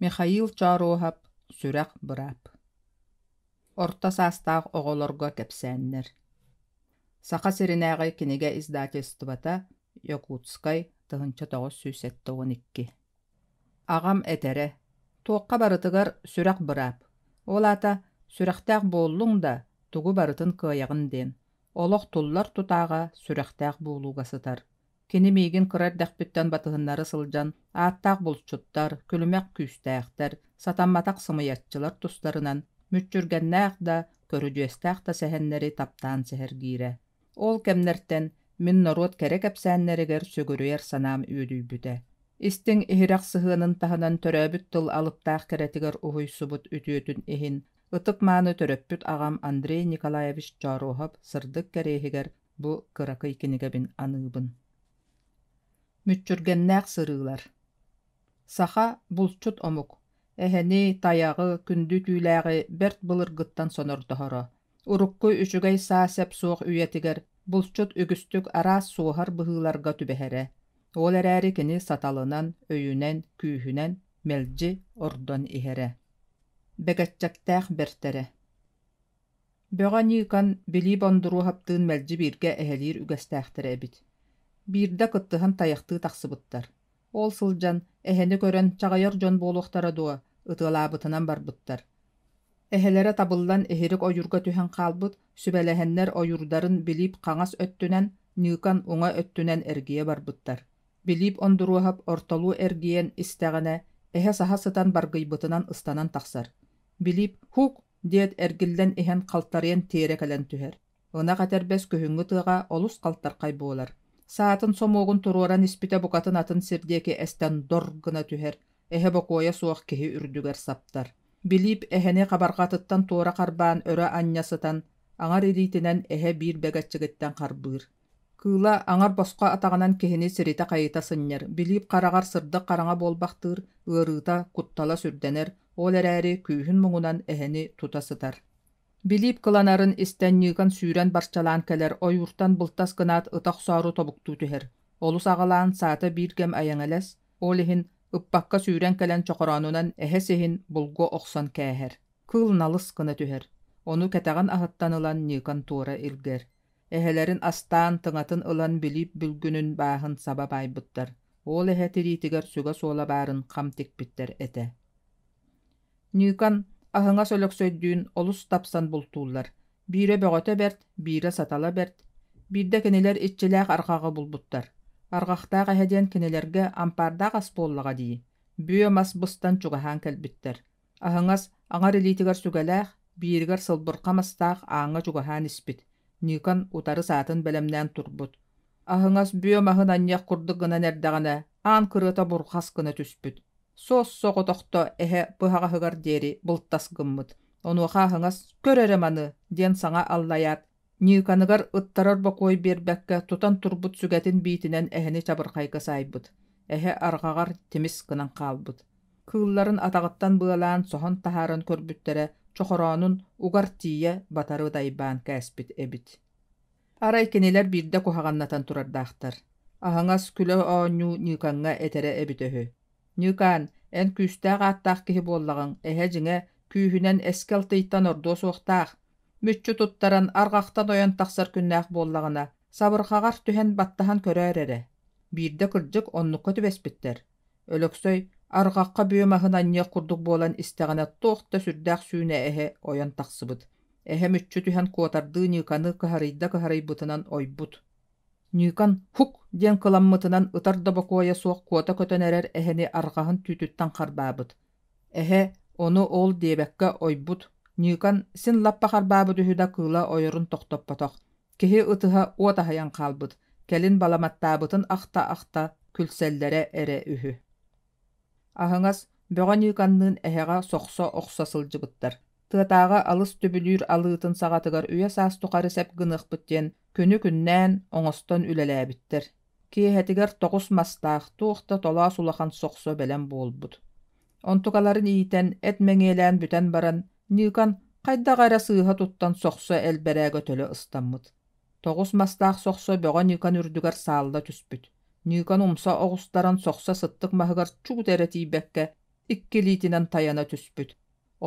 Михаил Чооруоһап Сүрэх быраап. Орто саастаах оҕолорго кэпсээннэр. Саха сиринээҕи кинигэ издательствота Якутскай 1972. Аҕам этэрэ: туохха барытыгар сүрэх быраап. Ол аата сүрэхтээх буоллуҥ да, тугу барытын кыайаҕын диэн. Олох туллар тутааҕа сүрэхтээх буолууга сытар. Кини миигин кыра эрдэхпиттэн батыһыннара сылдьан ааттаах булчуттар, күлүмэх күүстээхтэр, сатамматах сымыйаччылар тустарынан мүччүргэннээх да, көрүдьүөстээх да сэһэннэри таптаан сэһэргиирэ. Ол кэмнэртэн мин норуот кэрэ кэпсээннэригэр сүгүрүйэр санаам үөдүйбүтэ. Истиҥ иһирэх сыһыанын таһынан төрөөбүт тыл алыптаах кэрэтигэр уһуйсубут үтүөтүн иһин ытык-мааны төрөппүт аҕам Андрей Николаевич Чооруоһап сырдык кэриэһигэр бу кыракый кинигэбин аныыбын. Мүччүргэннээх сырыылар. Саха булчут омук. Эһэни, тайаҕы, күндү түүлээҕи бэрт былыргыттан сонордоһоро. Урукку үчүгэй саа-сэп суох үйэтигэр булчут үгүстүк араас суоһар быһыыларга түбэһэрэ. Ол эрээри кини саталынан, өйүнэн, күүһүнэн мэлдьи ордон иһэрэ. Бэгэччэктээх бэртэрэ. Бөҕө Ньыыкан Билии Бондуруоһаптыын мэлдьи бииргэ эһэлиир үгэстээхтэрэ эбит. Биирдэ кыттыһан тайахтыы тахсыбыттар. Ол сылдьан, эһэни көрөн чаҕыйар дьон буолуохтара дуо, ытыалаабытынан барбыттар. Эһэлэрэ табыллан иһирик ойуурга түһэн хаалбыт, сүбэлэһэннэр ойуурдарын Билиип хаҥас өттүнэн, Ньыыкан уҥа өттүнэн эргийэ барбыттар. Билиип Ондуруоһап ортолуу эргийэн истэҕинэ, эһэ саһа сытан баргыйбытынан ыстанан тахсар. Билиип «Һук!» диэт эргиллэн иһэн халтарыйан тиэрэ кэлэн түһэр. Ынах этэрбэс күһүҥҥү тыаҕа олус халтархай буолар. Саатын сомуогун туруоран испитэ букатын атын сир диэки эстэн дор гына түһэр, эһэ бокуойа суох киһи үрдүгэр саптар. Билиип эһэни хабарҕатыттан туора харбаан өрө анньа сытан, аҥар илиитинэн эһэ биир бэгэччигиттэн харбыыр. Кыыла аҥар босхо атаҕынан киһини сиритэ-хайыта сынньар, Билиип хараҕар сырдык хараҥа буолбахтыыр, ыарыыта, куттала сүрдэнэр, ол эрээри күүһүн муҥунан эһэни тута сытар. Билиип кыланарын истэн Ньыыкан сүүрэн барчалаан кэлэр, ойууртан былтас гынаат ыта охсоору тобуктуу түһэр. Олус аҕалаан саата биир кэм айаҥалэс, ол иһин ыппакка сүүрэн кэлэн чохороонунан эһэ сиһин булгу охсон кээһэр. Кыыл налыс гына түһэр. Ону кэтэҕин аһыттан ылан Ньыыкан туора илгэр. Эһэлэрин астаан, тыҥатын ылан Билиип бүлгүнүн бааһын саба баайбыттар. Ол эһэ тириитигэр сүгэ суола баарын хам тикпиттэр этэ. Ньыыкан Аһыҥас Өлөксөйдүүн олус тапсан бултууллар. Биирэ бөҕөтө бэрт, биирэ сатала бэрт. Биирдэ кинилэр иччилээх арҕаҕы булбуттар. Арҕахтаах эһэ диэн кинилэргэ ампаардаах ас буоллаҕа дии. Бүө мас быстан чугаһаан кэлбиттэр. Аһыҥас аҥар илиитигэр сүгэлээх, бииригэр сылбырха мастаах ааҥҥа чугаһаан испит. Ньыыкан утары саатын бэлэмнээн турбут. Аһыҥас бүө маһын анньыах курдук гынан эрдэҕинэ, аан кырыата бурҕас гына түспүт. Суос-соҕотохто эһэ быһаҕаһыгар диэри былтас гыммыт. Онуоха аһыҥас «Көр эрэ маны!» диэн саҥа аллайаат, Ньыыканыгар ыттарар бокуой биэрбэккэ тутан турбут сүгэтин биитинэн эһэни чабырҕайга саайбыт. Эһэ арҕаҕар тимис гынан хаалбыт. Кыылларын атаҕыттан быалаан соһон таһааран көрбүттэрэ чохороонун угар тиийэ батары дайбаан кээспит эбит. Арай кинилэр биирдэ куһаҕаннатан турардаахтар. Аһыҥас күлэ оонньуу Ньыыкаҥҥа этэрэ эбитэ үһү: «Ньыыкаан, эн күүстээх ааттаах киһи буоллаҕыҥ, эһэ дьиҥэ күүһүнэн эскэл алтыйтан ордуо суохтаах. Мүччү туттаран арҕахтан ойон тахсар күннээх буоллаҕына, сабырҕаҕар түһэн баттаһан көрөөр эрэ». Биирдэ кырдьык оннукка түбэспиттэр. Өлөксөй арҕахха бүө маһын анньыах курдук буолан истэҕинэ туох да сүрдээх сүүнэ эһэ ойон тахсыбыт. Эһэ мүччү түһэн куотардыы Ньыыканы кыһарыйда кыһарыйбытынан ойбут. Ньыыкан «Һук!» диэн кыламмытынан ытар да бокуойа суох куота көтөн эрэр эһэни арҕаһын түүтүттэн харбаабыт. Эһэ ону ол диэбэккэ ойбут. Ньыыкан син лаппа харбаабыт үһү да кыыла ойорун тохтоппотох. Киһи ытыһа уот аһыйан хаалбыт, кэлин баламаттаабытын ахта-ахта күлсэллэрэ эрэ үһү. Аһыҥас Бөҕө Ньыыканныын эһэҕэ сохсо охсо сылдьыбыттар. Тыатааҕы алыс түбүлүүр алыытын саҕатыгар үйэ-саас тухары сэп гыныахпыт диэн күнү-күннээн оҥостон үлэлээбиттэр. Киэһэтигэр тоҕус мастаах, туох да толоос улахан сохсо бэлэм буолбут. Онтукаларын иитэн, эт мэҥиэлээн бүтэн баран, Ньыыкан хайдах эрэ сыыһа туттан сохсо элбэрээгэ төлө ыстаммыт. Тоҕус мастаах сохсо Бөҕө Ньыыкан үрдүгэр саалла түспүт. Ньыыкан умса оҕустаран сохсо сыттык маһыгар чуут эрэ тиийбэккэ, икки илиитинэн тайана түспүт.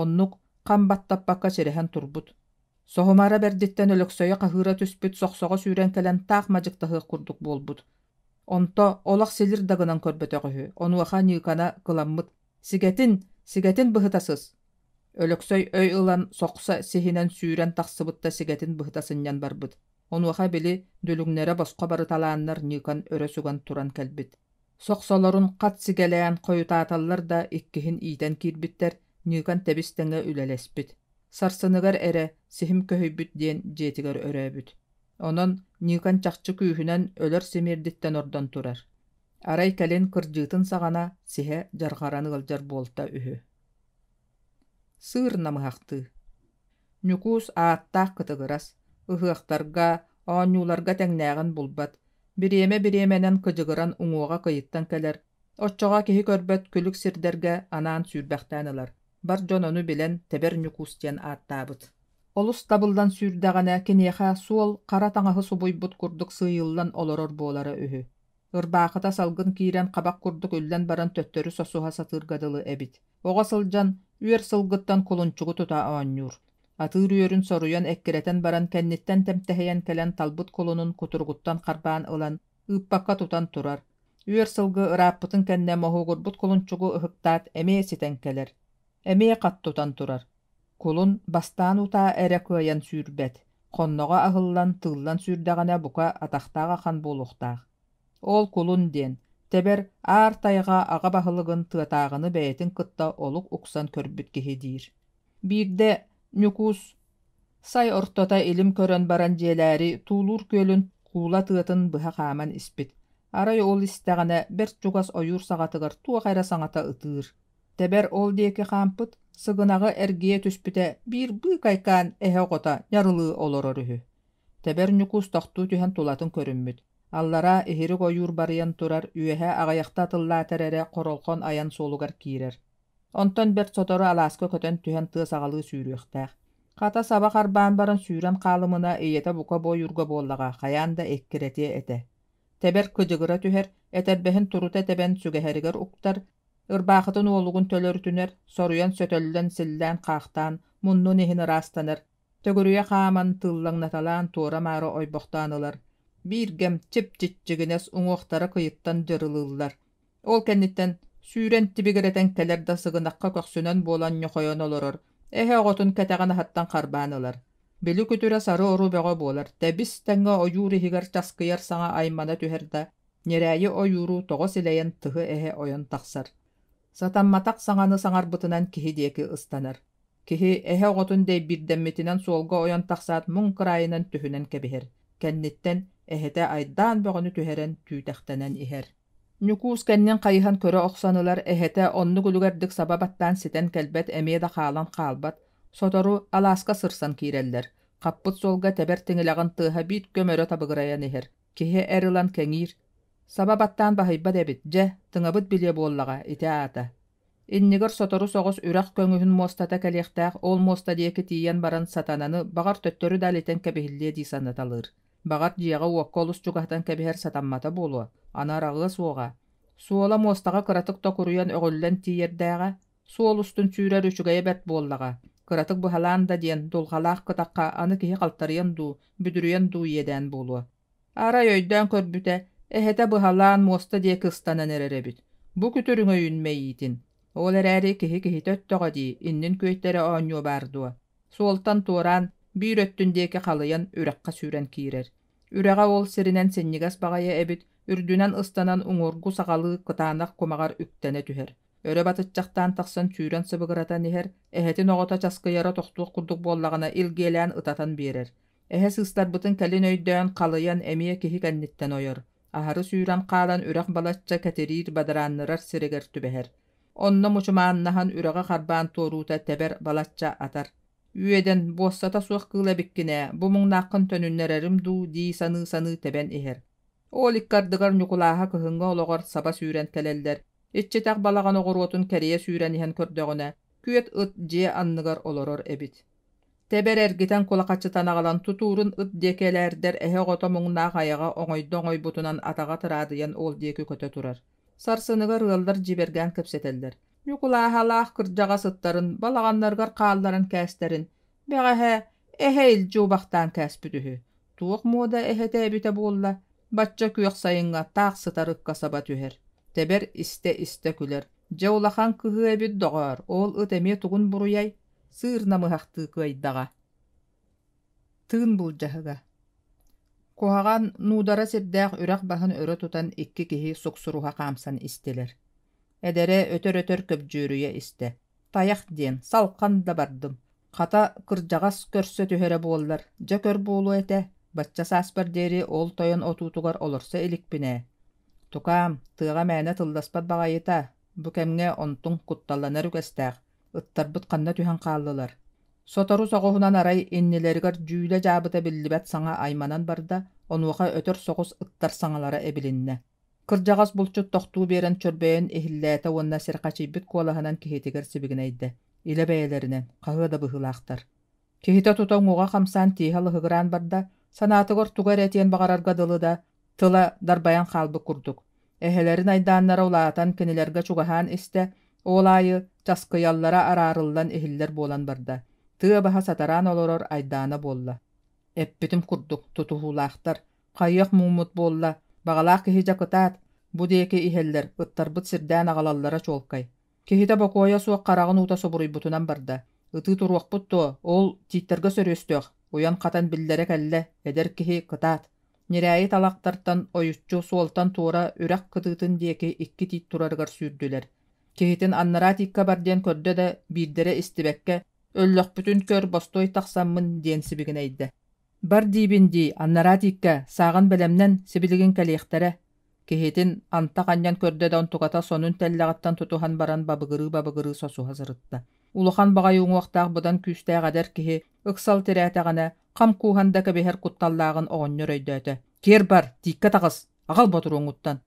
Оннук хам баттаппакка сирэһэн турбут. Соһумара бэрдиттэн Өлөксөйө хаһыыра түспүт сохсоҕо сүүрэн кэлэн таах мадьыктаһыах курдук буолбут. Онто олох силир да гынан көрбөтөх үһү. Онуоха Ньыыкана кыламмыт: «Сигэтин, сигэтин быһыта сыс!» Өлөксөй өй ылан сохсо сиһинэн сүүрэн тахсыбыт да сигэтин быһыта сынньан барбыт. Онуоха били дүлүҥнэрэ босхо барыталааннар Ньыыкан өрө сүгэн туран кэлбит. Сохсолорун хат сигэлээн хойутааталлар да иккиһин иитэн киирбиттэр, Ньыыкан тэбис-тэҥэ үлэлэспит. Сарсыныгар эрэ сиһим көһүйбүт диэн дьиэтигэр өрөөбүт. Онон Ньыыкан чахчы күүһүнэн өлөр симиэрдиттэн ордон турар. Арай кэлин кырдьыытын саҕана сиһэ дьарҕаран ыалдьар буолта үһү. Сыыр намыһахтыы. Ньукуус ааттаах кытыгырас, ыһыахтарга, оонньууларга тэҥнээҕин булбат, бириэмэ-бириэмэнэн кыдьыгыран уҥуоҕа кыйыттан кэлэр, оччоҕо киһи көрбөт күлүк сирдэргэ анаан сүүрбэхтээн ылар. Бар дьон ону билэн Тэбэр Ньукуус диэн ааттаабыт. Олус табыллан сүүрдэҕинэ киниэхэ суол хара таҥаһы субуйбут курдук сыыйыллан олорор буолара үһү. Ырбаахыта салгын киирэн хабах курдук үллэн баран төттөрү сосуһа сатыырга дылы эбит. Оҕо сылдьан үөр сылгыттан кулунчугу тута оонньуур. Атыыр үөрүн соруйан эккирэтэн баран кэнниттэн тэмтэһийэн кэлэн талбыт кулунун кутуругуттан харбаан ылан ыыппакка тутан турар. Үөр сылгы ырааппытын кэннэ моһуогурбут кулунчугу ыһыктаат эмиэ ситэн кэлэр. Эмиэ хат тутан турар. Кулун бастаан утаа эрэ кыайан сүүрбэт, хонноҕо аһыллан, тыыллан сүүрдэҕинэ бука атахтаах ахан буолуохтаах. Ол кулун диэн, тэбэр аар тайҕа аҕа баһылыгын тыатааҕыны бэйэтин кытта олук уксан көрбүт киһи диир. Биирдэ Ньукуус сай ортото илим көрөн баран дьиэлээри Туулуур күөлүн куула тыатын быһа хааман испит. Арай ол истэҕинэ бэрт чугас ойуур саҕатыгар туох эрэ саҥата ытыыр. Тэбэр ол диэки хаампыт, сыгынаҕы эргийэ түспүтэ биир быыкайкаан эһэ оҕото ньарылыы олорор үһү. Тэбэр Ньукуус тохтуу түһэн тулатын көрүммүт. Аллараа иһирик ойуур барыйан турар, үөһэ аҕыйахта атыллаатар эрэ хоролхон айан суолугар киирэр. Онтон бэрт сотору алааска көтөн түһэн тыа саҕалыы сүүрүөхтээх. Хата саба харбаан баран сүүрэн хаалымына ийэтэ бука бу ойуурга буоллаҕа хайаан да эккирэтиэ этэ. Тэбэр кыдьыгыра түһэр, этэрбэһин турута тэбэн сүгэһэригэр уктар, ырбаахытын уолугун төлөрүтүнэр, соруйан сөтөллөн силлээн-хаахтаан, муннун иһин ыраастанар, төгүрүйэ хааман тыыллаҥнаталаан туора-маары ойбохтоон ылар. Бииргэм чип-чиччигинэс уҥуохтара кыйыттан дьырылыыллар. Ол кэнниттэн сүүрэн тибигирэтэн кэлэр да сыгынахха көхсүнэн буолан ньохойон олорор, эһэ оҕотун кэтэҕин аһыттан харбаан ылар. Били күтүрэ сары-ору бөҕө буолар, тэбис-тэҥҥэ ойуур иһигэр часкыйар саҥа аймана түһэр да, ньирээйи ойууру тоҕо силэйэн тыһы эһэ ойон тахсар. Сатамматах саҥаны саҥарбытынан киһи диэки ыстанар. Киһи эһэ оҕотун дэйбиирдэммитинэн суолга ойон тахсаат муҥ кыраайынан түһүнэн кэбиһэр. Кэнниттэн эһэтэ айдаан бөҕөнү түһэрэн түүтэхтэнэн иһэр. Ньукуус кэннин хайыһан көрө охсон ылар, эһэтэ оннук үлүгэрдик саба баттаан ситэн кэлбэт эмиэ да хаалан хаалбат. Сотору алааска сырсан киирэллэр. Хаппыт суолга тэбэр тиҥилэҕин тыаһа биир көм өрө табыгырайан иһэр. Киһи эр ылан кэҥиир. Саба баттаан баһыйбат эбит, дьэ, тыҥабыт билиэ буоллаҕа ити аата. Иннигэр сотору соҕус үрэх көҥүһүн муостата кэлиэхтээх, ол муоста диэки тиийэн баран сатананы баҕар төттөрү да илитэн кэбиһиллиэ дии санаталыыр. Баҕар дьиэҕэ-уокка олус чугаһатан кэбиһэр сатаммата буолуо, аны араҕыа суоҕа. Суола муостаҕа кыратык токуруйан өҕүллэн тиийэрдээҕэ, суол устун сүүрэр үчүгэйэ бэрт буоллаҕа. Кыратык быһалаан да диэн, дулҕалаах кытахха аны киһи халтарыйан дуу, бүдүрүйэн дуу иэдээн буолуо. Арай өйдөөн көрбүтэ, эһэтэ быһалаан муоста диэки ыстанан эрэр эбит. Бу күтүрүҥ өйүн мэйиитин. Ол эрээри киһи киһитэ өттөҕө дии, иннин күөйтэрэ оонньуо баар дуо? Суолтан туораан, биир өттүн диэки халыйан үрэххэ сүүрэн киирэр. Үрэҕэ ол сиринэн синньигэс баҕайы эбит, үрдүнэн ыстанан уҥуоргу саҕалыы кытаанах кумаҕар үктэнэ түһэр. Өрө батыччахтаан тахсан сүүрэн сыбыгыратан иһэр, эһэтин оҕото часкыйара тохтуох курдук буоллаҕына илгиэлээн ытатан биэрэр. Эһэ сыыстарбытын кэлин өйдөөн, халыйан эмиэ киһи кэнниттэн ойор. Аһары сүүрэн хаалан үрэх балачча кэтириир бадарааннырар сиригэр түбэһэр. Онно мучумааннаһан үрэҕи харбаан туоруута тэбэр балачча атар. Үөдэн, буоссата суох кыыл эбиккин ээ, бу муҥнааххын төнүннэрэрим дуу дии саныы-саныы тэбэн иһэр. Ол икки ардыгар Ньукулааһа кыһыҥҥы олоҕор саба сүүрэн кэлэллэр. Иччитэх балаҕан оҕуруотун кэрийэ сүүрэн иһэн көрдөҕүнэ, күөт ыт дьиэ анныгар олорор эбит. Тэбэр эргитэн кулахачытан аҕалан тутуурун ыт диэки элээрдэр эһэ оҕото муҥнаах айаҕа оҥойдо оҥойбутунан атаҕа тыраадыйан ол диэки көтө турар. Сарсыныгар ыаллар дьиибэргээн кэпсэтэллэр. Ньукулааһалаах кырдьаҕас ыттарын балаҕаннарыгар хаалларан кээстэрин, бэҕэһээ эһэ илдьи убахтаан кээспит үһү. Туох муода эһэтэ эбитэ буолла, бачча күөх сайыҥҥа таах сытар ыкка саба түһэр. Тэбэр истэ-истэ күлэр. Дьэ улахан кыһыы эбит доҕоор, ол ыт эмиэ тугун буруйай? Сыыр намыһахтыы кыайдаҕа. Тыын былдьаһыга. Куһаҕан нуудара сирдээх үрэх баһын өрө тутан икки киһи суксуруһа хаамсан истилэр. Эдэрэ өтөр-өтөр көбдьүөрүйэ истэ. Тайах диэн, салхан да бардым. Хата, кырдьаҕас көрсө түһэрэ буоллар, дьэ көр буолуо этэ, бачча сааспар диэри ол тойон отуутугар олорсо иликпин ээ. Тукаам, тыаҕа мээнэ тылласпат баҕайыта, бу кэмҥэ онтуҥ кутталланар үгэстээх, ыттарбыт ханна түһэн хааллылар. Сотору соҕуһунан арай иннилэригэр дьүүлэ-дьаабыта биллибэт саҥа айманан барда, онуоха өтөр соҕус ыттар саҥалара эбилиннэ. Кырдьаҕас булчут тохтуу биэрэн чөрбөйөн иһиллээтэ уонна сирхачыйбыт куолаһынан киһитигэр сибигинэйдэ. Илэ бэйэлэринэн, хаһыа да быһыылаахтар. Киһитэ тута уҥуоҕа хамсаан тииһэ лыһыгыраан барда, санаатыгар тугу эрэ этиэн баҕарарга дылы да, тыла дарбайан хаалбыт курдук. Эһэлэрин айдааннара улаатан кинилэргэ чугаһаан истэ, ол аайы часкыйаллара араарыллан иһиллэр буолан барда. Тыа баһа сатараан олорор айдаана буолла. Эппитим курдук, тутуһуулаахтар. Хайыах муҥмут буолла, баҕалаах киһи дьэ кытаат, бу диэки иһэллэр, ыттарбыт сирдээн аҕалаллара чуолкай. Киһитэ бокуойа суох хараҕын уута субуруйбутунан барда. Ытыы туруохпут дуо, ол тииттэргэ сөрүөстүөх, уйан-хатан биллэрэ кэллэ, эдэр киһи кытаат. Ньирээйи талахтартан ойуччу суолтан туора үрэх кытыытын диэки икки тиит турарыгар сүүрдүлэр. Киһитин аннараа тииккэ бар диэн көрдө да, биирдэрэ истибэккэ, «Өллөхпүтүн көр, бостуой тахсаммын» диэн сибигинэйдэ. Бар диибин дии, аннараа тииккэ, сааҕын бэлэмнэн, сибилигин кэлиэхтэрэ. Киһитин антах анньан көрдө да онтуката сонун тэллэҕиттэн тутуһан баран бабыгырыы-бабыгырыы сосуһа сырытта. Улахан баҕайы уҥуохтаах быдан күүстээх эдэр киһи ыксал тирээтэҕинэ, хам кууһан да кэбиһэр кутталлааҕын оҕонньор өйдөөтө. «Киэр бар, тииккэ таҕыс, аҕал ботуруоҥҥуттан!»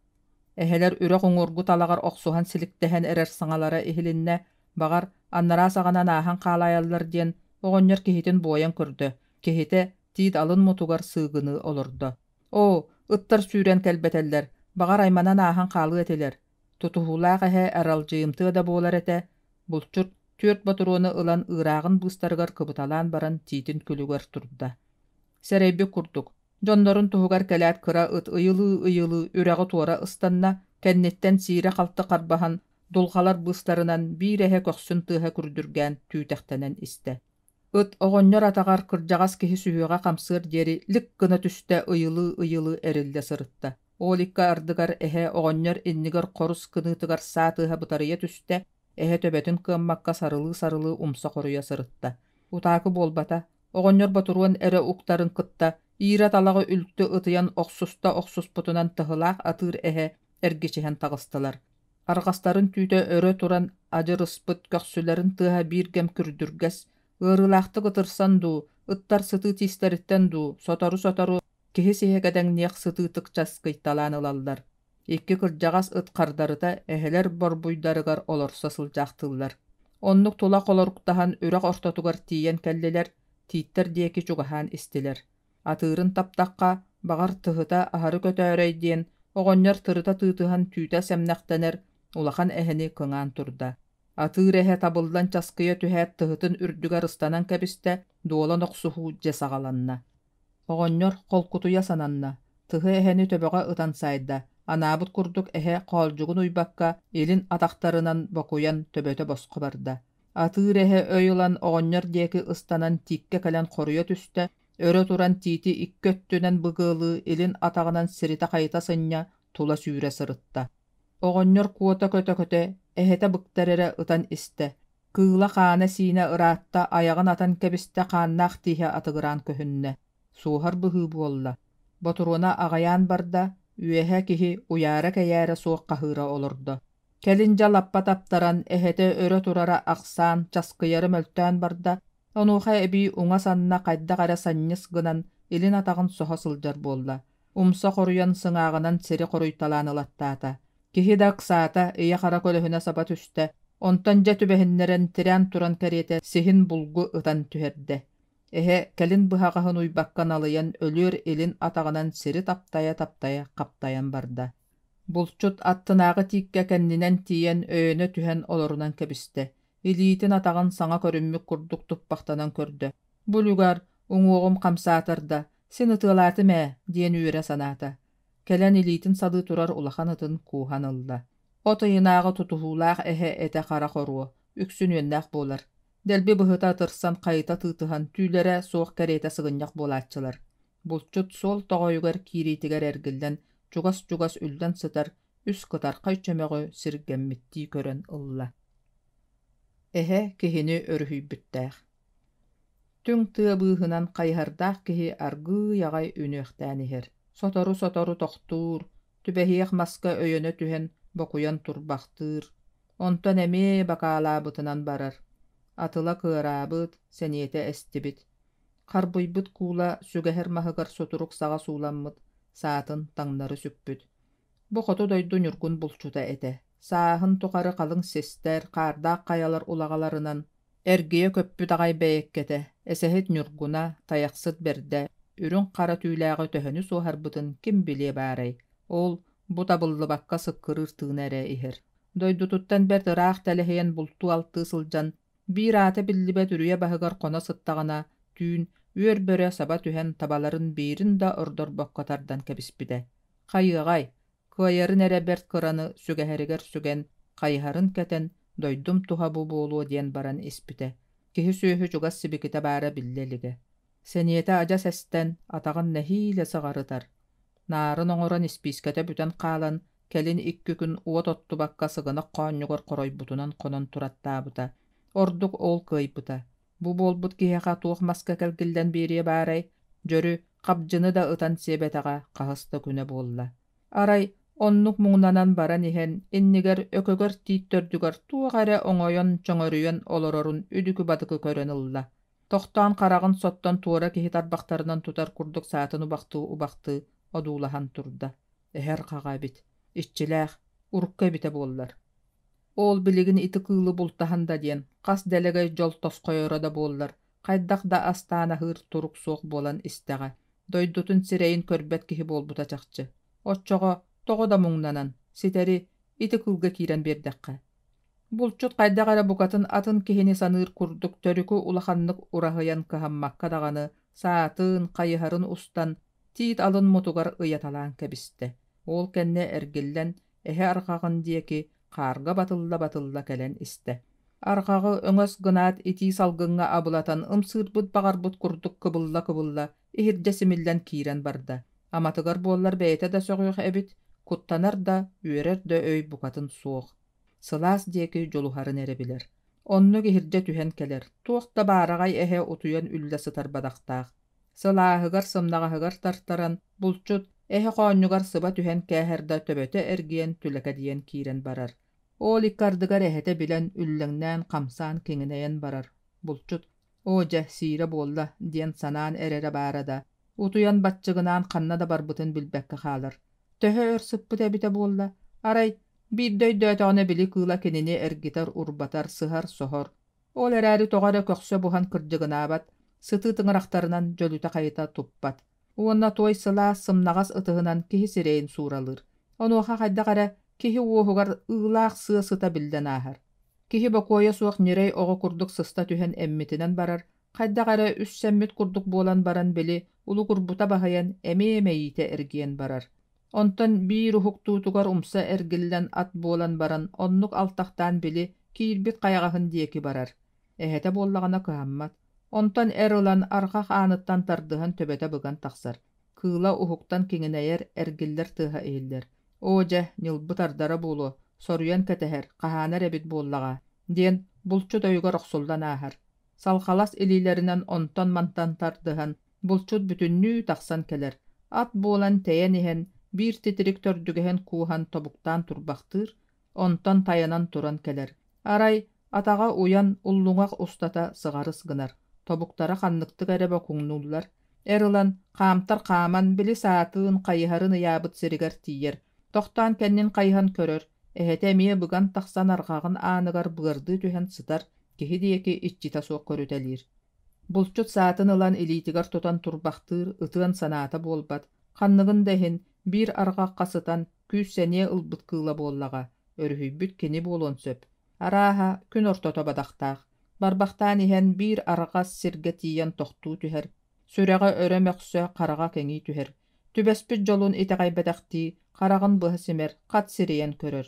Эһэлэр үрэх уҥуоргу талаҕар охсуһан силиктэһэн эрэр саҥалара иһилиннэ, баҕар, анараа саҕанан ааһан хаалаайаллар диэн оҕонньор киһитин буойан көрдө, киһитэ тиит алын мутугар сыыгыныы олордо. Оо, ыттар сүүрэн кэлбэтэллэр, баҕар айманан ааһан хаалыа этилэр. Тутуһуулаах эһэ аралдьыйымтыа да буолар этэ, булчут түөрт ботуруону ылан ыырааҕын быыстарыгар кыбыталаан баран тиитин күлүгэр турда. Сэрэйбит курдук, дьоннорун туһугар кэлээт кыра ыт ыйылыы-ыйылыы үрэҕи туора ыстанна, кэнниттэн сиирэ-халты харбаһан, дулҕалар быыстарынан биир эһэ көхсүн тыаһа күрдүргээн түүтэхтэнэн истэ. Ыт оҕонньор атаҕар кырдьаҕас киһи сүһүөҕэ хамсыар диэри лик гына түстэ ыйылыы-ыйылыы эриллэ сырытта. Ол икки ардыгар эһэ оҕонньор иннигэр хорус кыныытыгар саа тыаһа бытарыйа түстэ, эһэ төбөтүн кыаммакка сарылыы-сарылыы умса хоруйа сырытта. Утаакы буолбата, оҕонньор ботуруон эрэ уктарын кытта иирэ талаҕы үлтү ытыйан охсуста охсуспутунан тыһылаах атыыр эһэ эргичиһэн таҕыстылар. Арҕастарын түүтэ өрө туран адьырыспыт көхсүлэрин тыаһа биир кэм күрдүргэс, ыарыылаахтык ытырсан дуу, ыттар сытыы тиистэриттэн дуу, сотору-сотору киһи сиһэ кэдэҥниэх сытыытык часкыйталаан ылаллар. Икки кырдьаҕас ыт хардарыта эһэлэр борбуйдарыгар олорсо сылдьаахтыыллар. Оннук тула холоруктаһан үрэх ортотугар тиийэн кэллилэр, тииттэр диэки чугаһаан истилэр. Атыырын таптахха, баҕар тыһыта аһары көтөөрөй диэн, оҕонньор тырыта тыытыһан түүтэ сэмнэхтэнэр улахан эһэни кыҥаан турда. Атыыр эһэ табыллан часкыйа түһээт тыһытын үрдүгэр ыстанан кэбистэ, дуолан охсуһуу дьэ саҕаланна. Оҕонньор холкутуйа сананна, тыһы эһэни төбөҕө ытан саайда, анаабыт курдук эһэ хоолдьугун уйбакка илин атахтарынан бокуйан төбөтө босхо барда. Атыыр эһэ өй ылан оҕонньор диэки ыстанан тииккэ кэлэн хоруйа түстэ, өрө туран тиити икки өттүнэн быгыалыы илин атаҕынан сиритэ-хайыта сынньа, тула сүүрэ сырытта. Оҕонньор куота көтө-көтө, эһэтэ быктар эрэ ытан истэ. Кыыла хаана-сиинэ ыраатта, айаҕын атан кэбистэ, хааннаах тииһэ атыгыраан көһүннэ. Суоһар быһыы буолла. Ботуруона аҕайаан барда, үөһэ киһи уйаара-кэйээрэ суох хаһыыра олордо. Кэлин дьэ лаппа таптаран, эһэтэ өрө турара ахсаан, часкыйара мөлтөөн барда, онуоха эбии уҥа санна хайдах эрэ санньыс гынан, илин атаҕын соһо сылдьар буолла. Умса хоруйан сыҥааҕынан сири хоруйталаан ылаттаата. Киһи да ыксаата, ийэ-хара көлөһүнэ саба түстэ, онтон дьэ түбэһиннэрэн, тирээн туран кэриэтэ сиһин булгу ытан түһэрдэ. Эһэ кэлин быһаҕаһын уйбакка налыйан өлүөр илин атаҕынан сири таптайа-таптайа хаптайан барда. Булчут аттынааҕы тииккэ кэннинэн тиийэн өйөнө түһэн олорунан кэбистэ, илиитин атаҕын саҥа көрүммүт курдук туппахтанан көрдө. Бу үлүгэр уҥуоҕум хамсаатар да, син ытыалаатым ээ диэн үөрэ санаата. Кэлэн илиитин салыы турар улахан ытын кууһан ылла. От ыйынааҕы тутуһуулаах эһэ этэ хара хоруо, үксүн үөннээх буолар. Дэлби быһыта ытырсан хайыта тыытыһан түүлэрэ суох кэриэтэ сыгынньах буолааччылар. Булчут суол тоҕойугар киириитигэр эргиллэн чугас-чугас үллэн сытар үс кытархай чөмөҕү сиргэммиттии көрөн ылла. Эһэ киһини өрүһүйбүттээх. Түҥ тыа быыһынан хайыһардаах киһи аргыый аҕай үнүөхтээн иһэр. Сотору-сотору тохтуур, түбэһиэх маска өйөнө түһэн бокуйан турбахтыыр. Онтон эмиэ бакаалаабытынан барар. Атыла кыараабыт, сэниэтэ эстибит. Харбыйбыт куула сүгэһэр маһыгар сутурук саҕа сууламмыт, саатын таҥнары сүкпүт. Бу хоту дойду ньургун булчута этэ. Сааһын тухары халыҥ систэр, хаардаах хайалар улаҕаларынан эргийэ көппүт аҕай бэйэккэтэ, эсэһит ньургуна, тайахсыт бэрдэ, үрүҥ-хара түүлээҕи төһөнү суоһарбытын ким билиэ баарай, ол бу табыллыбакка сыккырыыр тыына эрэ иһэр. Дойдутуттан бэрт ыраах тэлэһийэн бултуу-алтыы сылдьан, биир аата биллибэт үрүйэ баһыгар хоно сыттаҕына, түүн үөр бөрө саба түһэн табаларын биирин да ордорбокко тардан кэбиспитэ. Хайыаҕай, кыайарын эрэ бэрт кыраны сүгэһэригэр сүгэн, хайыһарын кэтэн, дойдум туһа бу буолуо диэн баран испитэ. Киһи-сүөһү чугас сибикитэ баара биллэ илигэ. Сэниэтэ адьас эстэн, атаҕын нэһиилэ сыҕарытар. Наарын оҥорон испиискэтэ бүтэн хаалан, кэлин икки күн уот оттубакка сыгынах хоонньугар хоройбутунан хонон тураттаабыта. Ордук ол кыайбыта. Бу буолбут киһиэхэ туох маска кэлгиллэн биэриэ баарай, дьөрү, хабдьыны да ытан сиэбэтэҕэ хаһыс да күнэ буолла. Арай, оннук муҥнанан баран иһэн, иннигэр өкөгөр тиит төрдүгэр туох эрэ оҥойон чөҥөрүйэн олорорун үдүкү-бадыкы көрөн ылла. Тохтоон хараҕын соттон туора киһи тарбахтарынан тутар курдук саатын убахтыы-убахтыы одуулаһан турда. Эһэр хаҕа эбит, иччилээх, урукку эбитэ буоллар. Ол билигин ити кыылы бултаһан да диэн, хас дэлэгэй дьол тосхойоро да буоллар, хайдах да астаан аһыыр турук суох буолан истэҕэ. Дойдутун сирэйин көрбөт киһи буолбута чахчы. Оччоҕо тоҕо да муҥнанан, ситэри ити кыылга киирэн биэрдэххэ. Булчут хайдах эрэ букатын атын киһини саныыр курдук төрүкү улаханнык ураһыйан кыһаммакка даҕаны саатын, хайыһарын устан, тиит алын мутугар ыйаталаан кэбистэ. Ол кэннэ эргиллэн эһэ арҕаҕын диэки хаарга батылла-батылла кэлэн истэ. Арҕаҕы өҥөс гынаат итии салгыҥҥа абылатан ымсыырбыт баҕарбыт курдук кыбылла-кыбылла иһирдьэ симиллэн киирэн барда. Аматыгар буоллар бэйэтэ да сөҕүөх эбит, куттанар да, үөрэр да өй букатын суох. Сылаас диэки дьулуһарын эрэ билэр. Оннук иһирдьэ түһэн кэлэр, туох да баараҕай эһэ утуйан үллэ сытар бадахтаах. Сылааһыгар, сымнаҕаһыгар тартаран, булчут эһэ хоонньугар сыба түһэн кээһэр да төбөтө эргийэн түлэкэдийэн киирэн барар. Ол икки ардыгар эһэтэ билэн үллэҥнээн хамсаан киҥинэйэн барар. Булчут «Оо дьэ, сиирэ буолла» диэн санаан эрэрэ баара да, утуйан баччыгынаан ханна да барбытын билбэккэ хаалар. Төһө өр сыппыта эбитэ буолла, арай биирдэ өйдөөтөҕүнэ били кыыла кинини эргитэр-урбатар, сыһар-соһор, Ол эрээри тоҕо эрэ көхсө буһан кырдьыгынаабат, сытыы тыҥырахтарынан дьөлүтэ-хайыта туппат. Уонна туой сылаас, сымнаҕас ытыһынан киһи сирэйин сууралыыр. Онуоха хайдах эрэ киһи уоһугар ыылаах сыа сыта биллэн ааһар. Киһи бокуойа суох ньирэй оҕо курдук сыста түһэн эммитинэн барар, хайдах эрэ үссэммит курдук буолан баран били улугурбута баһыйан эмиэ мэйиитэ эргийэн барар. Онтон биир уһуктуутугар умса эргиллэн ат буолан баран оннук алтахтаан били киирбит хайаҕаһын диэки барар. Эһэтэ буоллаҕына кыһаммат. Онтон эр ылан арҕах ааныттан тардыһан төбөтө быган тахсар. Кыыла уһуктан киҥинэйэр, эргиллэр тыаһа иһиллэр. Оо дьэ, ньылбы тардара буолуо, соруйан кэтэһэр, хаһаанар эбит буоллаҕа, диэн булчут өйүгэр охсуллан ааһар. Салҕалас илиилэринэн онтон-мантан тардыһан, булчут бүтүннүү тахсан кэлэр. Ат буолан тэйэн иһэн, биир титирик төрдүгэһин кууһан тобуктаан турбахтыыр, онтон тайанан туран кэлэр. Арай, атаҕа уйан, уллуҥах устата сыҕарыс гынар, тобуктара ханныктык эрэ бокуҥнууллар. Эр ылан, хаамтар хааман, били саатын, хайыһарын ыйаабыт сиригэр тиийэр. Тохтоон кэннин хайыһан көрөр, эһэтэ эмиэ быган тахсан арҕаҕын ааныгар быардыы түһэн сытар, киһи диэки иччитэ суох көрүтэлиир. Булчут саатын ылан илиитигэр тутан турбахтыыр, ытыан санаата буолбат, ханныгын да иһин, биир арҕахха сытан, Күүс-сэниэ ылбыт кыыла буоллаҕа, өрүһүйбүт кини буолуон сөп. Арааһа, күн ортото бадахтаах. Барбахтаан иһэн биир арҕас сиргэ тиийэн тохтуу түһэр, сүрэҕэ өрө мөхсө, хараҕа кэҥии түһэр. Түбэспит дьолун итэҕэйбэтэхтии, хараҕын быһа симэр, хат сирийэн көрөр.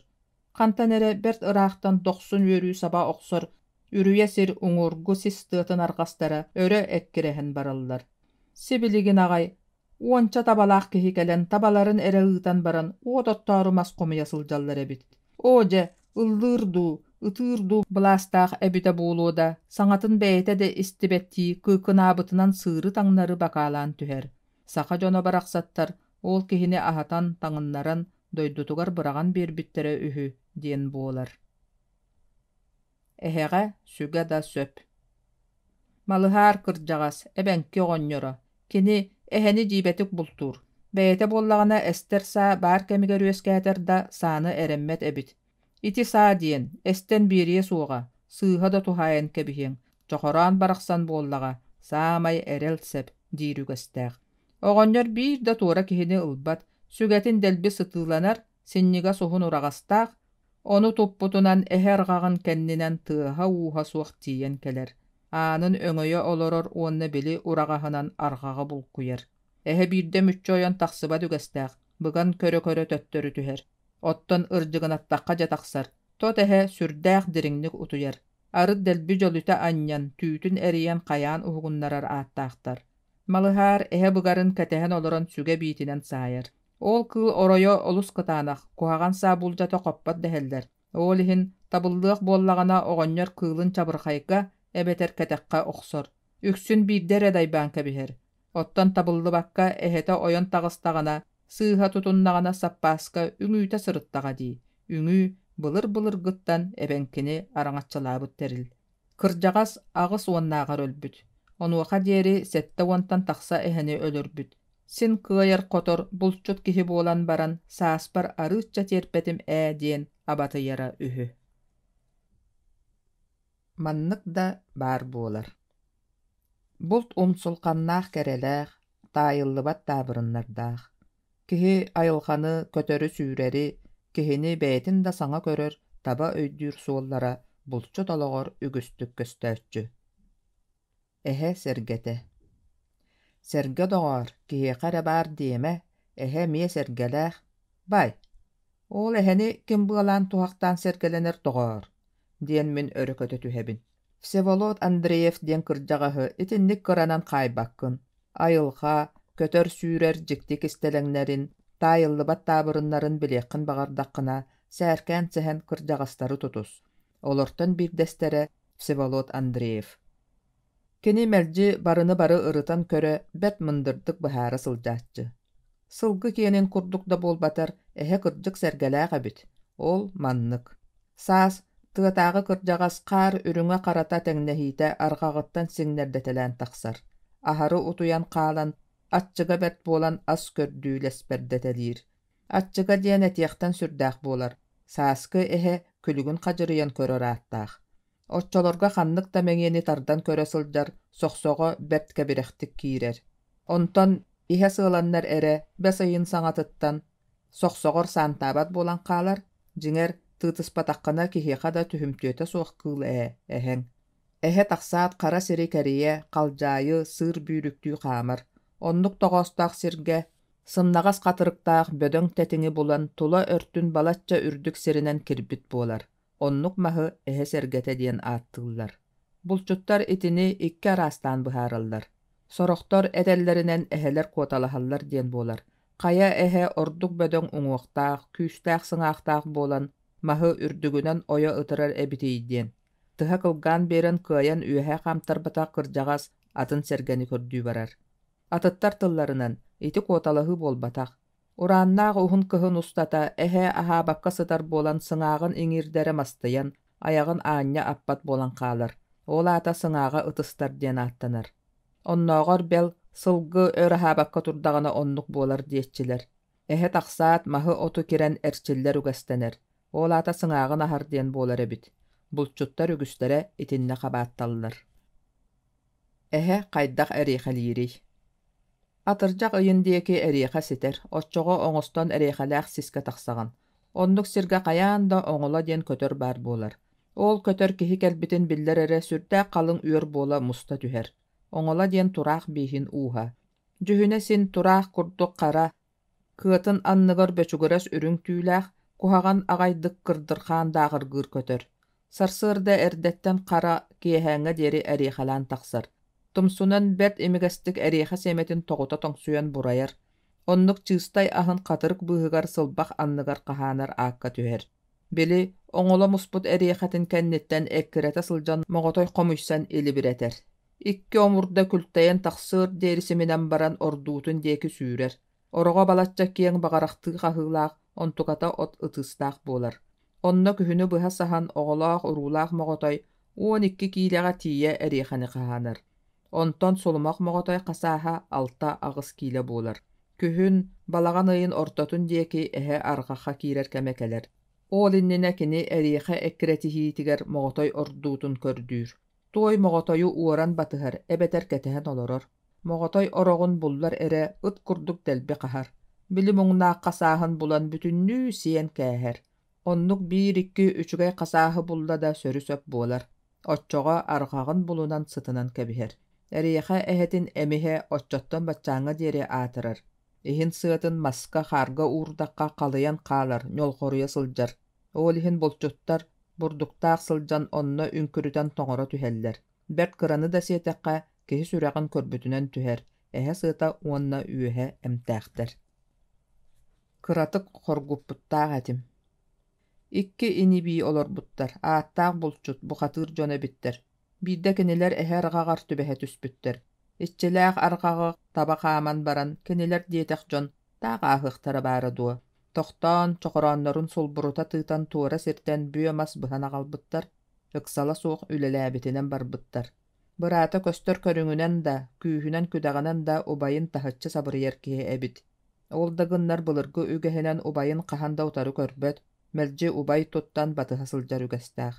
Хантан эрэ бэрт ыраахтан дохсун үөрүү саба охсор, үрүйэ сир уҥуоргу сис тыатын арҕастара өрө эккирэһэн бараллар. Сибилигин аҕай уонча табалаах киһи кэлэн табаларын эрэ ыытан баран уот оттоору мас хомуйа сылдьаллар эбит. Оо дьэ, ыллыыр дуу, ытыыр дуу былаастаах эбитэ буолуо да, саҥатын бэйэтэ да истибэттии кыыкынаабытынан сыыры таҥнары бакаалаан түһэр. Саха дьоно барахсаттар ол киһини аһатан, таҥыннаран, дойдутугар быраҕан биэрбиттэрэ үһү диэн буолар. Эһэҕэ сүгэ да сөп. Малыһаар кырдьаҕас, эбэҥки оҕонньоро. Кини эһэни дьиибэтик бултуур. Бэйэтэ буоллаҕына эстэр саа баар кэмигэр үөскээтэр да сааны эрэммэт эбит. Ити саа диэн, эстэн биэриэ суоҕа, сыыһа да туһаайан кэбиһиэҥ, чохороон барахсан буоллаҕа, саамай эрэл сэп диир үгэстээх. Оҕонньор биир да туора киһини ылбат, сүгэтин дэлби сытыыланар, синньигэс уһун ураҕастаах, ону туппутунан эһэ арҕаҕын кэннинэн тыаһа-ууһа суох тиийэн кэлэр, аанын өҥөйө олорор уонна били ураҕаһынан арҕаҕы булкуйар. Эһэ биирдэ мүччү ойон тахсыбат үгэстээх, быган көрө-көрө төттөрү түһэр. Оттон ырдьыгынаттахха дьэ тахсар, тот эһэ сүрдээх дириҥник утуйар. Арыт дэлби дьөлүтэ анньан, түүтүн эрийэн хайаан уһугуннарар ааттаахтар. Малыһаар эһэ быгарын кэтэһэн олорон сүгэ биитинэн саайар. Ол кыыл оройо олус кытаанах, куһаҕан саа булдьата хоппот дэһэллэр. Ол иһин табыллыах буоллаҕына оҕонньор кыылын чабырҕайга эбэтэр кэтэххэ охсор. Үксүн биирдэ эрэ дайбаан кэбиһэр. Оттон табыллыбакка эһэтэ ойон таҕыстаҕына, сыыһа тутуннаҕына саппааска үҥүүтэ сырыттаҕа дии. Үҥүү былыр-былыргыттан эбэҥкини араҥаччылаабыт тэрил. Кырдьаҕас 80-ааҕар өлбүт. Онуоха диэри 70-тан тахса эһэни өлөрбүт. Син кыайар-хотор булчут киһи буолан баран сааспар арыычча тиэрпэтим ээ диэн абатыйара үһү. Маннык да баар буолар. Булт умсулҕаннаах кэрэлээх, таайыллыбат таабырыннардаах. Киһи айылҕаны, көтөрү-сүүрэри, киһини бэйэтин да саҥа көрөр, таба өйдүүр суоллара булчут олоҕор үгүстүк көстөөччү. Эһэ сэргэтэ Сэргэ доҕоор, киһиэхэ эрэ баар диэмэ, эһэ эмиэ сэргэлээх. Бай, ол эһэни ким быалаан туһахтаан сэргэлэнэр доҕоор? диэн мин өрө көтө түһэбин. Всеволод Андреев диэн кырдьаҕаһы итинник кыранан хаайбаккын. Айылҕа, көтөр-сүүрэр дьикти кистэлэҥнэрин, таайыллыбат таабырыннарын билиэххин баҕардаххына, сээркээн сэһэн кырдьаҕастары тутус. Олортон биирдэстэрэ Всеволод Андреев. Кини мэлдьи барыны-бары ырытан көрө, бэрт мындырдык быһаара сылдьааччы. Сылгы киэнин курдук да буолбатар, эһэ кырдьык сэргэлээх эбит. Ол маннык. Саас тыатааҕы кырдьаҕас хаар үрүҥэ-харата тэҥнэһиитэ арҕаҕыттан сиҥнэрдэтэлээн тахсар. Аһары утуйан хаалан, аччыга бэрт буолан ас көрдүү лэспэрдэтэлиир. Аччыга диэн этиэхтэн сүрдээх буолар, сааскы эһэ күлүгүн хадьырыйан көрөр ааттаах. Оччолорго ханнык да мэҥиэни тардан көрө сылдьар сохсоҕо бэрт кэбирэхтик киирэр. Онтон иһэ сыаланнар эрэ бэс ыйын саҥатыттан сохсоҕор саантаабат буолан хаалар, дьиҥэр, тыытыспатаххына киһиэхэ да түһүмтүөтэ суох кыыл ээ, эһэҥ. Эһэ тахсаат хара сири кэрийэ, халдьаайы, сыыр бүүрүктүү хаамар. Оннук тоҕоостоох сиргэ сымнаҕас хатырыктаах бөдөҥ тэтиҥи булан тула өртүн балачча үрдүк сиринэн кирбит буолар. Оннук маһы эһэ сэргэтэ диэн ааттыыллар. Булчуттар итини икки араастаан быһаараллар. Сорохтор этэллэринэн эһэлэр куоталаһаллар диэн буолар. Хайа эһэ ордук бөдөҥ уҥуохтаах, күүстээх сыҥаахтаах буолан маһы үрдүгүнэн ойо ытырар эбитий диэн. Тыһа кылгаан биэрэн кыайан үөһэ хаамтарбатах кырдьаҕас атын сэргэни көрдүү барар. Атыттар тылларынан ити куоталаһыы буолбатах. Урааннаах уһун кыһын устата эһэ аһаабакка сытар буолан сыҥааҕын иҥиирдэрэ мастыйан, айаҕын аанньа аппат буолан хаалар. Ол аата сыҥааҕа ытыстар диэн ааттанар. Оннооҕор бэл сылгы өр аһаабакка турдаҕына оннук буолар диэччилэр. Эһэ тахсаат маһы-оту кирэн эрчиллэр үгэстэнэр. Ол аата сыҥааҕын аһар диэн буолар эбит. Булчуттар үгүстэрэ итиннэ хабаатталлар. Эһэ хайдах эриэхэлиирий? Атырдьах ыйын диэки эриэхэ ситэр, оччоҕо оҥостон эриэхэлээх сискэ тахсаҕын. Оннук сиргэ хайаан да оҥоло диэн көтөр баар буолар. Ол көтөр киһи кэлбитин биллэр эрэ сүрдээх халыҥ үөр буола муста түһэр. Оҥоло диэн тураах бииһин ууһа. Дьүһүнэ син тураах курдук хара, кыатын анныгар бөчүгүрэс үрүҥ түүлээх, куһаҕан аҕайдык кырдырхаан дааҕыргыыр көтөр. Сарсыарда эрдэттэн хара, киэһээҥҥэ диэри эриэхэлээн тахсар. Тумсунан бэрт имигэстик эриэхэ сиэмэтин тоҕута тоҥсуйан бурайар. Оннук чыыстай аһын хатырык быыһыгар сылбах анныгар хаһаанар аакка түһэр. Били, оҥоло муспут эриэхэтин кэнниттэн эккирэтэ сылдьан моҕотой хомуйсан илибирэтэр. Икки омурда күлтэйэн тахсыар диэри симинэн баран ордуутун диэки сүүрэр. Ороҕо балачча киэҥ баҕарахтыы хаһыылаах, онтуката от ытыыстаах буолар. Онно күһүнү быһа саһан оҕолоох-уруулаах моҕотой 12 киилэҕэ тиийэ эриэхэни хаһаанар. Онтон сулумах моҕотой хасааһа 6-8 киилэ буолар. Күһүн, балаҕан ыйын ортотун диэки эһэ арҕахха киирэр кэмэ кэлэр. Ол иннинэ кини эриэхэ эккирэтиһиитигэр моҕотой ордуутун көрдүүр. Туой моҕотойу уоран батыһар эбэтэр кэтэһэн олорор. Моҕотой ороҕун буллар эрэ ыт курдук дэлби хаһар. Били муҥнаах хасааһын булан бүтүннүү сиэн кээһэр. Оннук биир-икки үчүгэй хасааһы булла да сөрү-сөп буолар. Оччоҕо арҕаҕын булунан сытынан кэбиһэр. Эриэхэ эһэтин эмиһэ оччоттон баччааҥҥа диэри аатырар. Иһин сыатын маска, хаарга уурдахха халыйан хаалар, ньолҕоруйа сылдьар. Ол иһин булчуттар бурдуктаах сылдьан онно үҥкүрүтэн тоҥоро түһэллэр. Бэрт кыраны да сиэтэххэ, киһи сүрэҕин көрбүтүнэн түһэр, эһэ сыата уонна үөһэ эмтээхтэр. Кыратык хоргуппуттаах этим. Икки ини-бии олорбуттар, ааттаах булчут, бухатыыр дьон эбиттэр. Биирдэ кинилэр эһэ арҕаҕар түбэһэ түспүттэр. Иччилээх арҕаҕы таба хааман баран, кинилэр диэтэх дьон таах ааһыахтара баара дуо? Тохтоон, чохорооннорун сулбурута тыытан туора сиртэн бүө мас быһан аҕалбыттар, ыксала суох үлэлээбитинэн барбыттар. Быраата көстөр көрүҥүнэн да, күүһүнэн-күдэҕинэн да убайын таһыччы сабырыйар киһи эбит. Ол да гыннар былыргы үгэһинэн убайын хаһан да утары көрбөт, мэлдьи убай туттан батыһа сылдьар үгэстээх.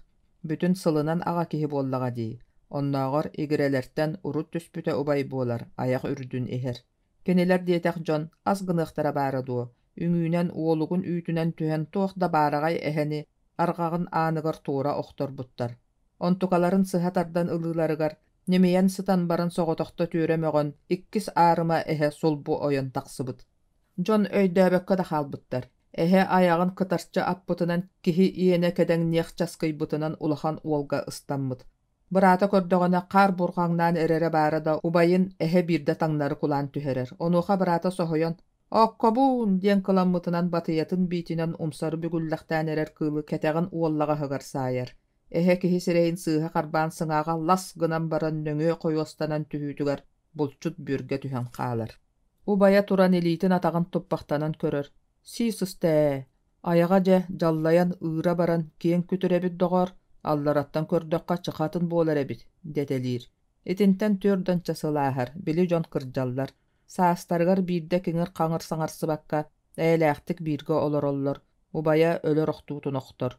Бүтүн сылынан аҕа киһи буоллаҕа дии. Оннооҕор игирэлэртэн урут түспүтэ убай буолар, айах үрдүн иһэр. Кинилэр диэтэх дьон ас гыныахтара баара дуо, үҥүүнэн уолугун үүтүнэн түһэн туох да баараҕай эһэни арҕаҕын ааныгар туора охторбуттар. Онтукаларын сыһа тардан ылыыларыгар ньимийэн сытан баран соҕотохто түөрэ мөҕөн иккис аарыма эһэ сулбу ойон тахсыбыт. Дьон өйдөөбөккө да хаалбыттар. Эһэ айаҕын кытарчы аппытынан киһи иэнэ кэдэҥниэх часкыйбытынан улахан уолга ыстаммыт. Быраата көрдөҕүнэ хаар бурҕаҥнаан эрэрэ баара да убайын эһэ биирдэ таҥнары кулаан түһэрэр. Онуоха быраата соһуйан «Оккобуун!» диэн кыламмытынан батыйатын биитинэн умсары бүгүллэхтээн эрэр кыылы кэтэҕин уоллаҕаһыгар саайар. Эһэ киһи сирэйин сыыһа харбаан сыҥааҕа лас гынан баран нөҥүө хойуостанан түһүүтүгэр булчут бүөргэ түһэн хаалар. Убайа туран илиитин-атаҕын туппахтанан көрөр: «Сии сыста ээ, айаҕа дьэ дьаллайан ыыра баран киэҥ күтүр эбит доҕоор, аллараттан көрдөххө чахатын буолар эбит» дэтэлиир. Итинтэн түөрт уонча сыл ааһар, били дьон кырдьаллар. Саастарыгар биирдэ киҥир-хаҥыр саҥарсыбакка, эйэлээхтик бииргэ олороллор, убайа өлөр охтуутун охтор.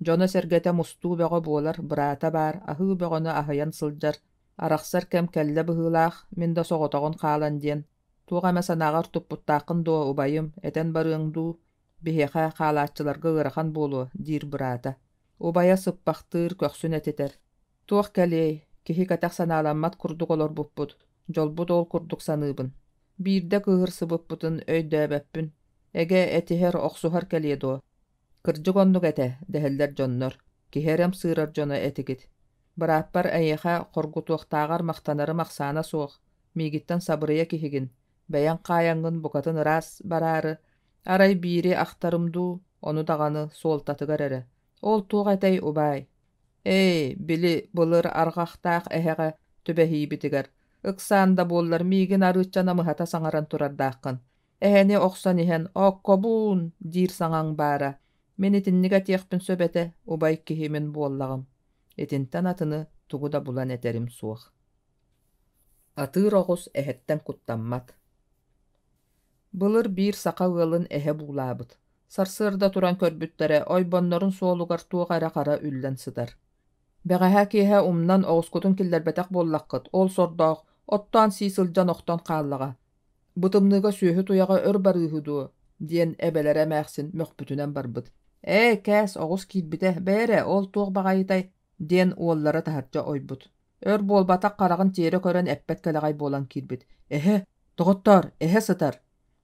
Дьоно-сэргэтэ мустуу бөҕө буолар, быраата баар, аһыы бөҕөнү аһыйан сылдьар, арахсар кэм кэллэ быһыылаах, мин да соҕотоҕун хаалан диэн. Туох эмэ санааҕар туппуттааххын дуо, убайым, этэн барыаҥ дуу, биһиэхэ хаалааччыларга ыарахан буолуо, диир быраата. Убайа сыппахтыыр, көхсүн этитэр. Туох кэлиэй, киһи кэтэх санааламмат курдук олорбуппут, дьолбут ол курдук саныыбын. Биирдэ кыыһырсыбыппытын өйдөөбөппүн. Эгэ, этиһэр, охсуһар кэлиэ дуо? Кырдьык оннук этэ, дэһэллэр дьоннор, киһи эрэ ымсыырар дьоно этигит. Бырааппар эйиэхэ хоргутуохтааҕар махтанарым ахсаана суох, миигиттэн сабырыйа киһигин, бэйэҥ хаайаҥҥын букатын ыраас бараары, арай биири ахтарым дуу, ону даҕаны суолтатыгар эрэ. Ол туох этэй, убаай? Ээ, били былыр арҕахтаах эһэҕэ түбэһиибитигэр, ыксаан да буоллар миигин арыычча намыһата саҥаран турардааххын. Эһэни охсон иһэн «Оккобуун!» диир саҥаҥ баара. Мин итинник этиэхпин сөп этэ, убай киһи мин буоллаҕым. Итинтэн атыны тугу да булан этэрим суох. Атыыр оҕус эһэттэн куттаммат. Былыр биир саха ыалын эһэ буулаабыт. Сарсыарда туран көрбүттэрэ, ойбоннорун суолугар туох эрэ хара үллэн сытар. Бэҕэһээ киэһэ умнан оҕускутун киллэрбэтэх буоллаххыт, ол сордоох оттоон сии сылдьан охтон хааллаҕа. Бу тымныыга сүөһү туйаҕа өр барыыһы дуо диэн эбэлэрэ эмээхсин мөхпүтүнэн барбыт. Ээ, кээс, оҕус киирбитэ, бээрэ, ол туох баҕайытай диэн уоллара таһырдьа ойбут. Өр буолбатах хараҕын тиэрэ көрөн эппэт кэлэҕэй буолан киирбит. Эһэ, доҕоттоор, эһэ сытар.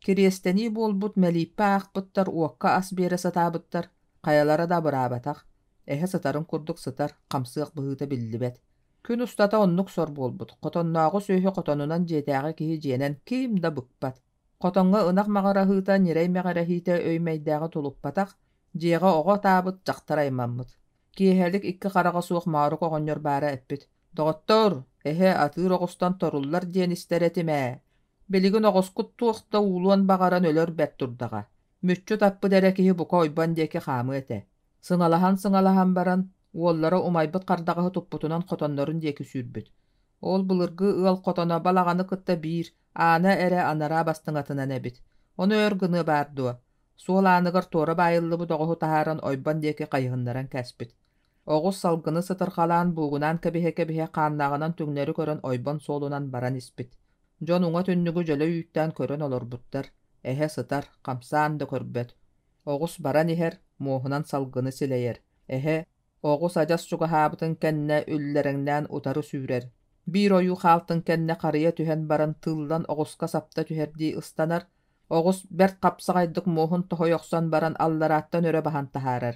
Кириэстэнии буолбут мэлииппэ аахпыттар уокка ас биэрэ сатаабыттар, хайалара да абыраабатах. Эһэ сытарын курдук сытар, хамсыах быһыыта биллибэт. Күн устата оннук сор буолбут, хотоннооҕу сүөһү хотонунан дьиэтээҕи киһи дьиэнэн ким да быкпат. Хотоҥҥо ынах маҕараһыыта, ньирэй мэҕирэһиитэ өй-мэйдээҕи тулуппатах, дьиэҕэ оҕо ытаабыт, дьахтар аймаммыт. Киэһэлик икки хараҕа суох Моорук оҕонньор баара эппит: «Доҕоттоор, эһэ атыыр оҕустан торуллар диэн истэр этим ээ. Билигин оҕускут туох да уулуон баҕаран өлөр бэрт турдаҕа. Мүччү таппыт эрэ киһи бука ойбон диэки хаамыа этэ». Сыҥалаһан-сыҥалаһан баран, уоллара умайбыт хардаҕаһы туппутунан хотоннорун диэки сүүрбүт. Ол былыргы ыал хотоно балаҕаны кытта биир, аана эрэ анараа бастыҥатынан эбит. Ону өр гыныа баар дуо? Суол ааныгар туора баайыллыбыт оҕуһу таһааран ойбон диэки хайыһыннаран кээспит. Оҕус салгыны сытырҕалаан буугунаан кэбиһэ-кэбиһэ хааннааҕынан түҥнэри көрөн ойбон суолунан баран испит. Дьон уҥа түннүгү дьөлө үүттээн көрөн олорбуттар. Эһэ сытар, хамсаан да көрбөт. Оҕус баран иһэр, муоһунан салгыны силэйэр. Эһэ, оҕус адьас чугаһаабытын кэннэ үллэрэҥнээн утары сүүрэр. Биир ойуу хаалтын кэннэ харыйа түһэн баран тыыллан оҕуска сапта түһэрдии ыстанар. Оҕус бэрт хапсаҕайдык муоһун тоһуйа охсон баран алларааттан өрө баһан таһаарар.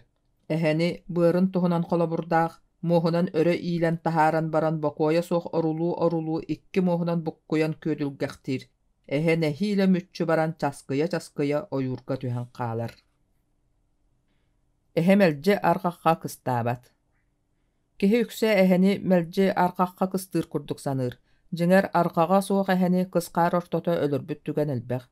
Эһэни быарын туһунан холобурдаах, муоһунан өрө иилэн таһааран баран бокуойа суох орулуу-орулуу икки муоһунан буккуйан күөдүлгэхтиир. Эһэ нэһиилэ мүччү баран часкыйа-часкыйа ойуурга түһэн хаалар. Эһэ мэлдьи арҕахха кыстаабат. Киһи үксэ эһэни мэлдьи арҕахха кыстыыр курдук саныыр. Дьиҥэр, арҕаҕа суох эһэни кыс хаар ортото өлөрбүт түгэн элбэх.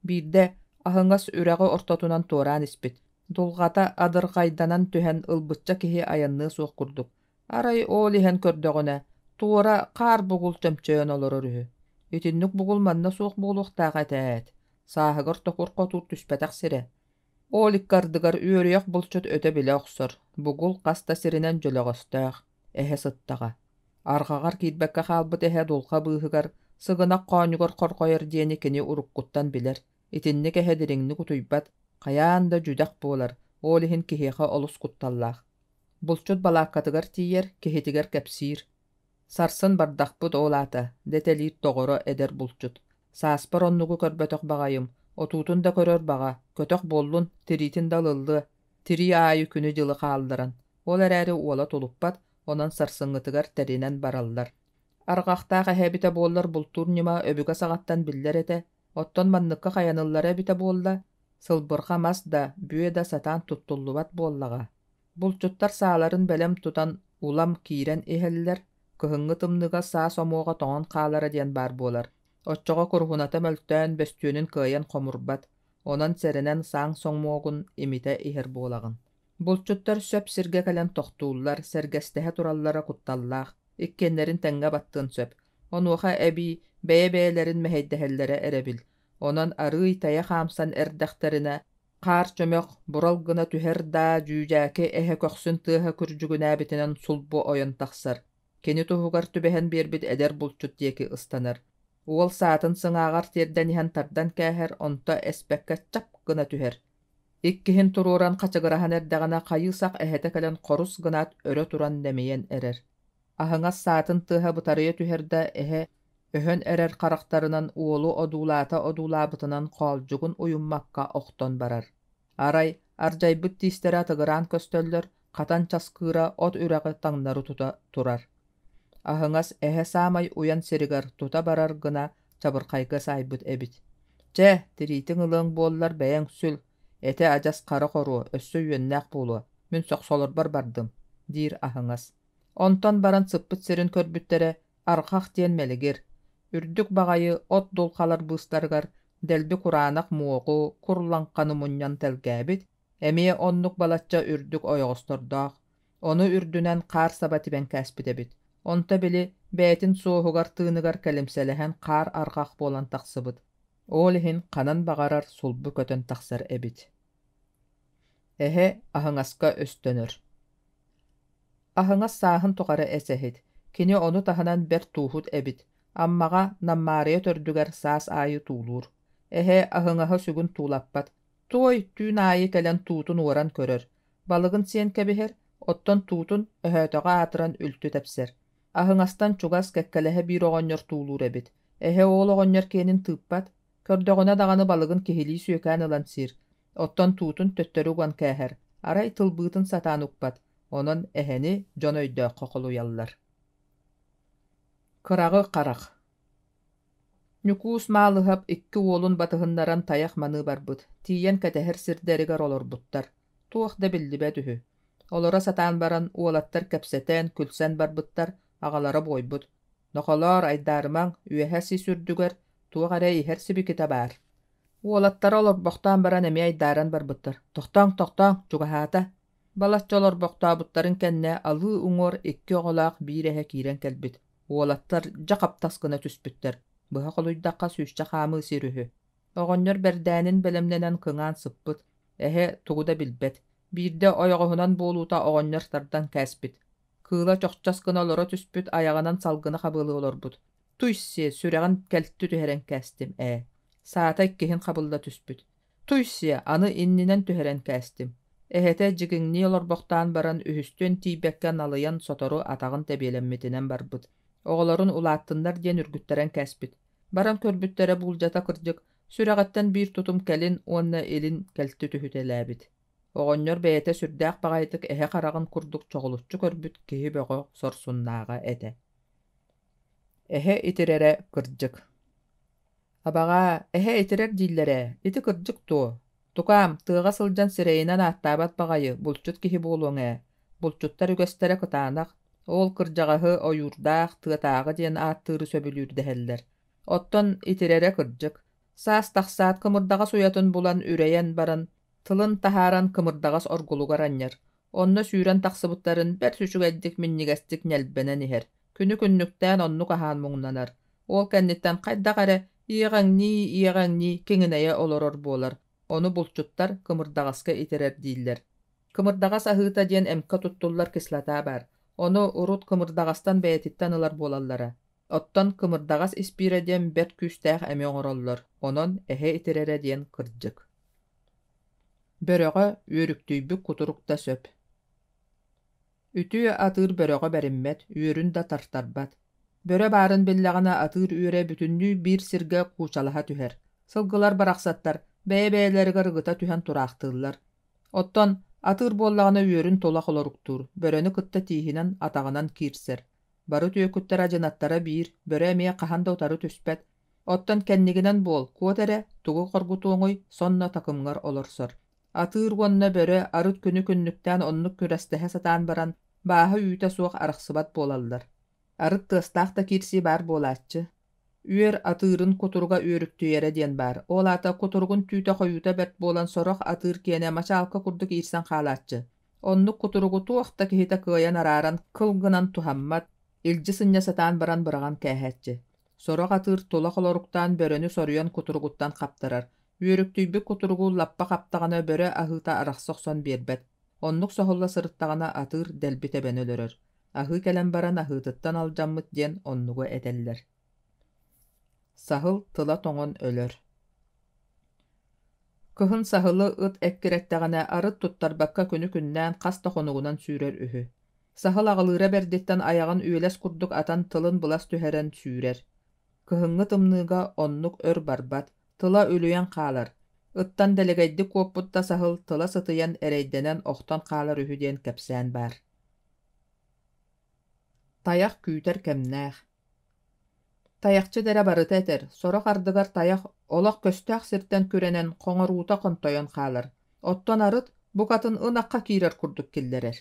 Биирдэ аһыҥас үрэҕи ортотунан туораан испит. Дулҕата адырҕайданан түһэн ылбычча киһи айанныа суох курдук. Арай ол иһэн көрдөҕүнэ, туора хаар бугул чөмчөйөн олорор үһү. Итинник бугул манна суох буолуохтаах этэ ээт. Сааһыгар токур хотуур түспэтэх сирэ. Ол икки ардыгар үөрүйэх булчут өтө билэ охсор, бугул хас да сиринэн дьөлөҕөстөөх, эһэ сыттаҕа. Арҕаҕар киирбэккэ хаалбыт эһэ дулҕа быыһыгар, сыгынах хоонньугар хорҕойор диэни кини уруккуттан билэр. Итинник эһэ дириҥник утуйбат, хайаан да дьүдэх буолар, ол иһин киһиэхэ олус кутталлаах. Булчут балааккатыгар тиийэр, киһитигэр кэпсиир. Сарсын бардахпыт ол аата, дэтэлиир доҕоро эдэр булчут. Сааспар оннугу көрбөтөх баҕайым, отуутун да көрөр баҕа, көтөх буоллун, тириитин да ылыллыа, тирии аайы күнү-дьылы хаалларан. Ол эрээри уола тулуппат, онон сарсыҥҥытыгар тэринэн бараллар. Арҕахтаах эһэ эбитэ буоллар бултуур ньыма өбүгэ саҕаттан биллэр этэ, оттон манныкка хайаныллара эбитэ буолла, сылбырҕа мас да, бүө да сатаан туттуллубат буоллаҕа. Булчуттар сааларын бэлэм тутан улам киирэн иһэллэр, кыһыҥҥы тымныыга саа сомуога тоҥон хаалара диэн баар буолар. Оччоҕо куруһуната мөлтөөн бөстүөнүн кыайан хомурбат, онон сэрэнэн сааҥ сомуогун имитэ иһэр буолаҕын. Булчуттар сөп сиргэ кэлэн тохтууллар, сэргэстэһэ тураллара кутталлаах, иккиэннэрин тэҥҥэ баттыан сөп. Онуоха эбии бэйэ-бэйэлэрин мэһэйдэһэллэрэ эрэбил. Онон арыый тэйэ хаамсан эрдэхтэринэ Хаар чөмөх бурал гына түһэр даа дьүүдьээки эһэ көхсүн тыаһа күрдьүгүнээбитинэн сулбу ойон тахсар. Кини туһугар түбэһэн биэрбит эдэр булчут диэки ыстанар. Уол саатын сыҥааҕар тиэрдэн иһэн тардан кээһэр, онто эспэккэ чап гына түһэр. Иккиһин туруоран хачыгыраһан эрдэҕинэ хайыы-сах эһэтэ кэлэн хорус гынаат өрө туран нэмийэн эрэр. Аһыҥас саатын тыаһа бытарыйа түһэр да эһэ өһөн эрэр харахтарынан уолу одуулаата одуулаабытынан хоолдьугун уйуммакка охтон барар. Арай ардьайбыт тиистэрэ атыгыраан көстөллөр, хатан часкыыра от үрэҕи таҥнары тута турар. Аһыҥас эһэ саамай уйан сиригэр тута барар гына чабырхайга саайбыт эбит. Чэ, тириитиҥ ылыаҥ буоллар бэйэҥ сүл, этэ адьас хара хоруо, өссө үөннээх буолуо, мин сохсолорбор бардым, диир аһыҥас. Онтон баран сыппыт сирин көрбүттэрэ арҕах диэн мэлигир, үрдүк баҕайы от дулҕалар быыстарыгар дэлби кураанах муоҕу, кур лаҥханы мунньан тэлгээбит, эмиэ оннук балачча үрдүк ойоҕостордоох, ону үрдүнэн хаар саба тибэн кээспит эбит. Онто били бэйэтин суоһугар тыыныгар кэлимсэлэһэн хаар арҕах буолан тахсыбыт. Ол иһин ханан баҕарар сулбу көтөн тахсар эбит. Эһэ аһыҥаска өстөнөр. Аһыҥас сааһын тухары эсэһит, кини ону таһынан бэрт тууһут эбит. Аммаҕа Наммаарыйа төрдүгэр саас аайы туулуур. Эһэ аһыҥаһы сүгүн туулаппат. Туой түүн аайы кэлэн туутун уоран көрөр. Балыгын сиэн кэбиһэр, оттон туутун өһөөтөҕө аатыран үлтү тэпсэр. Аһыҥастан чугас кэккэлэһэ биир оҕонньор туулуур эбит. Эһэ ол оҕонньор киэнин тыыппат, көрдөҕүнэ даҕаны балыгын киһилии сүөкээн ылан сиир, оттон туутун төттөрү уган кээһэр, арай тылбыытын сатаан укпат, онон эһэни дьон өйдөөххө холуйаллар. Кыраҕы харах Ньукуус Маалыһап икки уолун батыһыннаран тайах маныы барбыт, тиийэн кэтэһэр сирдэригэр олорбуттар, туох да биллибэт үһү. Олоро сатаан баран уолаттар кэпсэтэн, күлсэн барбыттар, аҕалара буойбут: «Нохолоор, айдаарымаҥ, үөһэ сис үрдүгэр туох эрэ иһэр сибикитэ баар». Уолаттара олорбохтоон баран эмиэ айдааран барбыттар: «Тохтооҥ, тохтооҥ, чугаһаата». Балачча олорбохтообуттарын кэннэ алыы уҥуор икки оҕолоох биир эһэ киирэн кэлбит. Уолаттар дьэ хаптас гына түспүттэр, быһа холуйдахха сүүсчэ хаамыы сир үһү. Оҕонньор бэрдээнин бэлэмнэнэн кыҥаан сыппыт, эһэ тугу да билбэт. Биирдэ ойоҕоһунан буолуута оҕонньор тардан кээспит. Кыыла чохчос гына олоро түспүт, айаҕынан салгыны хабыалыы олорбут. Туй-сиэ, сүрэҕин кэлтү түһэрэн кээстим ээ. Саата иккиһин хабылла түспүт. Туй-сиэ, аны иннинэн түһэрэн кээстим. Эһэтэ дьигиҥнии олорбохтоон баран үһүстүөн тиийбэккэ налыйан сотору атаҕын тэбиэлэммитинэн барбыт. Оҕолорун улааттыннар диэн үргүттэрэн кээспит. Баран көрбүттэрэ буулдьата кырдьык, сүрэҕиттэн биир тутум кэлин уонна илин кэлти түһүтэлээбит. Оҕонньор бэйэтэ сүрдээх баҕайытык эһэ хараҕын курдук чоҕулуччу көрбүт киһи бөҕө сорсуннааҕа этэ. Эһэ итирэрэ кырдьык. Абаҕаа, эһэ итирэр дииллэр ээ, ити кырдьык дуо? Тукаам, тыаҕа сылдьан сирэйинэн ааттаабат баҕайы, булчут киһи буолуоҥ ээ. Булчуттар үгэстэрэ кытаанах, ол кырдьаҕаһы ойуурдаах, тыатааҕы диэн ааттыыры сөбүлүүр дэһэллэр. Оттон итирэрэ кырдьык. Саас тахсаат кымырдаҕас уйатын булан үрэйэн баран, тылын таһааран кымырдаҕас оргулугар анньар. Онно сүүрэн тахсыбыттарын бэрт үчүгэйдик минньигэстик ньэлбэнэн иһэр. Күнү-күннүктээн оннук аһаан муҥнанар. Ол кэнниттэн хайдах эрэ иэҕэҥнии-иэҕэҥнии киҥинэйэ олорор буолар. Ону булчуттар кымырдаҕаска итирэр дииллэр. Кымырдаҕас аһыыта диэн эмкэ туттуллар кислота баар. Ону урут кымырдаҕастан бэйэтиттэн ылар буолаллара. Оттон кымырдаҕас испиирэ диэн бэрт күүстээх эми оҥороллор, онон эһэ итирэрэ диэн кырдьык. Бөрөҕө үөрүктүйбүт кутурук да сөп. Үтүө атыыр бөрөҕө бэриммэт, үөрүн да тартарбат. Бөрө баарын биллэҕинэ атыыр үөрэ бүтүннүү биир сиргэ куучалаһа түһэр. Сылгылар барахсаттар бэйэ-бэйэлэригэр ыгыта түһэн тураахтыыллар. Оттон атыыр буоллаҕына үөрүн тула холоруктуур, бөрөнү кытта тииһинэн, атаҕынан киирсэр. Бары түөкүттэр адьынаттара биир, бөрө эмиэ хаһан да утары түспэт. Оттон кэннигинэн буол, куот эрэ, тугу хоргутуоҥуй, сонно такымҥар олорсор. Атыыр уонна бөрө арыт күнү-күннүктээн оннук күрэстэһэ сатаан баран, бааһа-үүтэ суох арахсыбат буолаллар. Арыт тыастаах да киирсии баар буолааччы. Үөр атыырын кутуруга үөрүктүйэрэ диэн баар. Ол аата кутуругун түүтэ хойуута бэрт буолан сорох атыыр киэнэ мачаалка курдук иирсэн хаалааччы. Оннук кутуругу туох да киһитэ кыайан арааран кыл гынан туһаммат, илдьи сынньа сатаан баран быраҕан кээһээччи. Сорох атыыр тула холоруктаан бөрөнү соруйан кутуругуттан хаптарар. Үөрүктүйбүт кутуругу лаппа хаптаҕына бөрө аһыыта арахса охсон биэрбэт. Оннук соһулла сырыттаҕына атыыр дэлби тэбэн өлөрөр. Аһыы кэлэн баран аһыытыттан алдьаммыт диэн оннугу этэллэр. Саһыл тыла тоҥон өлөр. Кыһын саһылы ыт эккирэттэҕинэ арыт туттарбакка күнү-күннээн хас да хонугунан сүүрэр үһү. Саһыл аҕылыыра бэрдиттэн айаҕын үөлэс курдук атан тылын былас түһэрэн сүүрэр. Кыһыҥҥы тымныыга оннук өр барбат, тыла үлүйэн хаалар. Ыттан дэлэгэйдик куоппут да саһыл тыла сытыйан эрэйдэнэн охтон хаалар үһү диэн кэпсээн баар. Тайах күүтэр кэмнээх. Тайахчыт эрэ барыта этэр, сорох ардыгар тайах олох көстөөх сиртэн күрэнэн хоҥоруута хонтойон хаалар, оттон арыт букатын ынахха киирэр курдук киллэрэр.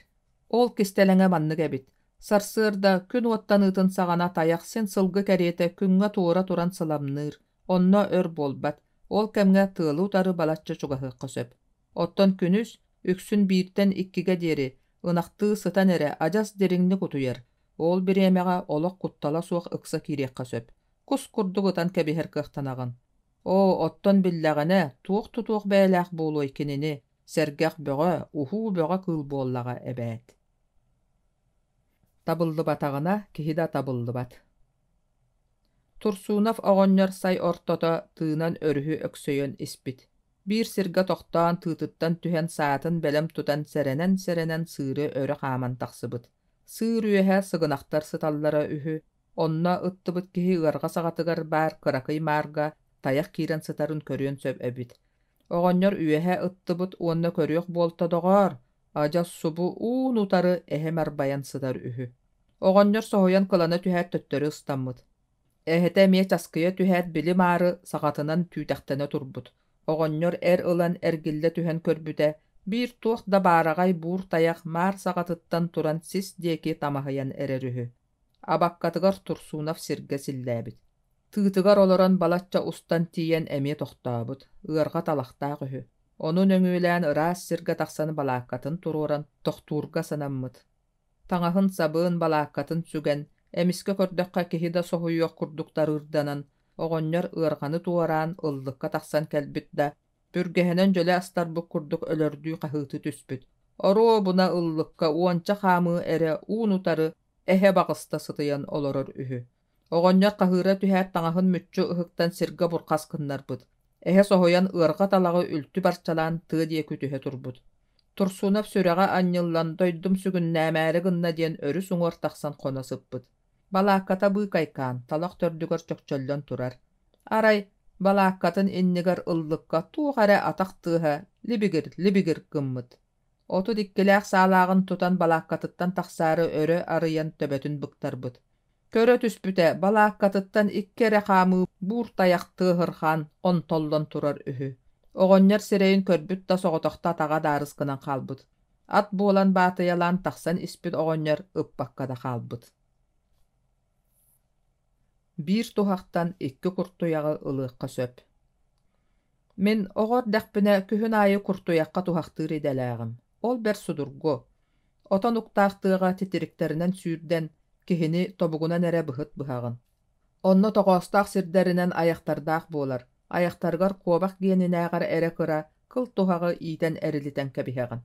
Ол кистэлэҥэ маннык эбит: сарсыарда күн уоттаныытын саҕана тайах син сылгы кэриэтэ күҥҥэ туора туран сыламныыр, онно өр буолбат, ол кэмҥэ тыалы утары балачча чугаһыахха сөп. Оттон күнүс, үксүн бииртэн иккигэ диэри, ынахтыы сытан эрэ адьас дириҥник утуйар, ол бириэмэҕэ олох куттала суох ыкса киириэххэ сөп, кус курдук ытан кэбиһэр кыахтанаҕын. Оо, оттон биллэҕинэ, туох тутуох бэйэлээх буолуой кинини, сэргэх бөҕө, уһуу бөҕө кыыл буоллаҕа эбээт. Табыллыбатаҕына киһи да табыллыбат. Турсунов оҕонньор сай ортото тыынан өрүһү өксөйөн испит. Биир сиргэ тохтоон тыытыттан түһэн саатын бэлэм тутан сэрэнэн-сэрэнэн сыыры өрө хааман тахсыбыт. Сыыр үөһэ сыгынахтар сыталлара үһү. Онно ыттыбыт киһи ыарҕа саҕатыгар баар кыракый маарга тайах киирэн сытарын көрүөн сөп эбит. Оҕонньор үөһэ ыттыбыт уонна көрүөх буолта доҕоор, адьас субу уун-утары эһэм арбайан сытар үһү. Оҕонньор соһуйан кылана түһээт төттөрү ыстаммыт. Эһэтэ эмиэ часкыйа түһээт били маары саҕатынан түүтэхтэнэ турбут. Оҕонньор эр ылан эргиллэ түһэн көрбүтэ, биир туох да баараҕай буур тайах маар саҕатыттан туран сис диэки тамаһыйан эрэр үһү. Абаккатыгар Турсунов сиргэ силлээбит. Тыытыгар олорон балачча устан тиийэн эмиэ тохтообут, ыарҕа талахтаах үһү. Ону нөҥүөлээн ыраас сиргэ тахсан балааккатын туруоран тохтуурга санаммыт. Таҥаһын-сабын, балааккатын сүгэн, эмискэ көрдөххө киһи да соһуйуох курдук тарыырданан, оҕонньор ыарҕаны туораан ыллыкка тахсан кэлбит да, бүргэһинэн дьөлө астарбыт курдук өлөрдүү хаһыытыы түспүт. Оруобуна ыллыкка уонча хаамыы эрэ уун-утары эһэ баҕыста сытыйан олорор үһү. Оҕонньор хаһыыра түһээт таҥаһын мүччү ыһыктан сиргэ бурхас гыннарбыт. Эһэ соһуйан ыарҕа талаҕы үлтү барчалаан тыа диэки түһэ турбут. Турсунов сүрэҕэ анньыллан дойдум сүгүннээмээри гынна диэн өрүс уҥуор тахсан хоно сыппыт. Балаакката быыкайкаан, талах төрдүгэр чөкчөллөн турар. Арай, балааккатын иннигэр ыллыкка туох эрэ атах тыаһа либигир-либигир гыммыт. 32-лээх саалааҕын тутан балааккатыттан тахсаары өрө арыйан төбөтүн быктарбыт. Көрө түспүтэ, балааккатыттан икки эрэ хаамыы буур тайах тыаһырҕаан онтоллон турар үһү. Оҕонньор сирэйин көрбүт да соҕотохто атаҕа даарыс гынан хаалбыт. Ат буолан баатыйалаан тахсан испит оҕонньор ыппакка да хаалбыт. Биир туһахтан икки куртуйаҕы ылыахха сөп. Мин оҕо эрдэхпинэ күһүн аайы куртуйахха туһахтыыр идэлээҕим. Ол бэрт судургу. Отон уктаах тыаҕа титириктэринэн сүүрдэн, киһини тобугунан эрэ быһыт быһаҕын. Онно тоҕоостоох сирдэринэн айахтардаах буолар, айахтарыгар куобах гиэнинээҕэр эрэ кыра кыл туһаҕы иитэн эрилитэн кэбиһэҕин.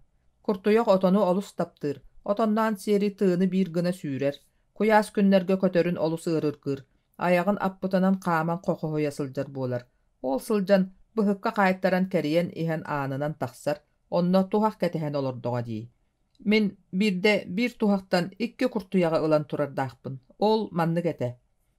Куртуйах отону олус таптыыр, отонноон сиэри тыаны биир гына сүүрэр, куйаас күннэргэ көтөрүн олус ыарыргыыр, айаҕын аппытынан хааман хохоһуйа сылдьар буолар. Ол сылдьан быһыкка хаайтаран кэрийэн иһэн аанынан тахсар, онно туһах кэтэһэн олордоҕо дии. Мин биирдэ биир туһахтан икки куртуйаҕы ылан турардаахпын. Ол маннык этэ.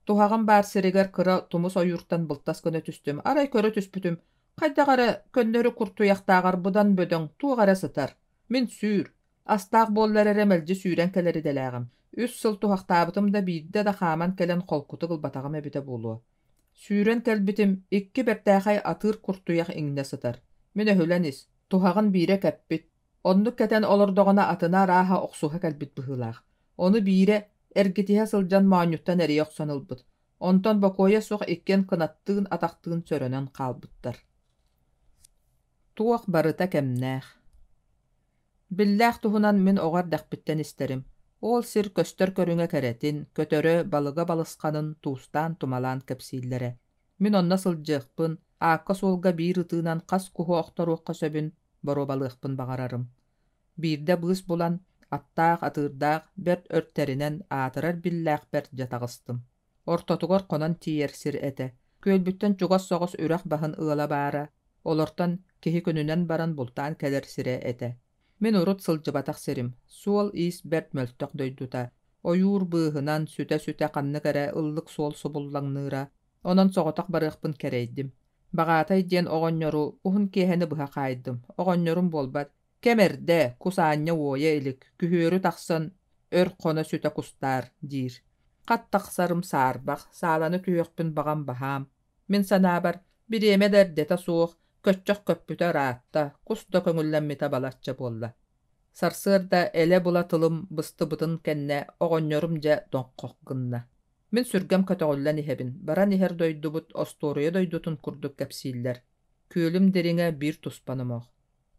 Туһаҕым баар сиригэр кыра тумус ойууртан былтас гына түстүм. Арай көрө түспүтүм, хайдах эрэ көннөрү куртуйахтааҕар быдан бөдөҥ туох эрэ сытар. Мин сүүр, астаах буоллар эрэ мэлдьи сүүрэн кэлэр идэлээҕим. Үс сыл туһахтаабытым да биирдэ да хааман кэлэн холкутук ылбатаҕым эбитэ буолуо. Сүүрэн кэлбитим, икки бэртээхэй атыыр куртуйах иҥнэ сытар. Мин өһүлэн ис, туһаҕын биирэ кэппит. Оннук кэтэн олордоҕуна атына арааһа охсуһа кэлбит быһыылаах. Ону биирэ эргитиһэ сылдьан моонньуттан эрийэ охсон ылбыт. Онтон бокуойа суох иккиэн кынаттыын атахтыын сөрөнөн хаалбыттар. Туох барыта кэмнээх. Биллээх туһунан мин оҕо эрдэхпиттэн истэрим. Ол сир көстөр көрүҥэ кэрэтин, көтөрө, балыга балысханын туустаан-тумалаан кэпсииллэрэ. Мин онно сылдьыахпын, аакка-суолга биир ытыынан хас куһу охторуохха сөбүн боруобалыахпын баҕарарым. Биирдэ быыс булан, аттаах, атыырдаах, бэрт өр тэринэн, аатырар биллээхпэр дьэ таҕыстым. Ортотугар хонон тиийэр сир этэ. Күөлбүттэн чугас соҕус үрэх баһын ыала баара, олортон киһи күнүнэн баран бултаан кэлэр сирэ этэ. Мин урут сылдьыбатах сирим, суол-иис бэрт мөлтөх дойдута. Ойуур быыһынан сүтэ-сүтэ ханнык эрэ ыллык суол субуллаҥныыра, онон соҕотох барыахпын кэрэйдим. Баҕаатай диэн оҕонньору уһун киэһэни быһа хаайдым. Оҕонньорум буолбат, кэм эрдэ, кус аанньа уойа илик, күһүөрү тахсан өр хоно сүтэ кустаар диир. Хат тахсарым саарбах, сааланы түһүөхпүн баҕам баһаам. Мин санаабар, бириэмэ да эрдэтэ суох, көччөх көппүтэ ыраатта, кус да көҥүллэммитэ балачча буолла. Сарсыарда элэ-была тылым быстыбытын кэннэ оҕонньорум дьэ тоҥхох гынна. Мин сүргэм көтөҕүллэн иһэбин, баран иһэр дойдубут остуоруйа дойдутун курдук кэпсииллэр. Күөлүм дириҥэ биир туспа номох.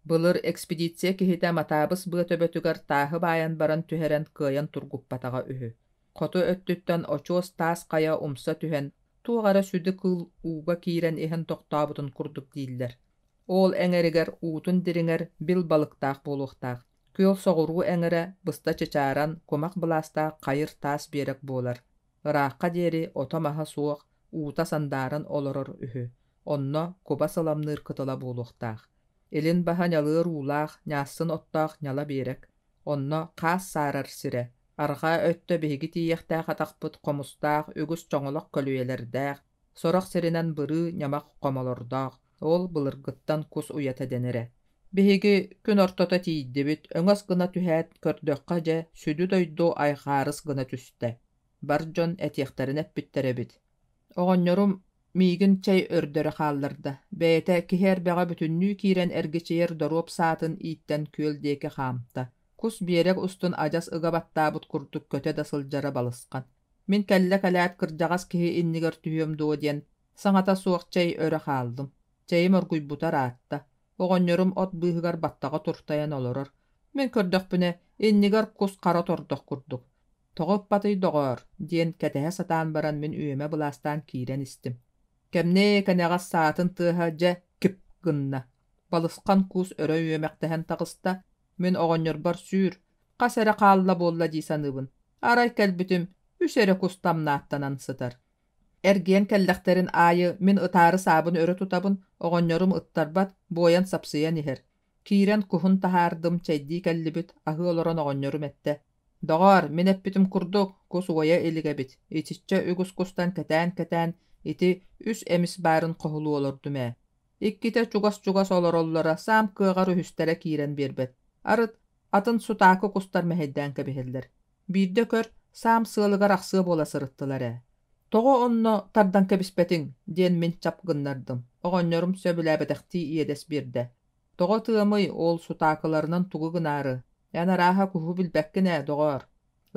Былыр экспедиция киһитэ Матаабыс быа төбөтүгэр тааһы баайан баран түһэрэн кыайан тургуппатаҕа үһү. Хоту өттүттэн очуос таас хайа умса түһэн, туох эрэ сүдү кыыл ууга киирэн иһэн тохтообутун курдук дииллэр. Ол эҥэригэр уутун дириҥэр бил балыктаах буолуохтаах. Күөл соҕуруу эҥэрэ быста чычааран, кумах былаастаах хайыр таас биэрэк буолар. Ыраахха диэри ото-маһа суох, уута сандааран олорор үһү. Онно куба сыламныыр кытыла буолуохтаах. Илин баһа ньалыар уулаах, ньаассын оттоох ньала биэрэк. Онно хаас саарар сирэ. Арҕаа өттө биһиги тиийиэхтээх атахпыт хомустаах, үгүс чоҥолох көлүйэлэрдээх, сорох сиринэн бырыы ньамах хомолордоох. Ол былыргыттан кус уйата дэнэрэ. Биһиги күн ортото тиийдибит, өҥөс гына түһээт, көрдөххө дьэ, сүдү дойду айхаарыс гына түстэ. Бар дьон этиэхтэрин эппиттэр эбит. Оҕонньорум миигин чэй өрдөрө хаалларда, бэйэтэ киһи эрбэҕэ бүтүннүү киирэн эргичийэр доруоп саатын ииттэн күөл диэки хаамта. Кус биэрэк устун адьас ыга баттаабыт курдук көтө да сылдьара балысхан. Мин кэллэ кэлээт кырдьаҕас киһи иннигэр түһүөм дуо диэн саҥата суох чэй өрө хааллым. Чэйим оргуйбута ыраатта. Оҕонньорум от быыһыгар баттаҕа туртайан олорор. Мин көрдөхпүнэ, иннигэр кус хара тордох курдук. Тоҕо ыппатый доҕоор? диэн кэтэһэ сатаан баран мин үөмэ былаастаан киирэн истим. Кэмниэ кэнэҕэс саатын тыаһа дьэ кип гынна. Балысхан куус өрө үөмэхтэһэн таҕыста. Мин оҕонньорбор сүүр, хас эрэ хаалла буолла дии саныыбын. Арай кэлбитим, үс эрэ кус тамнааттанан сытар. Эргийэн кэллэхтэрин аайы мин ытаары саабын өрө тутабын, оҕонньорум ыттарбат, буойан сапсыйан иһэр. Киирэн куһун таһаардым, чэйдии кэллибит, аһыы олорон оҕонньорум эттэ: «Доҕоор, мин эппитим курдук, кус уойа илик эбит, итиччэ үгүс кустан кэтээн-кэтээн ити үс эмис баарын хоһулуу олордум ээ. Иккитэ чугас-чугас олороллоро саам кыаҕар үһүстэрэ киирэн биэрбэт. Арыт атын сутаакы кустар мэһэйдээн кэбиһэллэр. Биирдэ көр, саам сыалыгар ахсыа буола сырыттылар ээ. Тоҕо онно тардан кэбиспэтиҥ?» диэн мин чап гыннардым. Оҕонньорум сөбүлээбэтэхтии иэдэс биэрдэ. «Тоҕо тыамый, ол сутаакыларынан тугу гынаары? Эн арааһа куһу билбэккин ээ, доҕоор.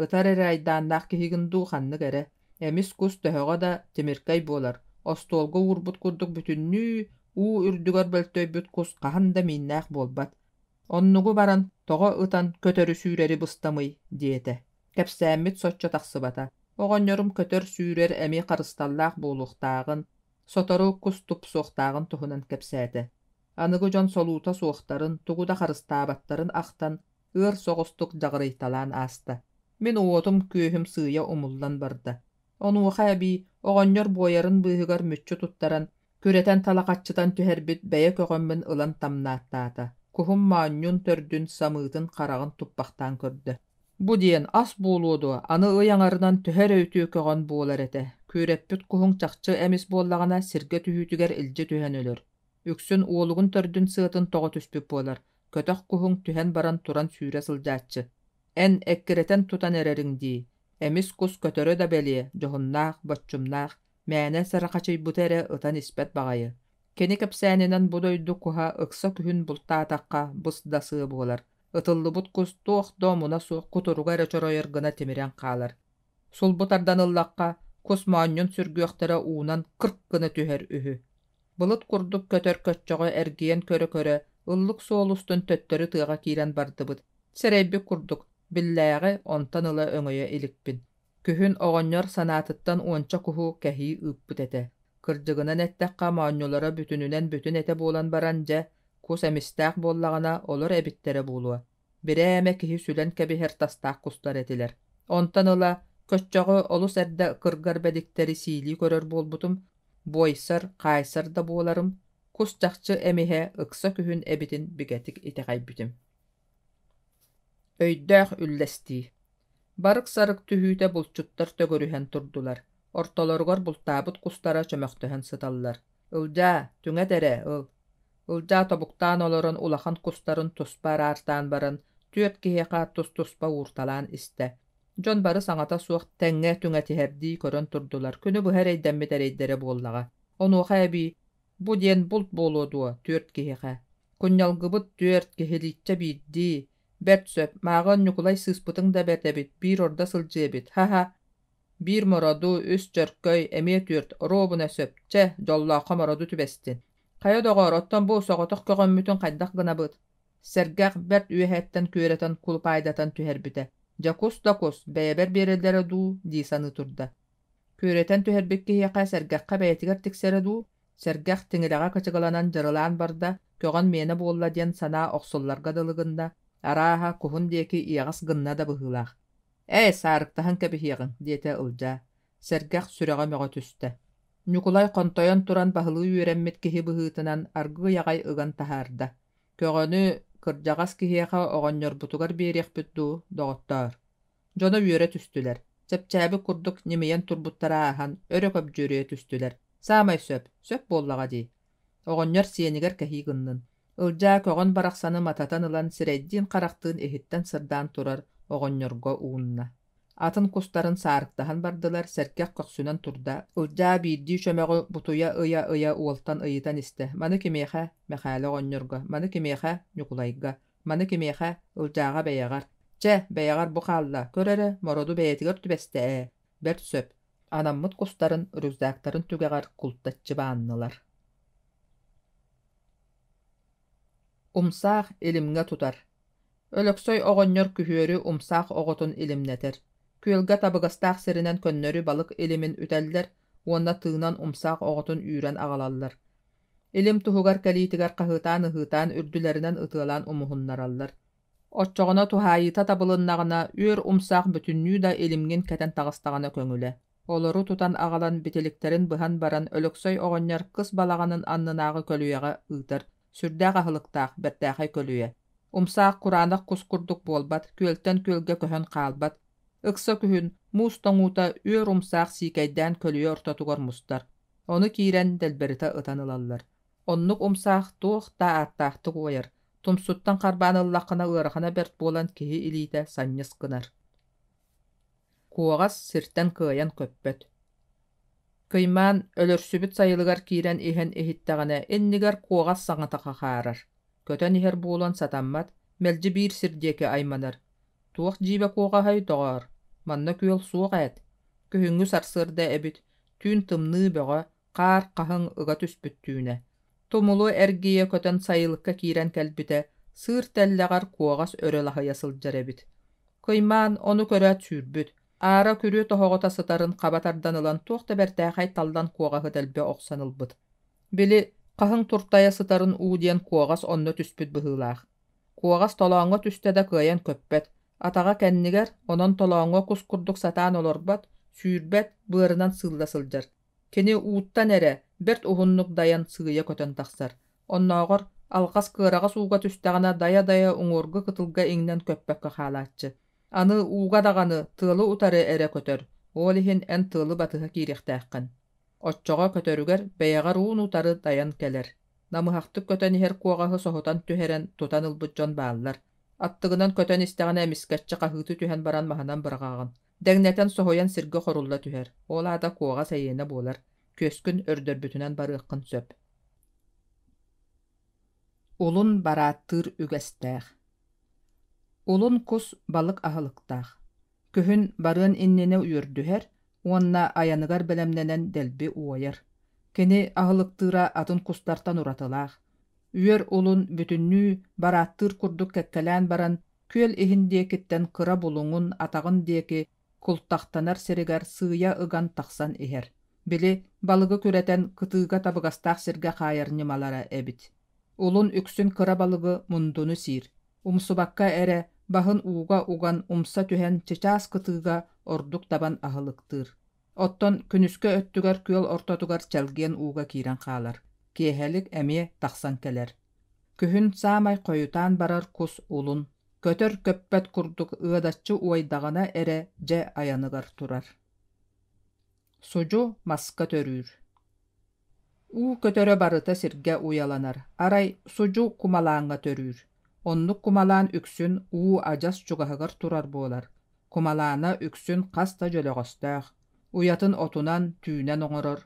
Ытар эрэ айдааннаах киһигин дуу ханнык эрэ. Эмис кус төһөҕө да тимиркэй буолар, остуолга уурбут курдук бүтүннүү уу үрдүгэр бөлтөйбүт кус хаһан да мииннээх буолбат. Оннугу баран тоҕо ытан көтөрү-сүүрэри быстамый?» диэтэ. Кэпсээммит соччо тахсыбата. Оҕонньорум көтөр-сүүрэр эмиэ харысталлаах буолуохтааҕын, сотору кус тупсуохтааҕын туһунан кэпсээтэ. Аныгы дьон солуута суохтарын, тугу да харыстаабаттарын ахтан, ыар соҕустук дьаҕырыйталаан ааста. Мин уотум-күөһүм сыыйа умуллан барда. Онуоха эбии оҕонньор буойарын быыһыгар мүччү туттаран, күрэтэн талахаччытан түһэрбит бэйэ көҕөммүн ылан тамнааттаата. Куһум моонньун төрдүн, самыытын хараҕын туппахтаан көрдө. Бу диэн ас буолуо дуо, аны ый аҥарынан төһө эрэ үтүө көҕөн буолар этэ. Күөрэппит куһуҥ чахчы эмис буоллаҕына сиргэ түһүүтүгэр илдьи түһэн өлөр. Үксүн уолугун төрдүн сыатын тоҕо түспүт буолар, көтөх куһуҥ түһэн баран туран сүүрэ сылдьааччы. Эн эккирэтэн тутан эрэриҥ дии, эмис кус көтөрө да бэлиэ, дьоһуннаах, боччумнаах, мээнэ сарахачыйбыты эрэ ытан испэт баҕайы. Кини кэпсээнинэн бу дойду куһа ыкса күһүн бултаатахха быс да сыа буолар. Ытыллыбыт кус туох да омуна суох кутуруга эрэ чоройор гына тимирэн хаалар. Сулбу тардан ыллахха, кус моонньун сүргүөхтэрэ уунан кырк гына түһэр үһү. Былыт курдук көтөр көччөҕү эргийэн көрө-көрө, ыллык суол устун төттөрү тыаҕа киирэн бардыбыт. Сэрэйбит курдук, биллээҕи онтон ыла өҥөйө иликпин. Күһүн оҕонньор санаатыттан уонча куһу кэһии ыыппыт этэ. Кырдьыгынан эттэххэ, моонньулара бүтүнүнэн бүтүн этэ буолан баран, дьэ, кус эмистээх буоллаҕына, олор эбиттэрэ буолуо. Бирээмэ киһи сүлэн кэбиһэр тастаах кустар этилэр. Онтон ыла көччөҕү олус эрдэ кыргар бэдиктэри сиилии көрөр буолбутум, буойсар, хаайсар да буоларым, кус чахчы эмиһэ ыкса күһүн эбитин бигэтик итэҕэйбитим. Өйдөөх үллэстии Барык-сарык түһүүтэ булчуттар төгүрүһэн турдулар, ортолоругар бултаабыт кустара чөмөхтөһөн сыталлар. «Ылдьаа, түҥэт эрэ, ыл» Ылдьаа тобуктаан олорон улахан кустарын туспа араартаан баран, түөрт киһиэхэ тус-туспа уурталаан истэ. Дьон бары саҥата суох тэҥҥэ түҥэтиһэрдии көрөн турдулар, күнү быһа эрэйдэммит эрэйдэрэ буоллаҕа. Онуоха эбии Бу диэн булт буолуо дуо түөрт киһиэхэ? Кунньалгыбыт түөрт, киһилииччэ биирдии. Бэрт сөп, мааҕын Ньукулай сыыспытыҥ да бэрт эбит, биир ордо сылдьыа эбит, ха-ха. Биир мороду, үс чөркөй, эмиэ түөрт, оруобуна сөп, чэ, дьоллооххо мороду түбэстин. Хайа доҕоор, оттон бу соҕотох көҕөммүтүн хайдах гынабыт? Сэргэх бэрт үөһэттэн күөрэтэн кулупаайдатан түһэрбитэ. Дьэ кус да кус, бэйэбэр биэрэллэрэ дуу дии саныы турда. Күөрэтэн түһэрбит киһиэхэ сэргэххэ бэйэтигэр тиксэрэ дуу, сэргэх тиҥилэҕэ кычыгыланан дьарылаан барда, көҕөн миэнэ буолла диэн санаа охсулларга дылы гынна, арааһа, куһун диэки иэҕэс гынна да быһыылаах. «Ээ, саарыктаһан кэбиһиэҕиҥ» диэтэ Ылдьаа. Сэргэх сүрэҕэ мөҕө түстэ. Ньукулай хонтойон туран баһылыы үөрэммит киһи быһыытынан аргыый аҕай ыган таһаарда. Көҕөнү кырдьаҕас киһиэхэ оҕонньорбутугар биэриэхпит дуу, доҕоттоор? Дьоно үөрэ түстүлэр, чэпчээбит курдук ньимийэн турбуттара ааһан, өрө көбдьүөрүйэ түстүлэр. Саамай сөп, сөп буоллаҕа дии. Оҕонньор сиэнигэр кэһии гыннын. Ылдьаа көҕөн барахсаны мататан ылан сирэйдиин-харахтыын иһиттэн сырдаан турар оҕонньорго уунна. Атын кустарын саарыктаһан бардылар, сэргэх көхсүнэн турда. Ылдьаа биирдии чөмөҕү бутуйа ыйа-ыйа уолтан ыйытан истэ. Маны кимиэхэ? Мэхээлэ оҕонньорго. Маны кимиэхэ? Ньукулайга. Маны кимиэхэ? Ылдьааҕа бэйэҕэр. Чэ, бэйэҕэр бу хаалла, көр эрэ, мороду бэйэтигэр түбэстэ ээ. Бэрт сөп. Анаммыт кустарын рюкзактарын түгэҕэр култаччы бааннылар. Умсаах илимҥэ тутар. Өлөксөй оҕонньор күһүөрү умсаах оҕотун илимнэтэр. Күөлгэ табыгастаах сиринэн көннөрү балык илимин үтэллэр уонна тыынан умсаах оҕотун үүрэн аҕалаллар. Илим туһугар кэлиитигэр хаһыытаан-ыһыытаан үрдүлэринэн ытыалаан умуһуннараллар. Оччоҕуна туһаайыыта табылыннаҕына, үөр умсаах бүтүннүү да илимҥин кэтэн таҕыстаҕына көҥүлэ. Олору тутан аҕалан битиликтэрин быһан баран Өлөксөй оҕонньор кыс балаҕанын аннынааҕы көлүйэҕэ ыытар. Сүрдээх аһылыктаах, бэртээхэй көлүйэ. Умсаах кураанах кус курдук буолбат, күөлтэн күөлгэ көһөн хаалбат. Ыкса күһүн муус тоҥуута үөр умсаах сиикэйдээн көлүйэ ортотугар мустар. Ону киирэн дэлбэритэ ытан ылаллар. Оннук умсаах туох да ааттаахтык уойар, тумсуттан харбаан ыллаххына ыарахана бэрт буолан киһи илиитэ санньыс гынар. Куоҕас сиртэн кыайан көппөт. Кыймаан өлөрсүбүт сайылыгар киирэн иһэн иһиттэҕинэ иннигэр куоҕас саҥата хахаарар. Көтөн иһэр буолан сатаммат, мэлдьи биир сир диэки айманар. Туох дьиибэ куоҕаһай, доҕоор, манна күөл суох ээт. Күһүҥҥү сарсыарда эбит, түүн тымныы бөҕө, хаар хаһыҥ ыга түспүт түүнэ. Тумулу эргийэ көтөн сайылыкка киирэн кэлбитэ, сыыр тэллэҕэр куоҕас өрө лаһыйа сылдьар эбит. Кыймаан ону көрөөт сүүрбүт, аара күрүө тоһоҕото сытарын хаба тардан ылан туох да бэртээхэй таллан куоҕаһы дэлби охсон ылбыт. Били, хаһыҥ туртайа сытарын уу диэн куоҕас онно түспүт быһыылаах. Куоҕас толооҥҥо түстэ да кыайан көппөт, атаҕа кэннигэр, онон толооҥҥо кус курдук сатаан олорбот, сүүрбэт, быарынан сыылла сылдьар. Кини ууттан эрэ бэрт уһуннук дайан сыыйа көтөн тахсар. Оннооҕор алҕас кыараҕас ууга түстэҕинэ дайа-дайа уҥуоргу кытылга иҥнэн көппөккө хаалааччы. Аны ууга даҕаны тыалы утары эрэ көтөр, ол иһин эн тыалы батыһа киириэхтээххин. Оччоҕо көтөрүгэр бэйэҕэр уун утары дайан кэлэр. Намыһахтык көтөн иһэр куоҕаһы соһутан түһэрэн тутан ылбыт дьон бааллар. Аттыгынан көтөн истэҕинэ эмискэччи хаһыытыы түһэн баран маһынан быраҕаҕын. Дэҥнэтэн соһуйан сиргэ хорулла түһэр, ол аата куоҕас эйиэнэ буолар, күөскүн өрдөрбүтүнэн барыаххын сөп. Улун барааттыыр үгэстээх. Улун кус балык аһылыктаах. Күһүн барыан иннинэ үөрдүһэр уонна айаныгар бэлэмнэнэн дэлби уойар. Кини аһылыктыыра атын кустартан уратылаах. Үөр улун бүтүннүү барааттыыр курдук кэккэлээн баран күөл иһин диэкиттэн кыра булуҥун атаҕын диэки култахтанар сиригэр сыыйа ыган тахсан иһэр. Били, балыгы күрэтэн кытыыга табыгастаах сиргэ хаайар ньымалара эбит. Улун үксүн кыра балыгы мундуну сиир. Умсубакка эрэ баһын ууга уган умса түһэн чычаас кытыыга ордук табан аһылыктыыр. Оттон күнүскү өттүгэр күөл ортотугар чэлгиэн ууга киирэн хаалар. Киэһэлик эмиэ тахсан кэлэр. Күһүн саамай хойутаан барар кус улун, көтөр көппөт курдук ыадаччы уойдаҕына эрэ дьэ айаныгар турар. Судьу маска төрүүр. Уу көтөрө барыта сиргэ уйаланар, арай судьу кумалааҥҥа төрүүр. Оннук кумалаан үксүн уу адьас чугаһыгар турар буолар. Кумалаана үксүн хас да дьөлөҕөстөөх. Уйатын отунан, түүнэн оҥорор.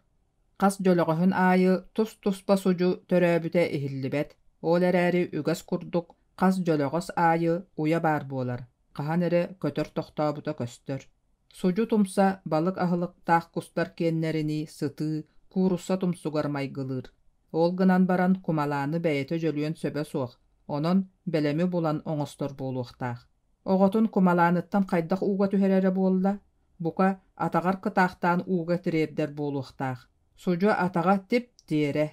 Хас дьөлөҕөһүн аайы тус-туспа судьу төрөөбүтэ иһиллибэт, ол эрээри үгэс курдук хас дьөлөҕөс аайы уйа баар буолар, хаһан эрэ көтөр тохтообута көстөр. Судьу тумса балык аһылыктаах кустар киэннэринии сытыы, куурусса тумсугар майгылыыр. Ол гынан баран кумалааны бэйэтэ дьөлүөн сөбө суох, онон бэлэми булан оҥостор буолуохтаах. Оҕотун кумалааныттан хайдах ууга түһэрэрэ буолла? Бука, атаҕар кытаахтаан ууга тириэрдэр буолуохтаах. Судьу атаҕа тип-тиэрэ.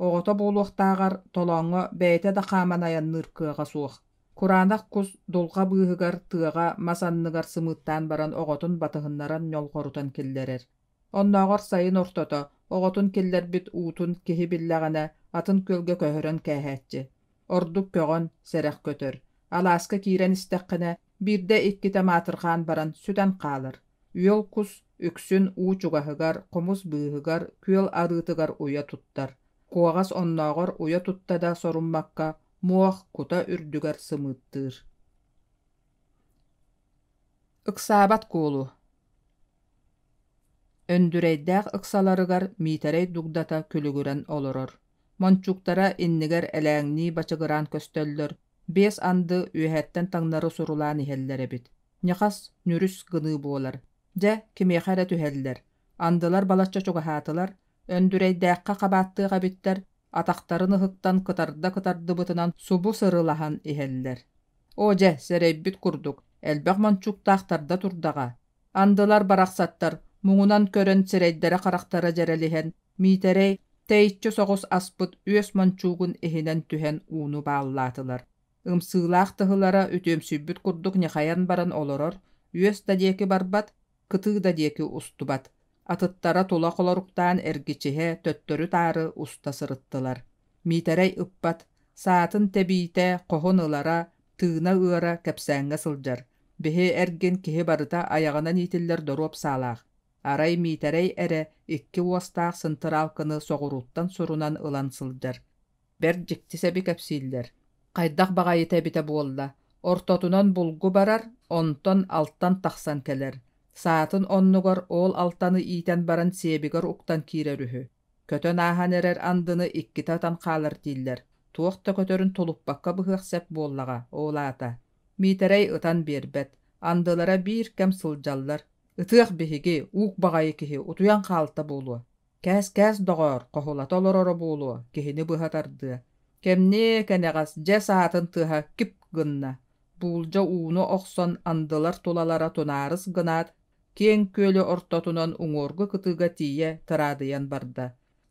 Оҕото буолуохтааҕар толооҥҥо бэйэтэ да хааман айанныыр кыаҕа суох. Кураанах кус дулҕа быыһыгар тыаҕа мас анныгар сымыыттаан баран оҕотун батыһыннаран ньолҕорутан киллэрэр. Оннооҕор сайын ортото Оҕотун киллэрбит уутун киһи биллэҕинэ атын күөлгэ көһөрөн кээһээччи. Ордук көҕөн, сэрэх көтөр. Алааска киирэн истэххинэ, биирдэ-иккитэ маатырҕаан баран сүтэн хаалар. Үөл кус үксүн уу чугаһыгар, хомус быыһыгар, күөл арыытыгар уйа туттар. Куоҕас оннооҕор уйа тутта да соруммакка, муох кута үрдүгэр сымыыттыыр. Ыксаабат куолу Өндүрэйдээх ыксаларыгар Миитэрэй дугдата күлүгүрэн олорор. Мончууктара иннигэр элээҥнии бачыгыраан көстөллөр, биэс анды үөһэттэн таҥнары сурулаан иһэллэр эбит. Ньахас нүрүс гыныы буолар. Дьэ, кимиэхэ эрэ түһэллэр. Андылар балачча чугаһаатылар, Өндүрэйдээххэ хабааттыах эбиттэр, атахтарын ыһыктан кытарда кытардыбытынан субу сырылаһан иһэллэр. Оо дьэ, сэрэйбит курдук, элбэх мончууктаах тарда турдаҕа. Андылар барахсаттар муҥунан көрөн сирэйдэрэ-харахтара дьэрэлиһэн, Миитэрэй тэйиччи соҕус аспыт үөс мончуугун иһинэн түһэн ууну бааллаатылар. Ымсыылаах тыһылара үтүөмсүйбүт курдук ньыхайан баран олорор, үөс да диэки барбат, кытыы да диэки устубат. Атыттара тула холоруктаан эргичиһэ төттөрү-таары уста сырыттылар. Миитэрэй ыппат, саатын тэбиитэ, хоһун ылара, тыына ыара кэпсээҥҥэ сылдьар. Биһи эргин киһи барыта айаҕынан иитиллэр доруоп саалаах. Арай Миитэрэй эрэ икки уостаах сынтыраалкыны соҕурууттан сурунан ылан сылдьар. Бэрт дьикти сэби кэпсииллэр. Хайдах баҕайыта эбитэ буолла, ортотунан булгу барар, онтон алтан тахсан кэлэр. Саатын оннугар ол алтаны иитэн баран сиэбигэр уктан киирэр үһү. Көтөн ааһан эрэр андыны иккитэ ытан хаалар дииллэр. Туох да көтөрүн тулуппакка быһыах сэп буоллаҕа, ол аата. Миитэрэй ытан биэрбэт. Андылара биир кэм сылдьаллар. Ытыах биһиги, уук баҕайы киһи утуйан хаалта буолуо. Кээс-кээс доҕоор, хоһулата олороро буолуо, киһини быһа тардыа. Кэмниэ кэнэҕэс дьэ саатын тыаһа кип гынна. Буулдьа ууну охсон андылар тулалара тунаарыс гынаат, киэҥ күөлү ортотунан уҥуоргу кытыыга тиийэ тыраадыйан барда.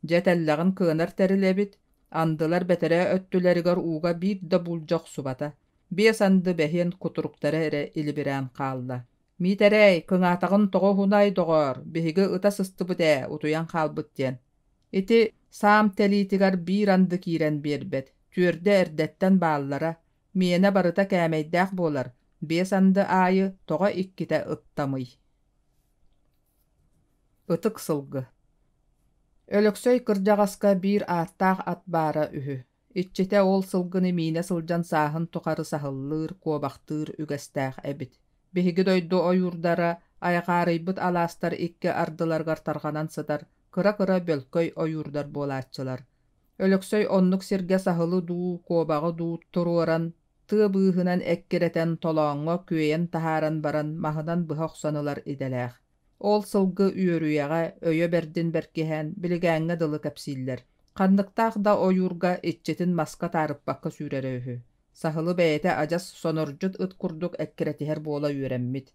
Дьэ тэллэҕин кыанар тэрил эбит, андылар бэтэрээ өттүлэригэр ууга биир да буулдьа охсубата. Биэс анды бэһиэн кутуруктара эрэ илибирээн хаалла. Миитэрээй, кыҥаатаҕын тоҕо уһунай, доҕоор, биһиги ыта сыстыбыт ээ, утуйан хаалбыт диэн. Ити саам тэлиитигэр биир анды киирэн биэрбэт, түөрдэ эрдэттэн бааллара, миэнэ барыта кээмэйдээх буолар, биэс анды аайы тоҕо иккитэ ыттамый. Ытык сылгы Өлөксөй кырдьаҕаска биир ааттаах ат баара үһү. Иччитэ ол сылгыны миинэ сылдьан сааһын тухары саһыллыыр, куобахтыыр үгэстээх эбит. Биһиги дойду ойуурдара айҕаарыйбыт алаастар икки ардыларыгар тарҕанан сытар кыра-кыра бөлкөй ойуурдар буолааччылар. Өлөксөй оннук сиргэ саһылы дуу, куобаҕы дуу туруоран, тыа быыһынан эккирэтэн толооҥҥо күөйэн таһааран баран маһынан быһа охсон ылар идэлээх. Ол сылгы үөрүйэҕэ, өйө бэрдин бэркиһээн, билигээҥҥэ дылы кэпсииллэр. Ханныктаах да ойуурга иччитин маска таарыппакка сүүрэрэ үһү. Саһылы бэйэтэ адьас сонордьут ыт курдук эккирэтиһэр буола үөрэммит.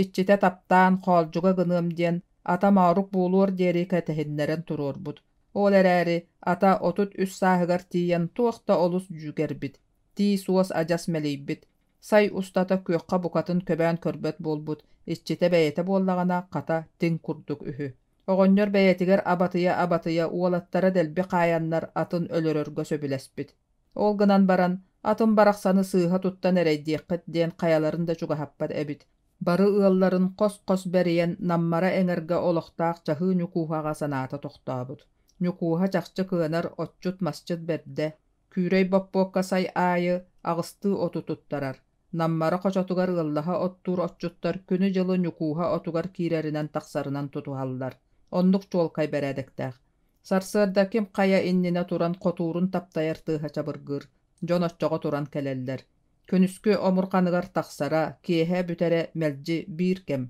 Иччитэ таптаан хоолдьуга гыныам диэн, ата моорук буолуор диэри кэтэһиннэрэн туруорбут. Ол эрээри ата 33 сааһыгар тиийэн туох да олус дьүүгэрбит, тиис-уос адьас мэлийбит, Сай устата күөххэ букатын көбөөн көрбөт буолбут, иччитэ бэйэтэ буоллаҕына, хата, тиҥ курдук үһү. Оҕонньор бэйэтигэр абатыйа-абатыйа уолаттара дэлби хаайаннар атын өлөрөргө сөбүлэспит. Ол гынан баран, атын барахсаны сыыһа туттан эрэйдиэххит диэн хайаларын да чугаһаппат эбит. Бары ыалларын хос-хос бэрийэн Наммара эҥэргэ олохтоох Чаһыы Ньукууһаҕа санаата тохтообут. Ньукууһа чахчы кыанар отчут-масчыт бэрдэ, Күүрэй боппуокка сай аайы аҕыстыы оту туттарар. Наммара хочотугар ыаллаһа оттуур отчуттар күнү-дьылы Ньукууһа отугар киирэринэн-тахсарынан тутуһаллар. Оннук чуолкай бэрээдэктээх. Сарсыарда ким хайа иннинэ туран хотуурун таптайар тыаһа чабыргыыр, дьон оччоҕо туран кэлэллэр. Күнүскү омурҕаныгар тахсара, киэһэ бүтэрэ мэлдьи биир кэм.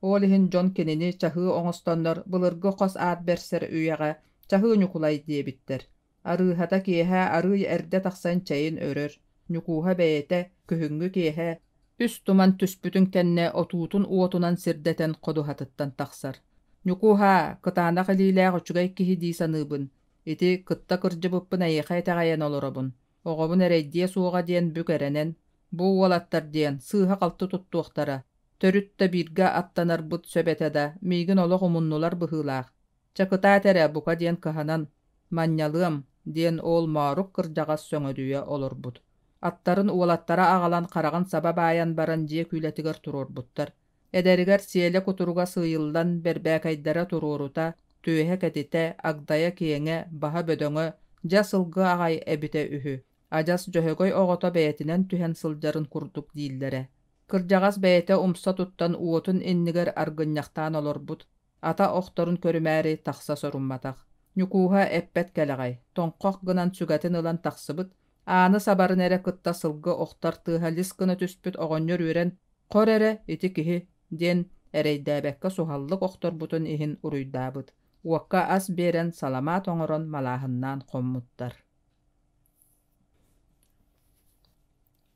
Ол иһин дьон кинини чаһыы оҥостоннор былыргы хос аат бэрсэр үйэҕэ Чаһыы Ньукулай диэбиттэр. Арыыһата киэһэ арыый эрдэ тахсан чэйин өрөр, Ньукууһа бэйэтэ күһүҥҥү киэһэ үс туман түспүтүн кэннэ отуутун уотунан сирдэтэн ходуһатыттан тахсар. «Ньукууһаа, кытаанах илиилээх үчүгэй киһи дии саныыбын. Ити кытта кырдьыбыппын эйиэхэ итэҕэйэн олоробун. Оҕобун эрэйдиэ суоҕа диэн бүк эрэнэн, бу уолаттар диэн сыыһа-халты туттуохтара. Төрүт да бииргэ аттанарбыт сөп этэ да, миигин олох умуннулар быһыылаах. Чэ кытаат эрэ, бука диэн кыһанан, манньалыам, диэн ол Моорук кырдьаҕас сөҥөдүйэ олорбут. Аттарын уолаттара аҕалан хараҕын саба баайан баран дьиэ күүлэтигэр туруорбуттар. Эдэригэр сиэлэ кутуруга сыыйыллан, бэрбээкэйдэрэ туруорута, түөһэ кэтитэ, агдайа киэҥэ, баһа бөдөҥө, дьэ сылгы аҕай эбитэ үһү. Адьас Дьөһөгөй оҕото бэйэтинэн түһэн сылдьарын курдук дииллэрэ. Кырдьаҕас бэйэтэ умса туттан уотун иннигэр аргынньахтаан олорбут, ата охторун көрүмээри тахса сорумматах. Ньукууһа эппэт кэлэҕэй, тоҥхох гынан сүгэтин ылан тахсыбыт, ааны сабарын эрэ кытта сылгы охтор тыаһа лис гына түспүт оҕонньор үөрэн «Хор эрэ, ити киһи» диэн эрэйдээбэккэ суһаллык охторбутун иһин уруйдаабыт, уокка ас биэрэн саламаат оҥорон малааһыннаан хоммуттар.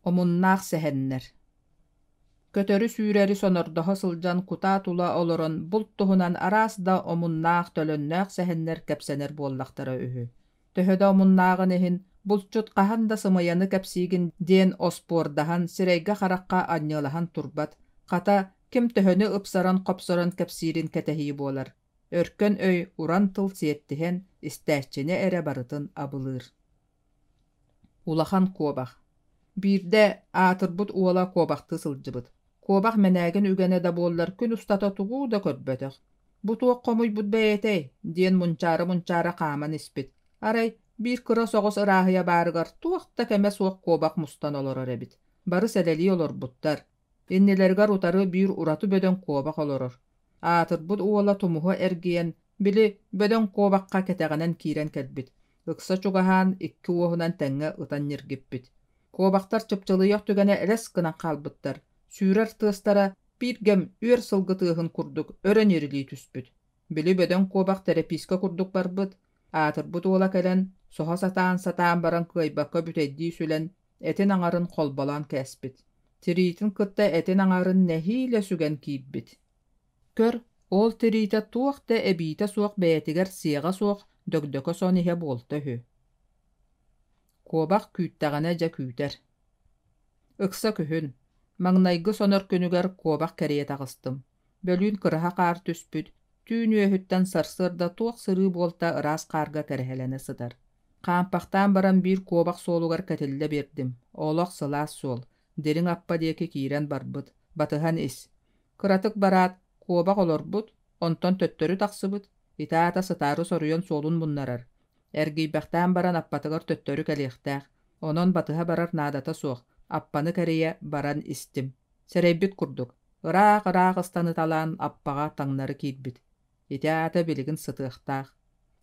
Омуннаах сэһэннэр Көтөрү-сүүрэри сонордоһо сылдьан кутаа тула олорон булт туһунан араас да омуннаах, төлөннөөх сэһэннэр кэпсэнэр буоллахтара үһү. Төһө да омуннааҕын иһин, булчут хаһан да сымыйаны кэпсиигин диэн оспуордаһан, сирэйгэ-харахха анньыалаһан турбат, хата, ким төһөнү ыпсаран-хопсорон кэпсиирин кэтэһии буолар. Өркөн өй, уран тыл сиэттиһэн, истээччини эрэ барытын абылыыр. Улахан куобах. Биирдэ аатырбыт уола куобахтыы сылдьыбыт. Куобах мэнээгин үгэнэ да буоллар күн устата тугу да көрбөтөх. «Бу туох хомуйбут бэйэтэй?» диэн мунчаара-мунчаара хааман испит. Арай, биир кыра соҕус ырааһыйа баарыгар туох да кэмэ суох куобах мустан олорор эбит. Бары сэлэлии олорбуттар. Иннилэригэр утары биир ураты бөдөҥ куобах олорор. Аатырбыт уола тумуһу эргийэн, били, бөдөҥ куобахха кэтэҕинэн киирэн кэлбит. Ыкса чугаһаан, икки уоһунан тэҥҥэ ытан ньиргиппит. Куобахтар чыпчылыйах түгэнэ элэс гынан хаалбыттар. Сүүрэр тыастара биир гэм үөр сылгы тыаһын курдук өрө ньирилии түспүт. Били бөдөҥ куобах тэрэпиискэ курдук барбыт. Аатырбыт уола кэлэн, соһо сатаан-сатаан баран кыайбакка бүтэйдии сүлэн, этин аҥарын холболоон кээспит. Тириитин кытта этин аҥарын нэһиилэ сүгэн киирбит. Көр, ол тириитэ туох да эбиитэ суох бэйэтигэр сиэҕэ суох дөгдөкө сон иһэ буолта үһү. Куобах күүттэҕинэ дьэ күүтэр. Ыкса күһүн, маҥнайгы сонор күнүгэр куобах кэрийэ таҕыстым. Бөлүүн кыраһа хаар түспүт, түүн үөһүттэн сарсыарда туох сырыы буолта ыраас хаарга кэрэһэлэнэ сытар. Хаампахтаан баран биир куобах суолугар кэтиллэ биэрдим. Олох сылаас суол, дириҥ аппа диэки киирэн барбыт, батыһан ис. Кыратык бараат, куобах олорбут, онтон төттөрү тахсыбыт, ити аата сытаары соруйан суолун муннарар. Эргийбэхтээн баран аппатыгар төттөрү кэлиэхтээх, онон батыһа барар наадата суох, аппаны кэрийэ баран истим. Сэрэйбит курдук, ыраах-ыраах ыстаныталаан аппаҕа таҥнары киирбит. Ити аата билигин сытыахтаах.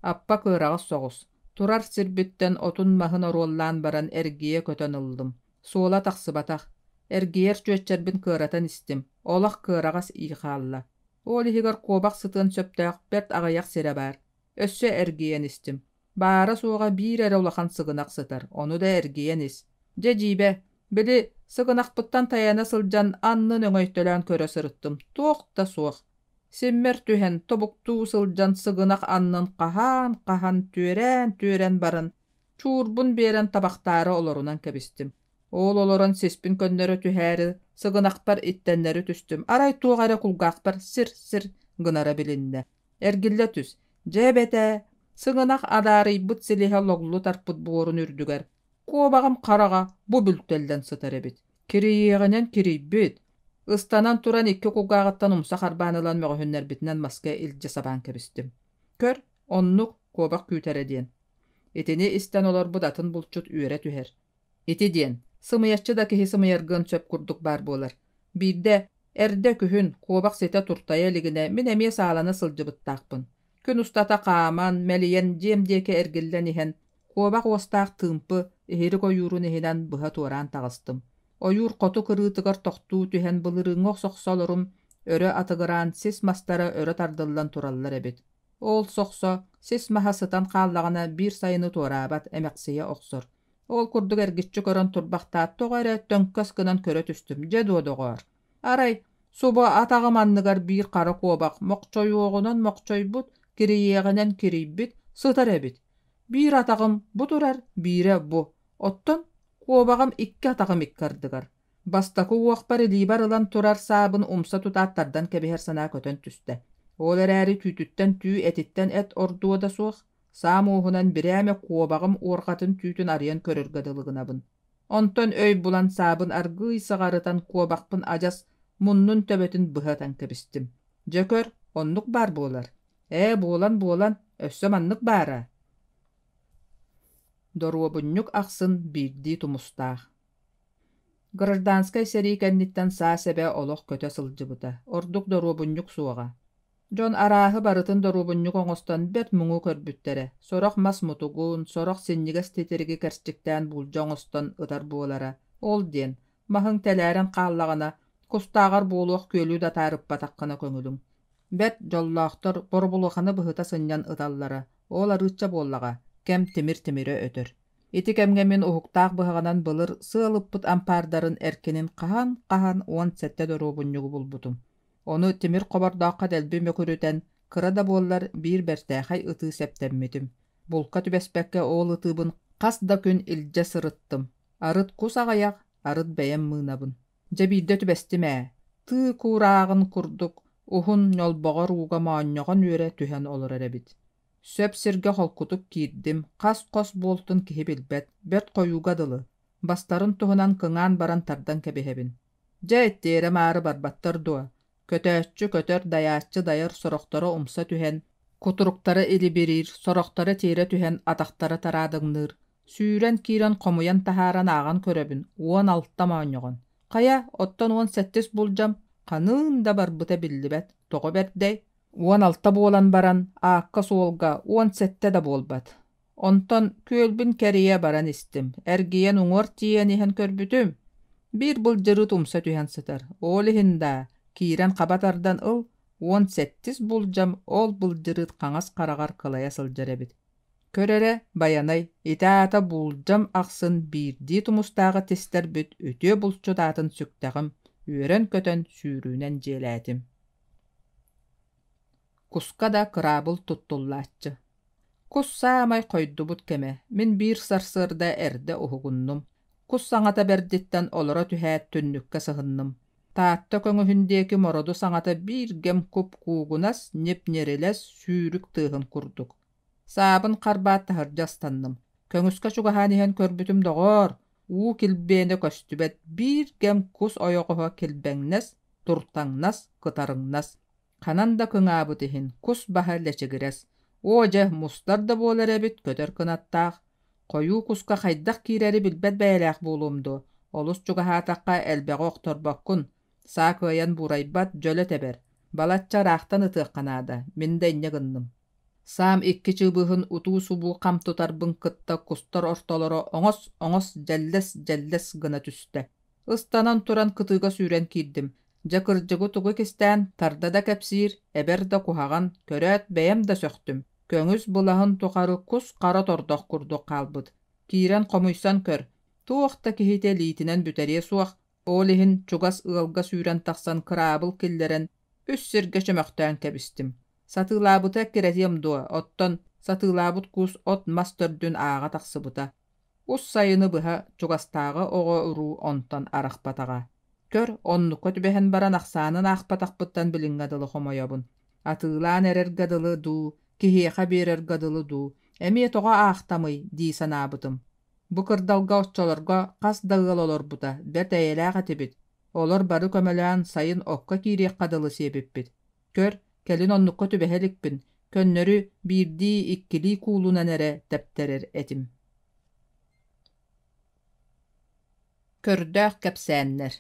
Аппа кыараҕас соҕус, турар сирбиттэн отун-маһын оруоллаан баран эргийэ көтөн ыллым. Суола тахсыбатах. Эргийэр чүөччэрбин кыаратан истим, олох кыараҕас ии хаалла. Ол иһигэр куобах сытыан сөптөөх бэрт аҕыйах сирэ баар. Өссө эргийэн истим. Баара-суоҕа биир эрэ улахан сыгынах сытар, ону да эргийэн ис. Дьэ дьиибэ, били сыгынахпыттан тайана сылдьан аннын өҥөйтөлөөн көрө сырыттым, туох да суох. Симмэр түһэн, тобуктуу сылдьан сыгынах аннын хаһаан-хаһан, түөрээн-түөрэн баран, чуурбун биэрэн табахтаары олорунан кэбистим. Ол олорон сиспин көннөрө түһээри, сыгынахпар иттэннэри түстүм, арай туох эрэ кулгаахпар сир-сир гынара билиннэ. Эргиллэ түс, дьэ эбэтээ, сыгынах адаарыйбыт силиһэ логлу тарпыт буорун үрдүгэр куобаҕым хараҕа бу бүлтэллэн сытар эбит. Кирийиэҕинэн кирийбит, ыстанан туран икки кулгааҕыттан умса харбаан ылан мөҕүһүннэрбитинэн маска илдьэ сабаан кэбистим. Көр, оннук куобах күүтэрэ диэн. Итини истэн олорбут атын булчут үөрэ түһэр. Ити диэн, сымыйаччы да киһи сымыйаргыан сөп курдук баар буолар. Биирдэ, эрдэ күһүн, куобах ситэ туртайа илигинэ мин эмиэ саалана сылдьыбыттаахпын. Күн устата хааман, мэлийэн дьиэм диэки эргиллэн иһэн, куобах уостаах тыымпы иһирик ойуурун иһинэн быһа туораан таҕыстым. Ойуур хоту кырыытыгар тохтуу түһэн былырыыҥҥы сохсолорум өрө атыгыраан сис мастара өрө тардыллан тураллар эбит. Ол сохсо сис маһа сытан хааллаҕына биир сайыны туораабат, эмэхсийэ охсор. Ол курдук эргиччи көрөн турбахтаат, тоҕо эрэ төҥкөс гынан көрө түстүм, дьэ дуо доҕоор. Арай, субу атаҕым анныгар биир хара куобах мохчойуоҕунан мохчойбут, кирийиэҕинэн кирийбит, сытар эбит. Биир атаҕым бу турар, биирэ бу. Оттон куобаҕым икки атаҕым икки ардыгар. Бастакы уохпар илиибэр ылан турар саабын умса тутаат тардан кэбиһэр санаа көтөн түстэ. Ол эрээри түүтүттэн түү, этиттэн эт ордуо да суох, саам уоһунан бирээмэ куобаҕым уорҕатын түүтүн арыйан көрөргө дылы гынабын. Онтон өй булан саабын аргыый саҕарытан куобахпын адьас муннун төбөтүн быһа ытан кэбистим. Дьэ көр, оннук баар буолар. Ээ, буолан-буолан, өссө маннык баара. Доруобунньук ахсын биирдии тумустаах. Гражданскай сэрии кэнниттэн саа сэбэ олох көтө сылдьыбыта, ордук доруобунньук суоҕа. Дьон арааһы барытын доруобунньук оҥостон бэрт муҥу көрбүттэрэ, сорох мас мутугун, сорох синньигэс титириги кэрчиктээн буулдьа оҥостон ытар буолара. Ол диэн, маһыҥ тэлээрэн хааллаҕына, кустааҕар буолуох күөлү да таарыппатаххына көҥүлүҥ. Бэрт дьоллоохтор боробулуоханы быһыта сынньан ыталлара, ол арыычча буоллаҕа, кэм тимир тимирэ өтөр. Ити кэмҥэ мин уһуктаах быһаҕынан былыр сыал ыппыт ампаардарын эркинин хаһан-хаһан 17 доруобунньугу булбутум. Ону тимир хобордооххо дэлби мөкүрүтэн, кыра да буоллар, биир бэртээхэй ытыы сэптэммитим. Булка түбэспэккэ ол ытыыбын хас да күн илдьэ сырыттым. Арыт кус аҕыйах, арыт бэйэм мыынабын. Дьэ биирдэ түбэстим ээ, тыы куурааҕын курдук уһун ньолбоҕор ууга моонньоҕон үөрэ түһэн олорор эбит. Сөп сиргэ холкутук киирдим, хас хос буолтун киһи билбэт, бэрт хойууга дылы, бастарын туһунан кыҥаан баран тардан кэбиһэбин. Дьэ, тиэрэ-маары барбаттар дуо? Көтөөччү көтөр, дайааччы дайар, сорохторо умса түһэн, кутуруктара илибириир, сорохторо тиэрэ түһэн атахтара тараадыҥныыр. Сүүрэн киирэн хомуйан таһааран ааҕан көрөбүн, 16 моонньоҕон. Хайа, оттон 18 булдьам ханыын да барбыта биллибэт, тоҕо бэрдэй? 16 буолан баран, аакка-суолга 17 да буолбат. Онтон күөлбүн кэрийэ баран истим, эргийэн уҥуор тиийэн иһэн көрбүтүм, биир былдьырыыт умса түһэн сытар. Ол иһин даа, киирэн хаба тардан ыл, 18 булдьам ол былдьырыыт хаҥас хараҕар кылайа сылдьар эбит. Көр эрэ, Байанай, ити аата булдьам ахсын биирдии тумустааҕы тистэрбит үтүө булчут аатын сүктэҕим, үөрэн-көтөн сүүрүүнэн дьиэлээтим. Куска да кыраабыл туттуллааччы. Кус саамай хойдубут кэмэ, мин биир сарсыарда эрдэ уһугуннум. Кус саҥата бэрдиттэн олоро түһээт түннүккэ сыһынным. Таатта көҥүһүн диэки мороду саҥата бииргэм куп-куугунас, ньип-ньирилэс, сүүрүк тыаһын курдук. Саабын харбаат таһырдьа ыстанным. Көҥүскэ чугаһаан иһэн көрбүтүм доҕоор, уу килбиэнэ көстүбэт биир кэм кус ойоҕоһо килбэҥнэс, туртаҥнас, кытарыҥнас. Ханан да кыҥаабыт иһин кус баһа лэчигирэс. Оо дьэ, мустар да буолар эбит көтөр кынаттаах. Хойуу куска хайдах киирэри билбэт бэйэлээх буолуом дуо, олус чугаһаатахха элбэҕи охторбоккун, саа кыайан буурайбат, дьөлө тэбэр. Балачча ыраахтан ытыахха наада, мин да инньэ гынным. Саам икки чыыбыһын утуу-субуу хам тутарбын кытта кустар ортолоро оҥос-оҥос дьэллэс-дьэллэс гына түстэ. Ыстанан туран кытыыга сүүрэн киирдим. Дьэ кырдьыгы тугу кистээн, тарда да кэпсиир, эбэр да куһаҕан, көрөөт бэйэм да сөхтүм. Көҥүс былаһын тухары кус хара тордох курдук хаалбыт. Киирэн хомуйсан көр, туох да киһитэ илиитинэн бүтэриэ суох, ол иһин чугас ыалга сүүрэн тахсан кыраабыл киллэрэн үс сиргэ чөмөхтөөн кэбистим. Сатыылаабыта эккирэтиэм дуо, оттон сатыылаабыт кус от-мас төрдүн ааҕа тахсыбыта. Ус сайыны быһа чугастааҕы оҕо-уруу онтон арахпатаҕа. Көр, оннукка түбэһэн баран ахсаанын аахпатахпыттан билиҥҥэ дылы хомойобун. Атыылаан эрэргэ дылы дуу, киһиэхэ биэрэргэ дылы дуу, эмиэ тоҕо аахтамый дии санаабытым. Бу кырдалга оччолорго хас да ыал олорбута, бэрт эйэлээх этибит. Олор бары көмөлөөн сайын окко киириэххэ дылы сиэбиппит. Көр, кэлин оннукка түбэһэ иликпин, көннөрү биирдии-иккилии куулунан эрэ тэптэрэр этим. Көрдөөх кэпсээннэр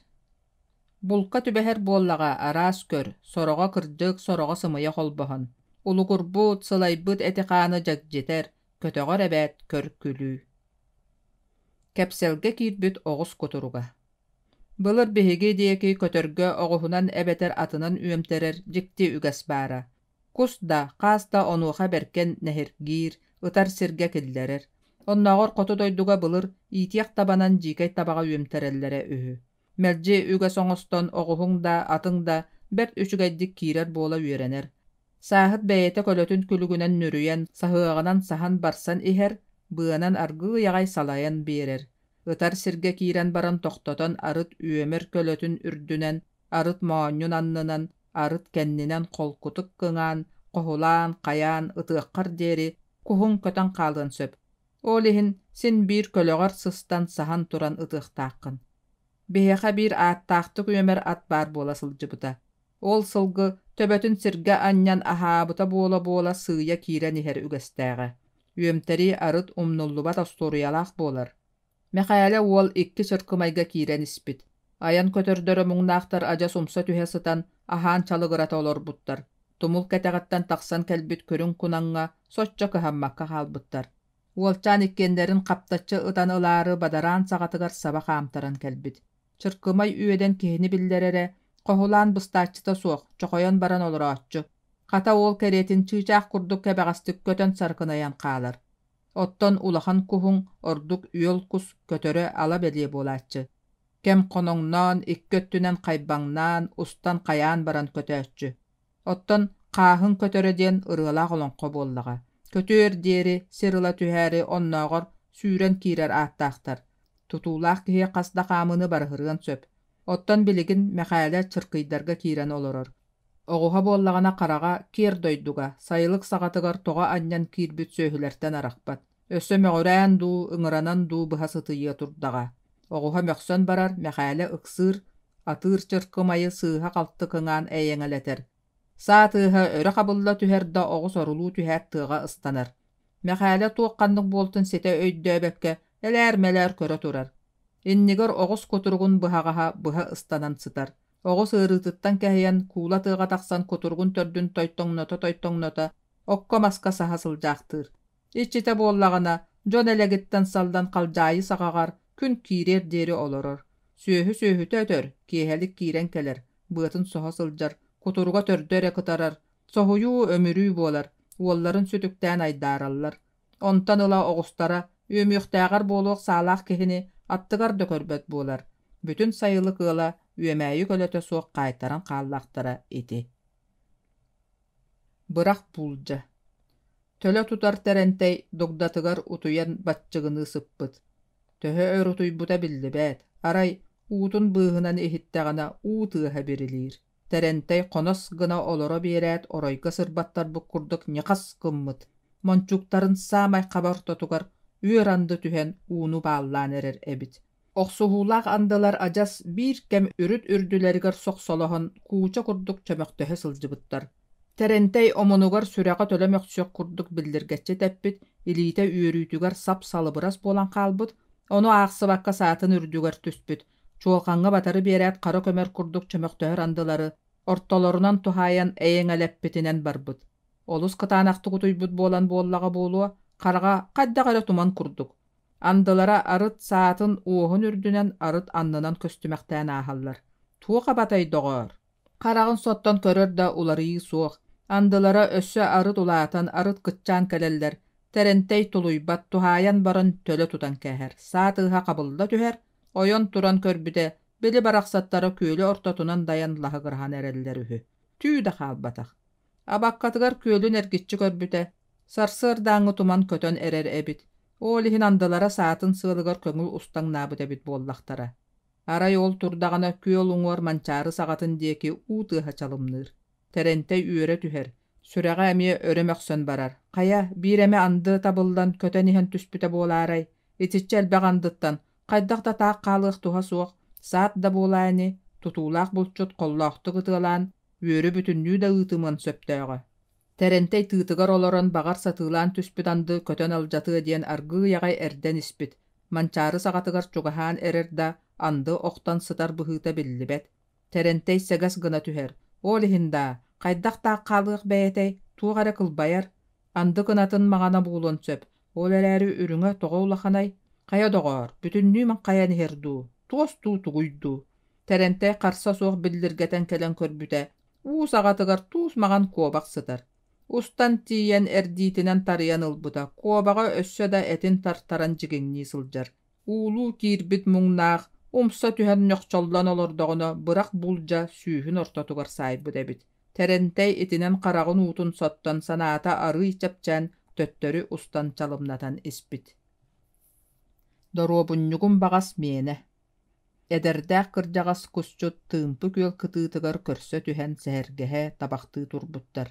Булка түбэһэр буоллаҕа араас көр, сороҕо кырдьык, сороҕо сымыйа холбоһон. Улугурбут, сылайбыт эти-хааны дьэгдьитэр, көтөҕөр эбээт көр-күлүү. Кэпсэлгэ киирбит оҕус кутуруга Былыр биһиги диэки көтөргө оҕуһунан эбэтэр атынан үөмтэрэр дьикти үгэс баара. Кус да, хаас да онуоха бэркэн нэһиргиир, ытар сиргэ киллэрэр. Оннооҕор хоту дойдуга былыр иитиэх табанан дьиикэй табаҕа үөмтэрэллэрэ үһү. Мэлдьи үгэс оҥостон оҕуһуҥ да, атыҥ да бэрт үчүгэйдик киирэр буола үөрэнэр. Сааһыт бэйэтэ көлөтүн күлүгүнэн нүрүйэн, саһыаҕынан саһан барсан иһэр, быанан аргыый аҕай салайан биэрэр. Ытар сиргэ киирэн баран тохтотон арыт үөмэр көлөтүн үрдүнэн, арыт моонньун аннынан, Арыт кэннинэн холкутук кыҥаан, хоһулаан, хайаан ытыаххар диэри куһуҥ көтөн хаалыан сөп. Ол иһин син биир көлөҕөр сыстан саһан туран ытыахтааххын. Биһиэхэ биир ааттаахтык үөмэр ат баар буола сылдьыбыта. Ол сылгы төбөтүн сиргэ анньан аһаабыта буола-буола сыыйа киирэн иһэр үгэстээҕэ. Үөмтэрии арыт умнуллубат остуоруйалаах буолар. Мэхээлэ уол икки чыркымайга киирэн испит. Айан көтөрдөрө муҥнаахтар адьас умса түһэ сытан, аһаан чалыгырата олорбуттар. Тумул кэтэҕиттэн тахсан кэлбит көрүҥ кунаҥҥа соччо кыһаммакка хаалбыттар. Уолчаан иккиэннэрин хаптаччы ытан ылаары бадараан саҕатыгар саба хаамтаран кэлбит. Чыркымай үөдэн киһини биллэрэрэ, хоһулаан быстааччыта суох, чохойон баран олорооччу. Хата уол кэриэтин чыычаах курдук кэбэҕэстик көтөн саркынайан хаалар. Оттон улахан куһуҥ, ордук үөл кус көтөрө ала бэлиэ буолааччы. Кэм хоноҥноон, икки өттүнэн хайбаҥнаан, устан хайаан баран көтөөччү. Оттон хааһыҥ көтөрө диэн ырыалаах олоҥхо буоллаҕа. Көтүөр диэри сир ыла түһээри оннооҕор сүүрэн киирэр ааттаахтар. Тутуулаах киһи хас да хаамыыны барыһырыан сөп. Оттон билигин Мэхээлэ чыркыйдарга киирэн олорор. Оҕуһа буоллаҕына хараҕа киэр дойдуга, сайылык саҕатыгар тоҕо анньан киирбит сүөһүлэртэн арахпат. Өссө мөҕүрээн дуу, ыҥыранан дуу быһа сытыйыа турдаҕа. Оҕуһа мөхсөн барар, Мэхээлэ ыксыыр, атыыр чыркымайы сыыһа-халты кыҥаан эйэҥэлэтэр. Саа тыаһа өрө хабылла түһэр да оҕус орулуу түһээт тыаҕа ыстанар. Мэхээлэ туох-ханнык буолтун ситэ өйдөөбөккө элээр-мэлээр көрө турар. Иннигэр оҕус кутуругун быһаҕаһа быһа ыстанан сытар. Оҕус ыарыытыттан кэһэйэн куула тыаҕа тахсан кутуругун төрдүн тойтоҥното-тойтоҥното окко-маска саһа сылдьаахтыыр. Иччитэ буоллаҕына, дьон элэгиттэн саллан халдьаайы саҕаҕар күн киириэр диэри олорор. Сүөһү сүөһүтэ өтөр, киэһэлик киирэн кэлэр, быатын соһо сылдьар, кутуруга төрдө эрэ кытарар, соһуйуу-өмүрүү буолар, уолларын сүтүктээн айдаараллар. Онтон ыла оҕустара үөмүөхтээҕэр буолуох саалаах киһини аттыгар да көрбөт буолар. Бүтүн сайылык ыала үөмээйи көлөтө суох хаайтаран хааллахтара ити. Бырах буулдьа Төлө тутар Тэрэнтэй дугдатыгар утуйан баччыгыныы сыппыт. Төһө өр утуйбута биллибэт, арай уутун быыһынан иһиттэҕинэ уу тыаһа бирилиир. Тэрэнтэй хонос гына олоро биэрээт оройго сырбаттарбыт курдук ньыхас гыммыт, мончууктарын саамай хаба ортотугар үөр анды түһэн ууну бааллаан эрэр эбит. Охсуһуулаах андылар адьас биир кэм үрүт үрдүлэригэр сохсолоһон кууча курдук чөмөхтөһө сылдьыбыттар. Тэрэнтэй омунугар сүрэҕэ төлө мөхсүөх курдук биллиргэччи тэппит, илиитэ үөрүүтүгэр сап-салыбырас буолан хаалбыт, ону аахсыбакка саатын үрдүгэр түспүт, чуолҕаҥҥа батары биэрээт хара көмөр курдук чөмөхтөһөр андылары ортолорунан туһаайан эйэҥэлэппитинэн барбыт. Олус кытаанахтык утуйбут буолан буоллаҕа буолуо, хараҕа хайдах эрэ туман курдук. Андылара арыт саатын уоһун үрдүнэн, арыт аннынан көстүмэхтээн ааһаллар. Туох абатай, доҕоор? Хараҕын соттон көрөр да уларыйыы суох. Андылара өссө арыт улаатан, арыт кыччаан кэлэллэр. Тэрэнтэй тулуйбат, туһаайан баран төлө тутан кээһэр. Саа тыаһа хабылла түһэр, ойон туран көрбүтэ, били барахсаттара күөлү ортотунан дайан лаһыгыраһан эрэллэр үһү. Түү да хаалбатах. Абаккатыгар күөлүн эргиччи көрбүтэ, сарсыардааҥҥы туман көтөн эрэр эбит. Ол иһин андылара саатын сыалыгар көҥүл устаҥнаабыт эбит буоллахтара. Арай ол турдаҕына күөл уҥуор Манчаары саҕатын диэки уу тыаһа чалымныыр. Тэрэнтэй үөрэ түһэр, сүрэҕэ эмиэ өрө мөхсөн барар. Хайа, биир эмэ анды табыллан көтөн иһэн түспүтэ буолаарай? Итиччэ элбэх андыттан хайдах да таах хаалыах туһа суох, саат да буолаа ини, тутуулаах булчут холлоохтук ытыалаан, үөрү бүтүннүү да ыытымыан сөптөөҕө. Тэрэнтэй тыытыгар олорон баҕар сатыылаан түспүт анды көтөн алдьатыа диэн аргыый аҕай эрдэн испит, Манчаары саҕатыгар чугаһаан эрэр да, анды охтон сытар быһыыта биллибэт. Тэрэнтэй сэгэс гына түһэр, ол иһин даа, хайдах таах хаалыах бэйэтэй, туох эрэ кылбайар. Анды кынатын маҕана буолуон сөп, ол эрээри үрүҥэ тоҕо улаханай? Хайа доҕоор, бүтүннүү маҥхайан иһэр дуу, туос дуу тугуй дуу? Тэрэнтэй харса суох биллиргэтэн кэлэн көрбүтэ, уу саҕатыгар туус маҕан куобах сытар. Устан тиийэн эрдиитинэн тарыйан ылбыта, куобаҕа өссө да этин тартаран дьигиҥнии сылдьар. Уулуу киирбит муҥнаах, умса түһэн ньохчоллон олордоҕуна бырах буулдьа сүүһүн ортотугар саайбыт эбит. Тэрэнтэй итинэн хараҕын уутун соттон санаата арыый чэпчээн төттөрү устан чалымнатан испит. Доруобунньугум баҕас миэнэ. Эдэрдээх кырдьаҕас кусчут Тыымпы күөл кытыытыгар көрсө түһэн сэһэргэһэ, табахтыы турбуттар.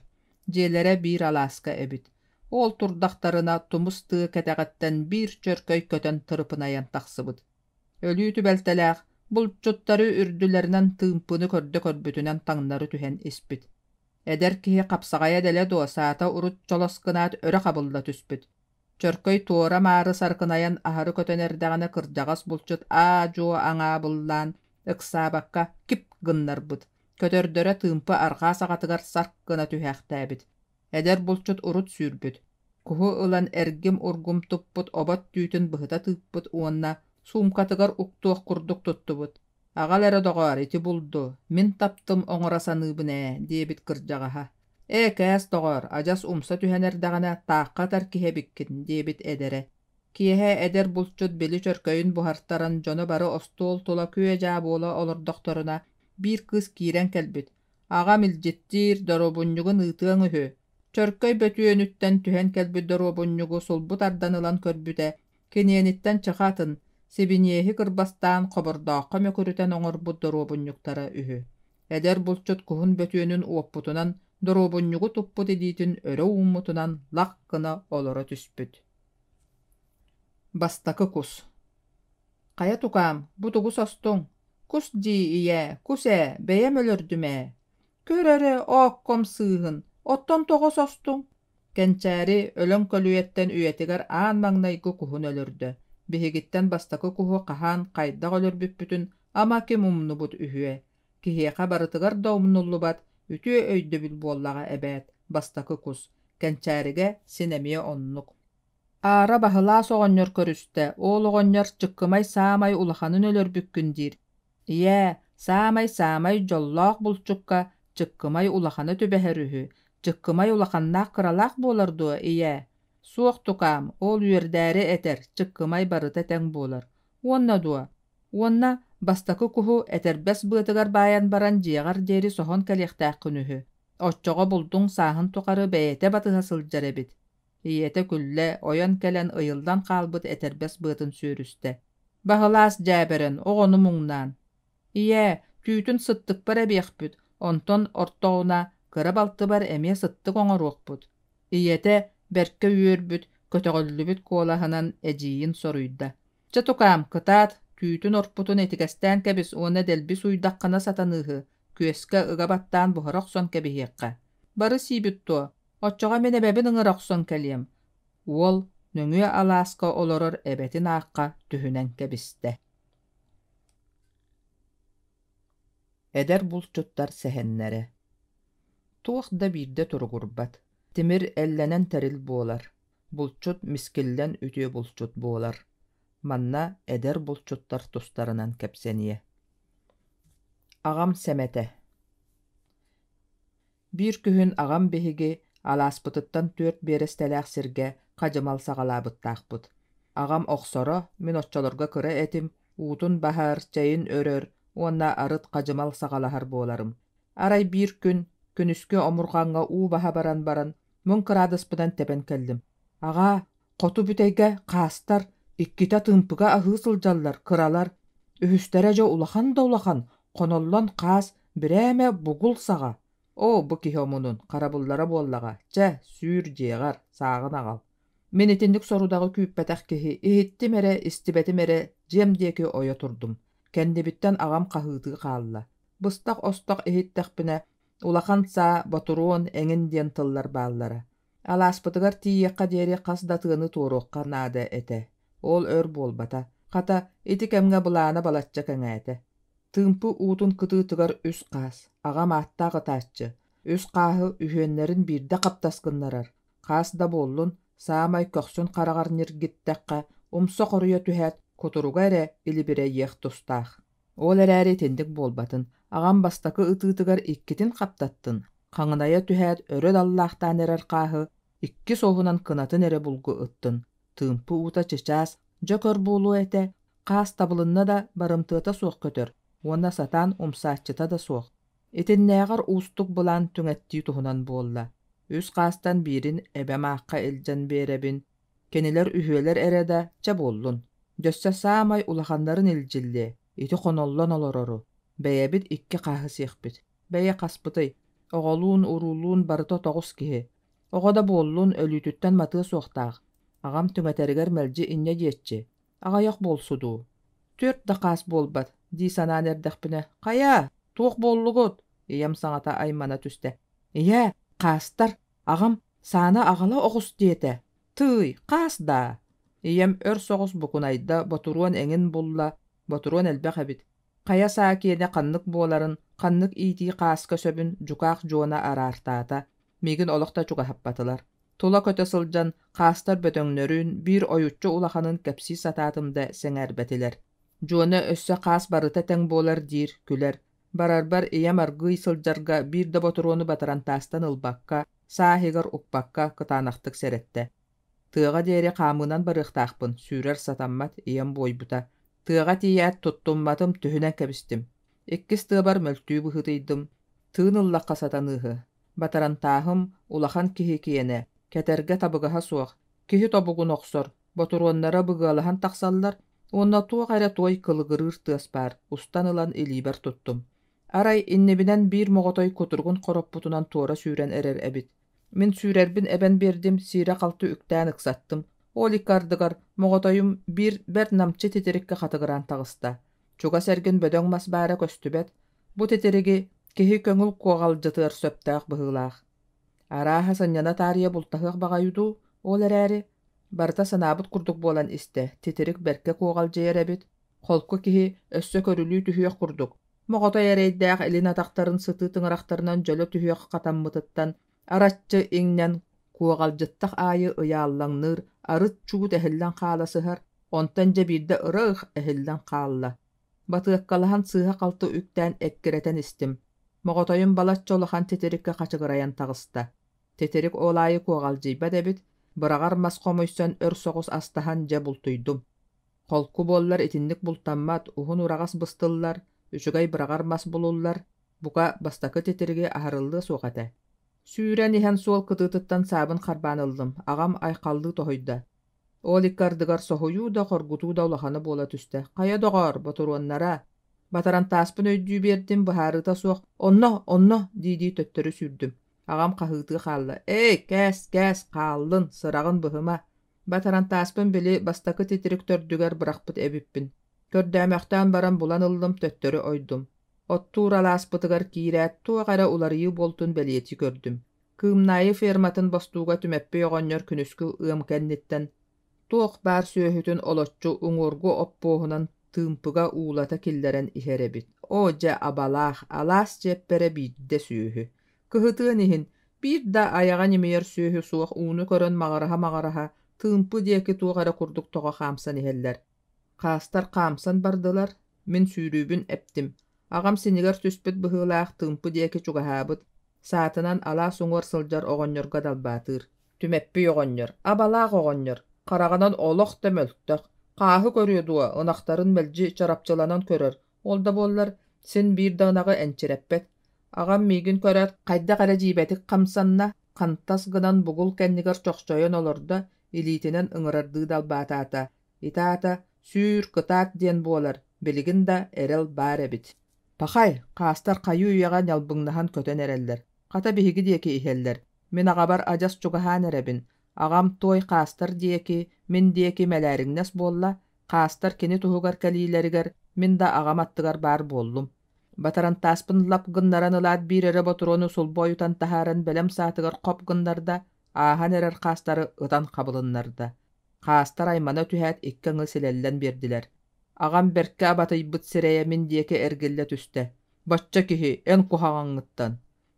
Дьиэлэрэ биир алааска эбит. Ол турдахтарына тумус тыа кэтэҕиттэн биир чөркөй көтөн тырыпынайан тахсыбыт. Өлүү түбэлтэлээх, булчуттары үрдүлэринэн тыымпыны көрдө көрбүтүнэн таҥнары түһэн испит. Эдэр киһи хапсаҕайа дэлэ дуо саата урут чолос гынаат өрө хабылла түспүт. Чөркөй туора-маары саркынайан аһары көтөн эрдэҕинэ кырдьаҕас булчут аа-дьуо аҥаабыллаан, ыксаабакка кип гыннарбыт. Көтөрдөрө тыымпы арҕаа саҕатыгар сарк гына түһээхтээбит. Эдэр булчут урут сүүрбүт. Куһу ылан эргим-ургум туппут обот түүтүн быһыта тыыппыт уонна суумкатыгар уктуох курдук туттубут. «Аҕал эрэ доҕоор, ити булду, мин таптым оҥоро саныыбын ээ» диэбит кырдьаҕаһа. «Ээ, кээс доҕоор, адьас умса түһэн эрдэҕинэ таахха ытар киһи эбиккин» диэбит эдэрэ. Киэһэ эдэр булчут били чөркөйүн буһартаран дьоно бары остуол тула күө-дьаа буола олордохторуна биир кыыс киирэн кэлбит. «Аҕам илдьиттиир, доруобунньугун ыытыаҥ үһү». Чөркөй бөтүөнүттэн түһэн кэлбит доруобунньугу сулбу тардан ылан көрбүтэ, киниэниттэн чаха атын, сибиниэһи кырбастаан хобордооххо мөкүрүтэн оҥорбут доруобунньуктара үһү. Эдэр булчут куһун бөтүөнүн уоппутунан, доруобунньугу туппут илиитин өрө ууммутунан лах гына олоро түспүт. Бастакы кус Хайа тукаам, бу тугу состуҥ? Кус дии, ийээ, кус ээ, бэйэм өлөрдүм ээ. Көр эрэ, оокком сыыһын, оттон тоҕо состуҥ? Кэнчээри өлөҥ көлүйэттэн үйэтигэр аан маҥнайгы куһун өлөрдө. Биһигиттэн бастакы куһу хаһан, хайдах өлөрбүппүтүн ама ким умнубут үһүө. Киһиэхэ барытыгар да умнуллубат үтүө өйдөбүл буоллаҕа эбээт, бастакы кус. Кэнчээригэ син эмиэ оннук. Аара Баһылаас оҕонньор көрүстэ, ол оҕонньор чыккымай саамай улаханын өлөрбүккүн диир. Ийээ, саамай-саамай дьоллоох булчукка чыккымай улахана түбэһэр үһү. Чыккымай улаханнаах кыралаах буолар дуо, ийээ? Суох тукаам, ол үөрдээри этэр, чыккымай барыта тэҥ буолар. Уонна дуо? Уонна бастакы куһу этэрбэс быатыгар баайан баран дьиэҕэр диэри соһон кэлиэхтээххин үһү. Оччоҕо булдуҥ сааһын тухары бэйэтэ батыһа сылдьар эбит. Ийэтэ күллэ, ойон кэлэн ыйыллан хаалбыт этэрбэс быатын сүөрүстэ. Баһылаас дьээбэрэн, оҕону муҥнаан: «Ийээ, түүтүн сыттыкпар эбиэхпит, онтон ортоҕуна кыра балтыбар эмиэ сыттык оҥоруохпут». Ийэтэ бэркэ үөрбүт, көтөҕүллүбүт куолаһынан эдьиийин соруйда: «Чэ, тукаам, кытаат, түүтүн орпутун итигэстээн кэбис уонна дэлби сууйдаххына сатаныыһы, күөскэ ыга баттаан буһара охсон кэбиһиэххэ. Бары сиибит дуо? Оччоҕо мин эбэбин ыҥыра охсон кэлиэм» уол нөҥүө алааска олорор эбэтин аахха түһүнэн кэбистэ. Эдэр булчуттар сэһэннэрэ Туох да биирдэ туругурбат, тимир эллэнэн тэрил буолар, булчут мискиллэн үтүө булчут буолар. Манна эдэр булчуттар тустарынан кэпсэниэ. Аҕам сэмэтэ Биир күһүн аҕам биһиги алааспытыттан түөрт биэрэстэлээх сиргэ хадьымал саҕалаабыттаахпыт. Аҕам охсоро, мин оччолорго кыра этим, уутун баһар, чэйин өрөр уонна арыт хадьымал саҕалаһар буоларым. Арай биир күн, күнүскү омурҕаҥҥа уу баһа баран баран, муҥ кыраадыспынан тэбэн кэллим. Аҕаа, хоту бүтэйгэ хаастар иккитэ тыымпыга аһыы сылдьаллар, кыралар. Үһүстэрэ дьэ улахан да улахан, хоноллон хаас, бирээмэ бугул саҕа. Оо, бу киһи омунун, харабыллара буоллаҕа, чэ, сүүр дьиэҕэр, сааҕын аҕал. Мин итинник сорудаҕы күүппэтэх киһи, иһиттим эрэ, истибэтим эрэ, дьиэм диэки ойо турдум. Кэннибиттэн аҕам хаһыытыы хаалла. Быстах-остох иһиттэхпинэ, улахан саа, ботуруон эҥин диэн тыллар бааллара. Алааспытыгар тиийиэххэ диэри хас да тыаны туоруохха наада этэ. Ол өр буолбата. Хата, ити кэмҥэ былаана балачча кэҥээтэ. Тыымпы уутун кытыытыгар үс хаас, аҕам ааттаах ытааччы, үс хааһы үһүөннэрин биирдэ хаптас гыннарар, хаас да буоллун, саамай көхсүн хараҕар ньиргиттэххэ, умса хоруйа түһээт, кутуруга эрэ илибирэйиэх тустаах. Ол эрээри итинник буолбатын, аҕам бастакы ытыытыгар иккитин хаптаттын, хаҥынайа түһээт өрө даллаахтаан эрэр хааһы икки соһунан кынатын эрэ булгу ыттын, тыымпы уута чычаас, дьэ көр буолуо этэ, хаас табылынна да барымтыата суох көтөр уонна сатаан умсааччыта да суох. Итиннээҕэр уустук былаан түҥэттии туһунан буолла. Үс хаастан биирин эбэм аахха илдьэн биэрэбин, кинилэр үһүөлэр эрэ да чэ буоллун, дьөссө саамай улаханнарын илдьиллиэ. Ити хоноллон олорору. Бэйэбит икки хааһы сиэхпит. Бэйэ хаспытый? Оҕолуун-уруулуун барыта 9 киһи. Оҕо да буоллун, өлүүтүттэн матыа суохтаах. Аҕам түҥэтэригэр мэлдьи инньэ диэччи. Аҕыйах буолсу дуу? Түөрт да хаас буолбат дии санаан эрдэхпинэ, «Хайа, туох буоллугут?» ийэм саҥата аймана түстэ. «Ийээ, хаастар, аҕам саана аҕала оҕус диэтэ. Тыый, хаас даа?» Ийэм өр соҕус букунайда, ботуруон эҥин булла, ботуруон элбэх эбит. Хайа саа киэнэ ханнык буоларын, ханнык иитии хааска сөбүн дьукаах Дьуона араартаата. Миигин олох да чугаһаппатылар. Тула көтө сылдьан, хаастар бөдөҥнөрүн, биир ойуччу улаханын кэпсии сатаатым да сэҥээрбэтилэр. Дьуона өссө хаас барыта тэҥ буолар диир, күлэр. Барарбар ийэм аргыый сылдьарга биир да ботуруону батарантаастан ылбакка, саа иһигэр укпакка кытаанахтык сэрэттэ. Тыаҕа диэри хаамыынан барыахтаахпын, сүүрэр сатаммат, ийэм буойбута. Тыаҕа тиийээт туттумматым, түһүнэн кэбистим. Иккис тыабар мөлтүү быһыытыйдым. Тыын ыллахха сатаныыһы. Батарантааһым улахан киһи киэнэ, кэтэргэ табыгаһа суох, киһи тобугун охсор, ботуруоннара быгыалаһан тахсаллар уонна туох эрэ туой кылыгырыыр тыас баар, устан ылан илиибэр туттум. Арай иннибинэн биир моҕотой кутуругун хороппутунан туора сүүрэн эрэр эбит. Мин сүүрэрбин эбэн биэрдим, сиирэ-халты үктээн ыксаттым. Ол икки ардыгар моҕотойум биир бэрт намчы титириккэ хатыгыраан таҕыста. Чугас эргин бөдөҥ мас баара көстүбэт. Бу титириги киһи көҥүл куоҕалдьытыар сөптөөх быһыылаах. Арааһа сынньана таарыйа бултаһыах баҕайы дуу, ол эрээри барыта санаабыт курдук буолан истэ, титирик бэркэ куоҕалдьыйар эбит, холку киһи өссө көрүлүү түһүөх курдук. Моҕотой эрэйдээх илин атахтарын сытыы тыҥырахтарынан дьөлө түһүөх хатаммытыттан араччы иҥнэн куоҕалдьыттах аайы ыйааллаҥныыр, арыт чуут эһиллэн хаала сыһар, онтон дьэ биирдэ ырых эһиллэн хаалла. Батыаккалаһан сыыһа-халты үктээн эккирэтэн истим. Моҕотойум балачча улахан титириккэ хачыгырайан таҕыста. Титирик ол аайы куоҕалдьыйбат эбит, быраҕар мас хомуйсан өр соҕус астаһан дьэ бултуйдум. Холку буоллар итинник бултаммат, уһун ураҕас быстыллар, үчүгэй быраҕар мас булуллар, бука, бастакы титириги аһарыллыа суох этэ. Сүүрэн иһэн суол кытыытыттан саабын харбаан ыллым, аҕам айхаллыы тоһуйда. Ол икки ардыгар соһуйуу да, хоргутуу да улахана буола түстэ. Хайа доҕоор, ботуруоннара! Батарантааспын өйдүү биэрдим, быһаарыыта суох «Онно, онно!» дии-дии төттөрү сүүрдүм. Аҕам хаһыытыы хаалла: «Эй, кээс, кээс, хааллын, сыраҕын быһыма!» Батарантааспын били бастакы титирик төрдүгэр бырахпыт эбиппин. Көрдөөмөхтөөн баран булан ыллым, төттөрү ойдум. Оттуур алааспытыгар киирээт, туох эрэ уларыйыы буолтун бэлиэтии көрдүм. Кыымнаайы ферматын бостууга Түмэппий оҕонньор күнүскү ыам кэнниттэн туох баар сүөһүтүн олоччу уҥуоргу оппуоһунан тыымпыга уулата киллэрэн иһэр эбит. Оо, дьэ, абалаах, алаас чиэппэрэ биирдэ сүөһү. Кыһытыан иһин, биир да айаҕа ньимийэр сүөһү суох ууну көрөн маҕыраһа-маҕыраһа тыымпы диэки туох эрэ курдук тоҕо хаамсан иһэллэр. Хаастар хаамсан бардылар, мин сүүрүүбүн эптим. Аҕам синигэр түспүт быһыылаах тыымпы диэки чугаһаабыт, саатынан алаас уҥуор сылдьар оҕонньорго далбаатыыр. Түмэппий оҕонньор, абалаах оҕонньор, хараҕынан олох да мөлтөх, хааһы көрүө дуо, ынахтарын мэлдьи чарапчыланан көрөр, ол да буоллар, син биир да ынаҕы энчирэппэт. Аҕам миигин көрөөт хайдах эрэ дьиибэтик хамсанна, хантас гынан бугул кэннигэр чохчойон олордо, илиитинэн ыҥырардыы далбаатаата. Ити аата сүүр, кытаат диэн буолар, билигин да эрэл баар эбит. Пахай, хаастар хайыы-үйэҕэ ньалбыҥнаһан көтөн эрэллэр, хата биһиги диэки иһэллэр. Мин аҕабар адьас чугаһаан эрэбин. Аҕам туой хаастар диэки, мин диэки мэлээриҥнэс буолла, хаастар кини туһугар кэлиилэригэр мин да аҕам аттыгар баар буоллум. Батарантааспын лап гыннаран ылаат биир эрэ ботуруону сулбу ойутан таһааран бэлэм саатыгар хоп гыннарда, ааһан эрэр хаастары ытан хабылыннарда. Хаастар аймана түһээт икки аҥы силэллэн биэрдилэр. Аҕам бэркэ абатыйбыт сирэйэ мин диэки эргиллэ түстэ: «Бачча киһи, эн куһаҕаҥҥыттан».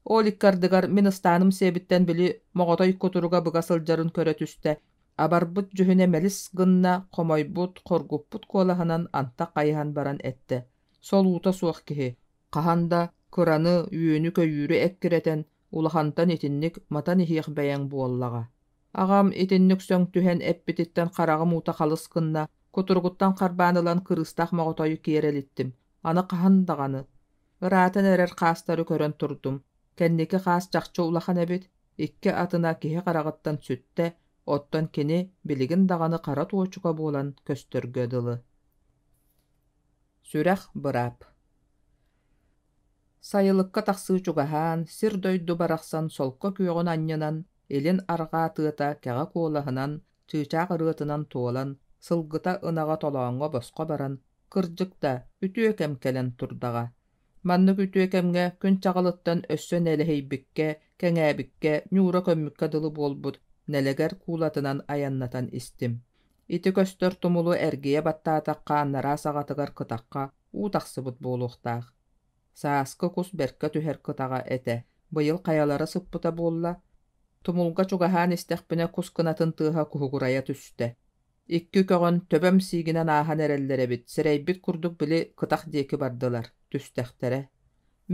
Ол икки ардыгар мин ыстааным сиэбиттэн били моҕотой кутуруга быга сылдьарын көрө түстэ, абарбыт дьүһүнэ мэлис гынна, хомойбут, хоргуппут куолаһынан антах хайыһан баран эттэ: «Солуута суох киһи, хаһан да кыраны, үөнү-көйүүрү эккирэтэн, улахантан итинник матан иһиэх бэйэҥ буоллаҕа». Аҕам итинник сөҥ түһэн эппититтэн хараҕым уута халыс гынна, кутуругуттан харбаан ылан кырыыстаах моҕотойу киэр элиттим. Аны хаһан даҕаны. Ыраатан эрэр хаастары көрөн турдум. Кэнники хаас чахчы улахан эбит, икки атына киһи хараҕыттан сүттэ, оттон кини билигин даҕаны хара туочука буолан көстөргө дылы. Сүрэх быраап. Сайылыкка тахсыы чугаһаан, сир-дойду барахсан солко күөҕүн анньынан, илин арҕаа тыата кэҕэ куолаһынан, чыычаах ырыатынан туолан, сылгыта ынаҕа толооҥҥо босхо баран, кырдьык да, үтүө кэм кэлэн турдаҕа. Маннык үтүө кэмҥэ күн чаҕылыттан өссө нэлэһийбиккэ, кэҥээбиккэ, ньуура көммүккэ дылы буолбут нэлэгэр куулатынан айаннатан истим. Ити көстөр тумулу эргийэ баттаатахха анараа саҕатыгар кытахха уу тахсыбыт буолуохтаах. Сааскы кус бэркэ түһэр кытаҕа этэ. Быйыл хайалара сыппыта буолла? Тумулга чугаһаан истэхпинэ кус кынатын тыаһа куһугурайа түстэ. Икки көҕөн төбөм сиигинэн ааһан эрэллэр эбит, сэрэйбит курдук били кытах диэки бардылар, түстэхтэрэ.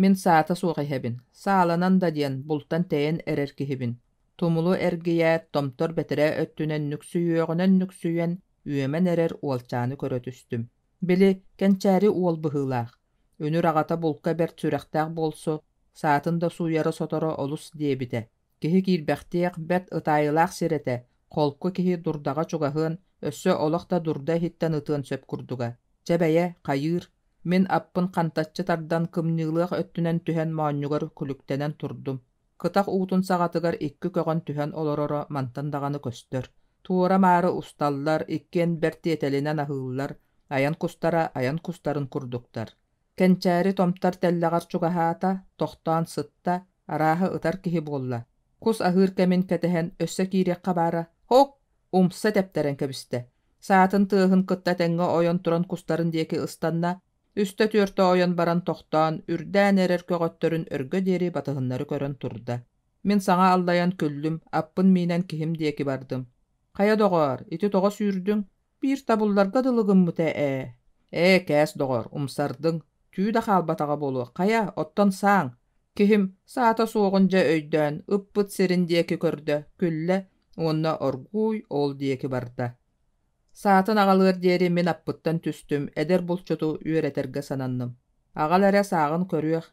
Мин саата суох иһэбин, сааланан да диэн бултан тэйэн эрэр киһибин. Тумулу эргийээт, томтор бэтэрээ өттүнэн нүксүйүөҕүнэн нүксүйэн, үөмэн эрэр уолчааны көрө түстүм. Били, кэнчээри уол быһыылаах. Үнүр аҕата булка бэрт сүрэхтээх буолсу, саатын да сууйара-соторо олус диэбитэ. Киһи киирбэхтиэх, бэрт ытаайылаах сир этэ, холку киһи дурдаҕа чугаһыан, өссө олох да дурда иһиттэн ытыан сөп курдуга. Чэ бэйэ, хайыыр, мин аппын хантаччы тардан кымньыылыах өттүнэн түһэн моонньугар күлүктэнэн турдум. Кытах уутун саҕатыгар икки көҕөн түһэн олороро мантан даҕаны көстөр. Туора-маары усталлар, иккиэн бэрт тиэтэлинэн аһыыллар, айан кустара айан кустарын курдуктар. Кэнчээри томтор тэллэҕэр чугаһаата, тохтоон сытта, арааһа ытар киһи буолла. Кус аһыыр кэмин кэтэһэн өссө киириэххэ баара, «Һок!» умса тэптэрэн кэбистэ. Саатын тыаһын кытта тэҥҥэ ойон туран кустарын диэки ыстанна, үстэ-түөртэ ойон баран тохтоон, үрдээн эрэр көҕөттөрүн өргө диэри батыһыннары көрөн турда. Мин саҥа аллайан күллүм, аппын миинэн киһим диэки бардым. «Хайа доҕоор, ити тоҕо сүүрдүҥ? Биир табылларга дылы гыммыта ээ». «Ээ, кээс доҕоор, умсардыҥ, түү да хаалбатаҕа буолуо, хайа, оттон сааҥ». Киһим саата суоҕун дьэ өйдөөн, ыппыт сирин диэки көрдө, күллэ уонна оргууй ол диэки барда. Саатын аҕалыар диэри мин аппыттан түстүм, эдэр булчуту үөрэтэргэ сананным. Аҕал эрэ сааҕын көрүөх.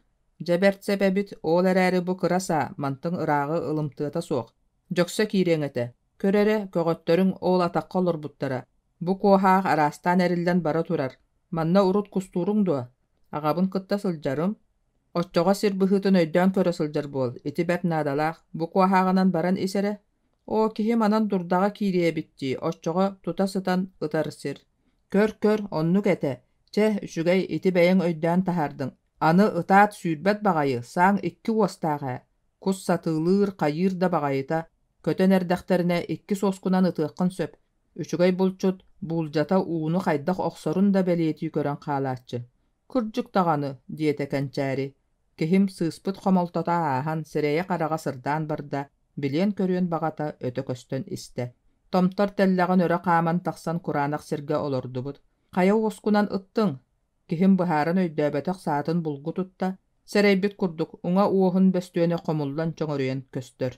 Дьэ бэрт сэп эбит, ол эрээри бу кыра саа, мантыҥ ырааҕы ылымтыата суох. Дьөксө киириэҥ этэ. Көр эрэ, көҕөттөрүҥ ол атахха олорбуттара. Бу куоһаах араастаан эриллэн бара турар. Манна урут кустууруҥ дуо? Аҕабын кытта сылдьарым. Оччоҕо сир быһыытын өйдөөн көрө сылдьар буол, ити бэрт наадалаах, бу куоһааҕынан баран ис эрэ. Оо, киһи манан дурдаҕа киириэ эбит дии, оччоҕо тута сытан ытар сир. Көр-көр, оннук этэ. Чэ, үчүгэй, ити бэйэҥ өйдөөн таһаардыҥ. Аны ытаат сүүрбэт баҕайы, сааҥ икки уостаах ээ. Кус сатыылыыр, хайыыр да баҕайыта. Көтөн эрдэхтэринэ икки суоскунан ытыаххын сөп. Үчүгэй булчут буулдьата ууну хайдах охсорун да бэлиэтии көрөн хаалааччы. Кырдьык даҕаны, диэтэ Кэнчээри. Киһим сыыспыт хомолтото ааһан, сирэйэ-хараҕа сырдаан барда, билиэн-көрүөн баҕата өтө көстөн истэ. Томтор тэллэҕин өрө хааман тахсан кураанах сиргэ олордубут. Хайа уоскунан ыттыҥ? Киһим быһааран өйдөөбөтөх саатын булгу тутта, сэрэйбит курдук уҥа уоһун бөстүөнэ хомуллан чөҥөрүйэн көстөр.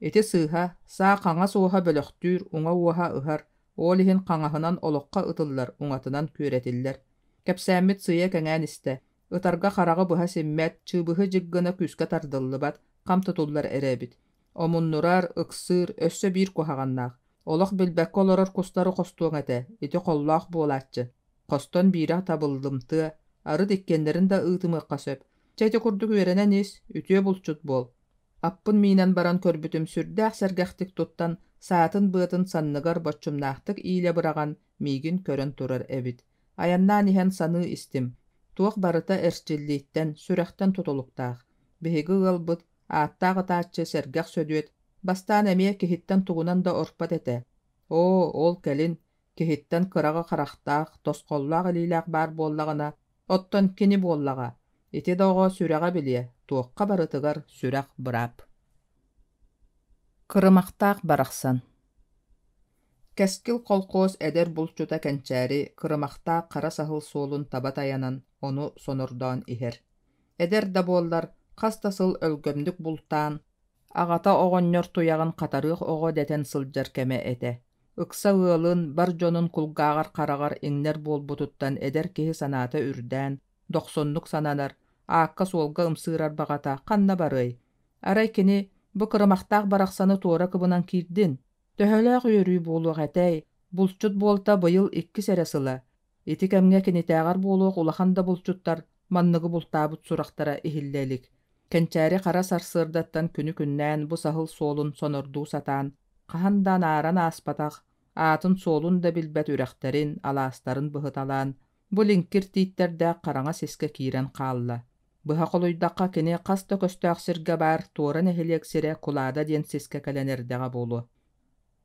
Ити сыыһа, саа хаҥас уоһа бөлөхтүүр, уҥа уоһа ыһар, ол иһин хаҥаһынан олоххо ытыллар, уҥатынан күөрэтиллэр. Кэпсээммит сыыйа кэҥээн истэ. Ытарга хараҕы быһа симмэт, чыыбыһы дьик гына күүскэ тардыллыбат, хам тутуллар эрэ эбит. Омуннурар, ыксыыр, өссө биир куһаҕаннаах. Олох билбэккэ олорор кустары хостуоҥ этэ, ити холлоох буолааччы. Хостон биирэ табыллымтыа, арыт иккиэннэрин да ыытымыахха сөп. Чэ ити курдук үөрэнэн ис, үтүө булчут буол. Аппын миинэн баран көрбүтүм сүрдээх сэргэхтик туттан, саатын быатын санныгар боччумнаахтык иилэ быраҕан миигин көрөн турар эбит. Айаннаан иһэн саныы истим: туох барыта эрчиллииттэн, сүрэхтэн тутулуктаах. Биһиги ыалбыт, ааттаах ытааччы Сэргэх Сөдүөт, бастаан эмиэ киһиттэн тугунан да орпот этэ. Оо, ол кэлин, киһиттэн кыраҕы харахтаах, тосхоллоох илиилээх баар буоллаҕына, оттон кини буоллаҕа. Ити да оҕо сүрэҕэ билиэ, туохха барытыгар сүрэх быраап. Кырымахтаах барахсан Кэскил колхоз эдэр булчута Кэнчээри кырымахтаах хара саһыл суолун таба тайанан ону сонордоон иһэр. Эдэр да буоллар, хас да сыл өлгөмнүк бултаан, аҕата оҕонньор туйаҕын хатарыах оҕо дэтэн сылдьар кэмэ этэ. Ыкса ыалын, бар дьонун кулгааҕар-хараҕар иҥнэр буолбутуттан эдэр киһи санаата үрдээн, дохсуннук сананар, аакка-суолга ымсыырар баҕата ханна барыай? Арай кини бу кырымахтаах барахсаны туора кыбынан киирдин? Төһөлөөх үөрүү буолуох этэй, булчут буолта быйыл иккис эрэ сыла. Ити кэмҥэ кинитээҕэр буолуох улахан да булчуттар манныгы бултаабыт сурахтара иһиллэ илик. Кэнчээри хара сарсыардаттан күнү-күннээн бу саһыл суолун сонордуу сатаан, хаһан да анааран ааспатах, аатын-суолун да билбэт үрэхтэрин, алаастарын быһыталаан, бу лиҥкир тииттэрдээх хараҥа сискэ киирэн хаалла. Быһа холуйдахха кини хас да көстөөх сиргэ баар туора нэһилиэк сирэ Кулаада диэн сискэ кэлэн эрдэҕэ буолуо.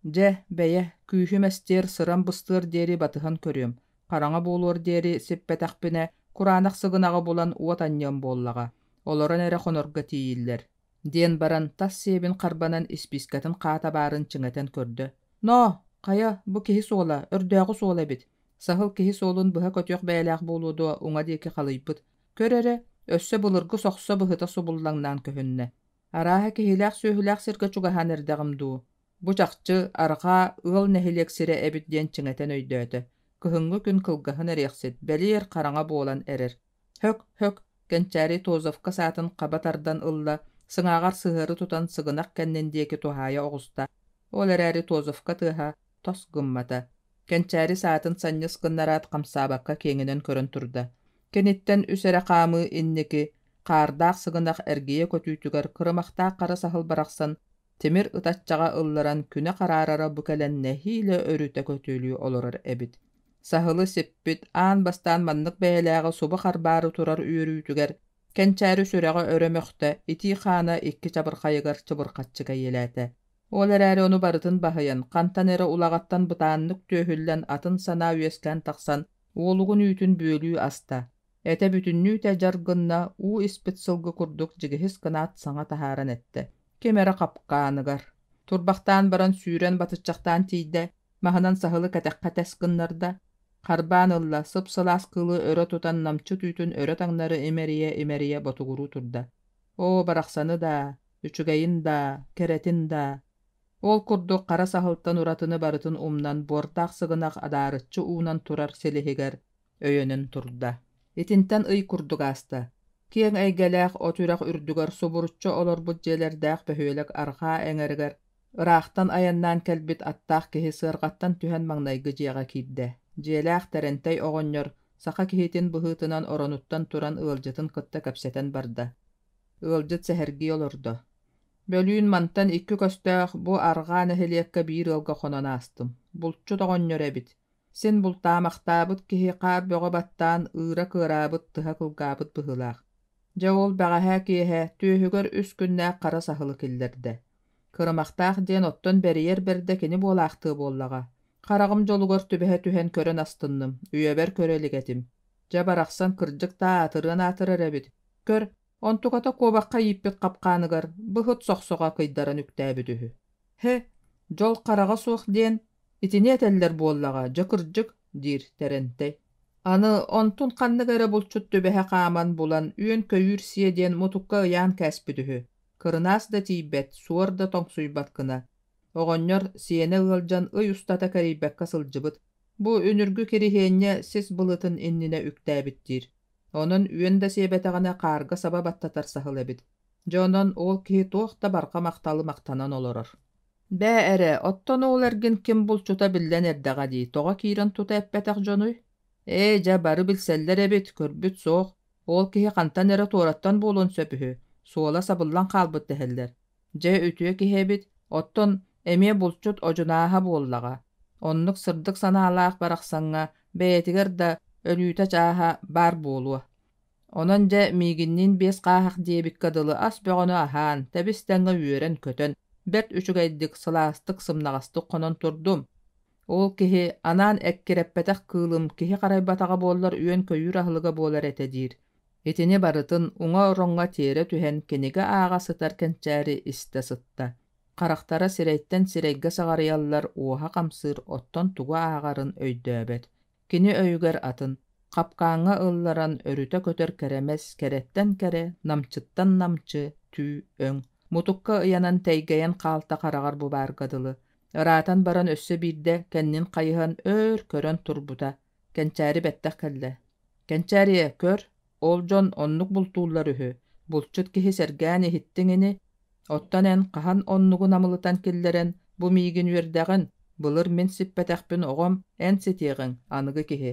Дьэ, бэйэ, күүһүм эстиэр, сырам быстыар диэри батыһан көрүөм, хараҥа буолуор диэри сиппэтэхпинэ, кураанах сыгынаҕы булан уот анньыам буоллаҕа, олорон эрэ хонорго тиийиллэр, диэн баран тас сиэбин харбанан испиискэтин хаата баарын чиҥэтэн көрдө. Ноо, хайа, бу киһи суола, өрдөөҕү суола эбит. Саһыл киһи суолун быһа көтүөх бэйэлээх буолуо дуо уҥа диэки халыйбыт. Көр эрэ, өссө былыргы сохсо быһыта субуллаҥнаан көһүннэ. Арааһа киһилээх-сүөһүлээх сиргэ чугаһаан эрдэҕим дуу. Бу чахчы арҕаа ыал нэһилиэк сирэ эбит диэн чиҥэтэн өйдөөтө. Кыһыҥҥы күн кылгаһын эриэхсит, бэлиэр хараҥа буолан эрэр. Һөк, һөк, Кэнчээри Тозовка саатын хаба тардан ылла, сыҥааҕар сыһыары тутан сыгынах кэннин диэки туһаайа оҕуста. Ол эрээри Тозовка тыаһа тос гыммата. Кэнчээри саатын санньыс гыннараат хамсаабакка киэҥинэн көрөн турда. Киниттэн үс эрэ хаамыы инники, хаардаах сыгынах эргийэ көтүүтүгэр кырымахтаах хара саһыл барахсан тимир ытаччаҕа ылларан күнэ хараарара бу кэлэн нэһиилэ өрүтэ көтүөлүү олорор эбит. Саһылы сиппит, аан бастаан маннык бэйэлээҕи субу харбаары турар үөрүүтүгэр Кэнчээри сүрэҕэ өрө мөхтө, итии хаана икки чабырхайыгар чыбырхаччы кэйиэлээтэ. Ол эрээри ону барытын баһыйан, хантан эрэ улаҕаттан бытааннык түөһүллэн атын санаа үөскээн тахсан, уолугун үүтүн бүөлүү аста. Этэ бүтүннүүтэ дьар гынна, уу испит сылгы курдук дьигиһис гынаат саҥа таһааран эттэ. Ким эрэ хапкааныгар. Турбахтаан баран сүүрэн батыччахтаан тиийдэ, маһынан саһылы кэтэххэ тэс гыннарда. Харбаан ылла, сып-сылаас кыылы өрө тутан намчы түүтүн өрө таҥнары имэрийэ-имэрийэ ботугуруу турда. Оо, барахсаны даа, үчүгэйин даа, кэрэтин даа! Ол курдук хара саһылтан уратыны барытын умнан буордаах сыгынах адаарыччы уунан турар силиһигэр өйөнөн турда. Итинтэн ый курдук ааста. Киэҥ эйгэлээх от үрэх үрдүгэр субуруччу олорбут дьиэлэрдээх бөһүөлэк арҕаа эҥэригэр ыраахтан айаннаан кэлбит аттаах киһи сыарҕаттан түһэн маҥнайгы дьиэҕэ киирдэ. Дьиэлээх Тэрэнтэй оҕонньор саха киһитин быһыытынан оронуттан туран ыалдьытын кытта кэпсэтэн барда. Ыалдьыт сэһэргии олордо. Бөлүүн мантан икки көстөөх бу арҕаа нэһилиэккэ биир ыалга хонон аастым. Булчут оҕонньор эбит. Син бултаамахтаабыт киһи хаар бөҕө баттаан ыыра кыараабыт, тыһа кылгаабыт быһыылаах. Дьэ ол бэҕэһээ киэһэ түөһүгэр үс күннээх хара саһылы киллэрдэ. Кырымахтаах диэн оттон бэрийэр бэрдэ кини буолаахтыа буоллаҕа. Хараҕым дьолугар түбэһэ түһэн көрөн астынным, үйэбэр көрө илик этим. Дьэ барахсан кырдьык да аатырыан аатырар эбит. Көр, онтуката куобахха ииппит хапкааныгар быһыт сохсоҕо кыйдаран үктээбит үһү. Һэ, дьол хараҕа суох диэн итини этэллэр буоллаҕа, дьэ кырдьык, диир Тэрэнтэй. Аны онтун ханнык эрэ булчут түбэһэ хааман булан үөн-көйүүр сиэ диэн мутукка ыйаан кээспит үһү. Кырынаас да тиийбэт, суор да тоҥсуйбат гына. Оҕонньор сиэнэ ыалдьан ый устата кэрийбэккэ сылдьыбыт. Бу үнүргү Кириһиэнньэ сис былытын иннинэ үктээбит диир. Онон үөн да сиэбэтэҕинэ хаарга саба баттатар саһыл эбит. Дьэ онон ол киһи туох да барҕа махталы махтанан олорор. Бээ эрэ, оттон ол эргин ким булчута биллэн эрдэҕэ дии, тоҕо киирэн тута эппэтэх дьонуй? Ээ, дьэ, бары билсэллэр эбит, көрбүт суох. Ол киһи хантан эрэ туораттан буолуон сөп үһү, суола сабыллан хаалбыт дэһэллэр. Дьэ, үтүө киһи эбит, оттон эмиэ булчут одьунааһа буоллаҕа. Оннук сырдык санаалаах барахсаҥҥа бэйэтигэр да өлүүтэ-чааһа баар буолуо. Онон дьэ миигинниин биэс хааһах диэбиккэ дылы ас бөҕөнү аһаан, тэбис-тэҥҥэ үөрэн-көтөн, бэрт үчүгэйдик, сылаастык, сымнаҕастык хонон турдум. Ол киһи анаан эккирэппэтэх кыылым киһи харайбатаҕа буоллар үөн-көйүүр аһылыга буолар этэ диир. Итини барытын уҥа ороҥҥо тиэрэ түһэн кинигэ ааҕа сытар Кэнчээри истэ сытта. Харахтара сирэйтэн сирэйгэ саҕарыйаллар, уоһа хамсыыр, оттон тугу ааҕарын өйдөөбөт. Кини өйүгэр атын, хапкааҥҥа ылларан өрүтэ көтөр кэрэмэс кэрэттэн кэрэ, намчыттан намчы, түү өҥ, мутукка ыйанан тэйгэйэн хаалта хараҕар бу баарга дылы. Ыраатан баран өссө биирдэ кэннин хайыһан өөр көрөн турбута. Кэнчээри бэттэх кэллэ. Кэнчээриэ, көр, ол дьон оннук бултууллар үһү. Булчут киһи сэргээн иһиттиҥ ини. Оттон эн хаһан оннугу намылытан киллэрэн, бу миигин үөрдэҕин, былыр мин сиппэтэхпин оҕом, эн ситиэҕиҥ, аныгы киһи.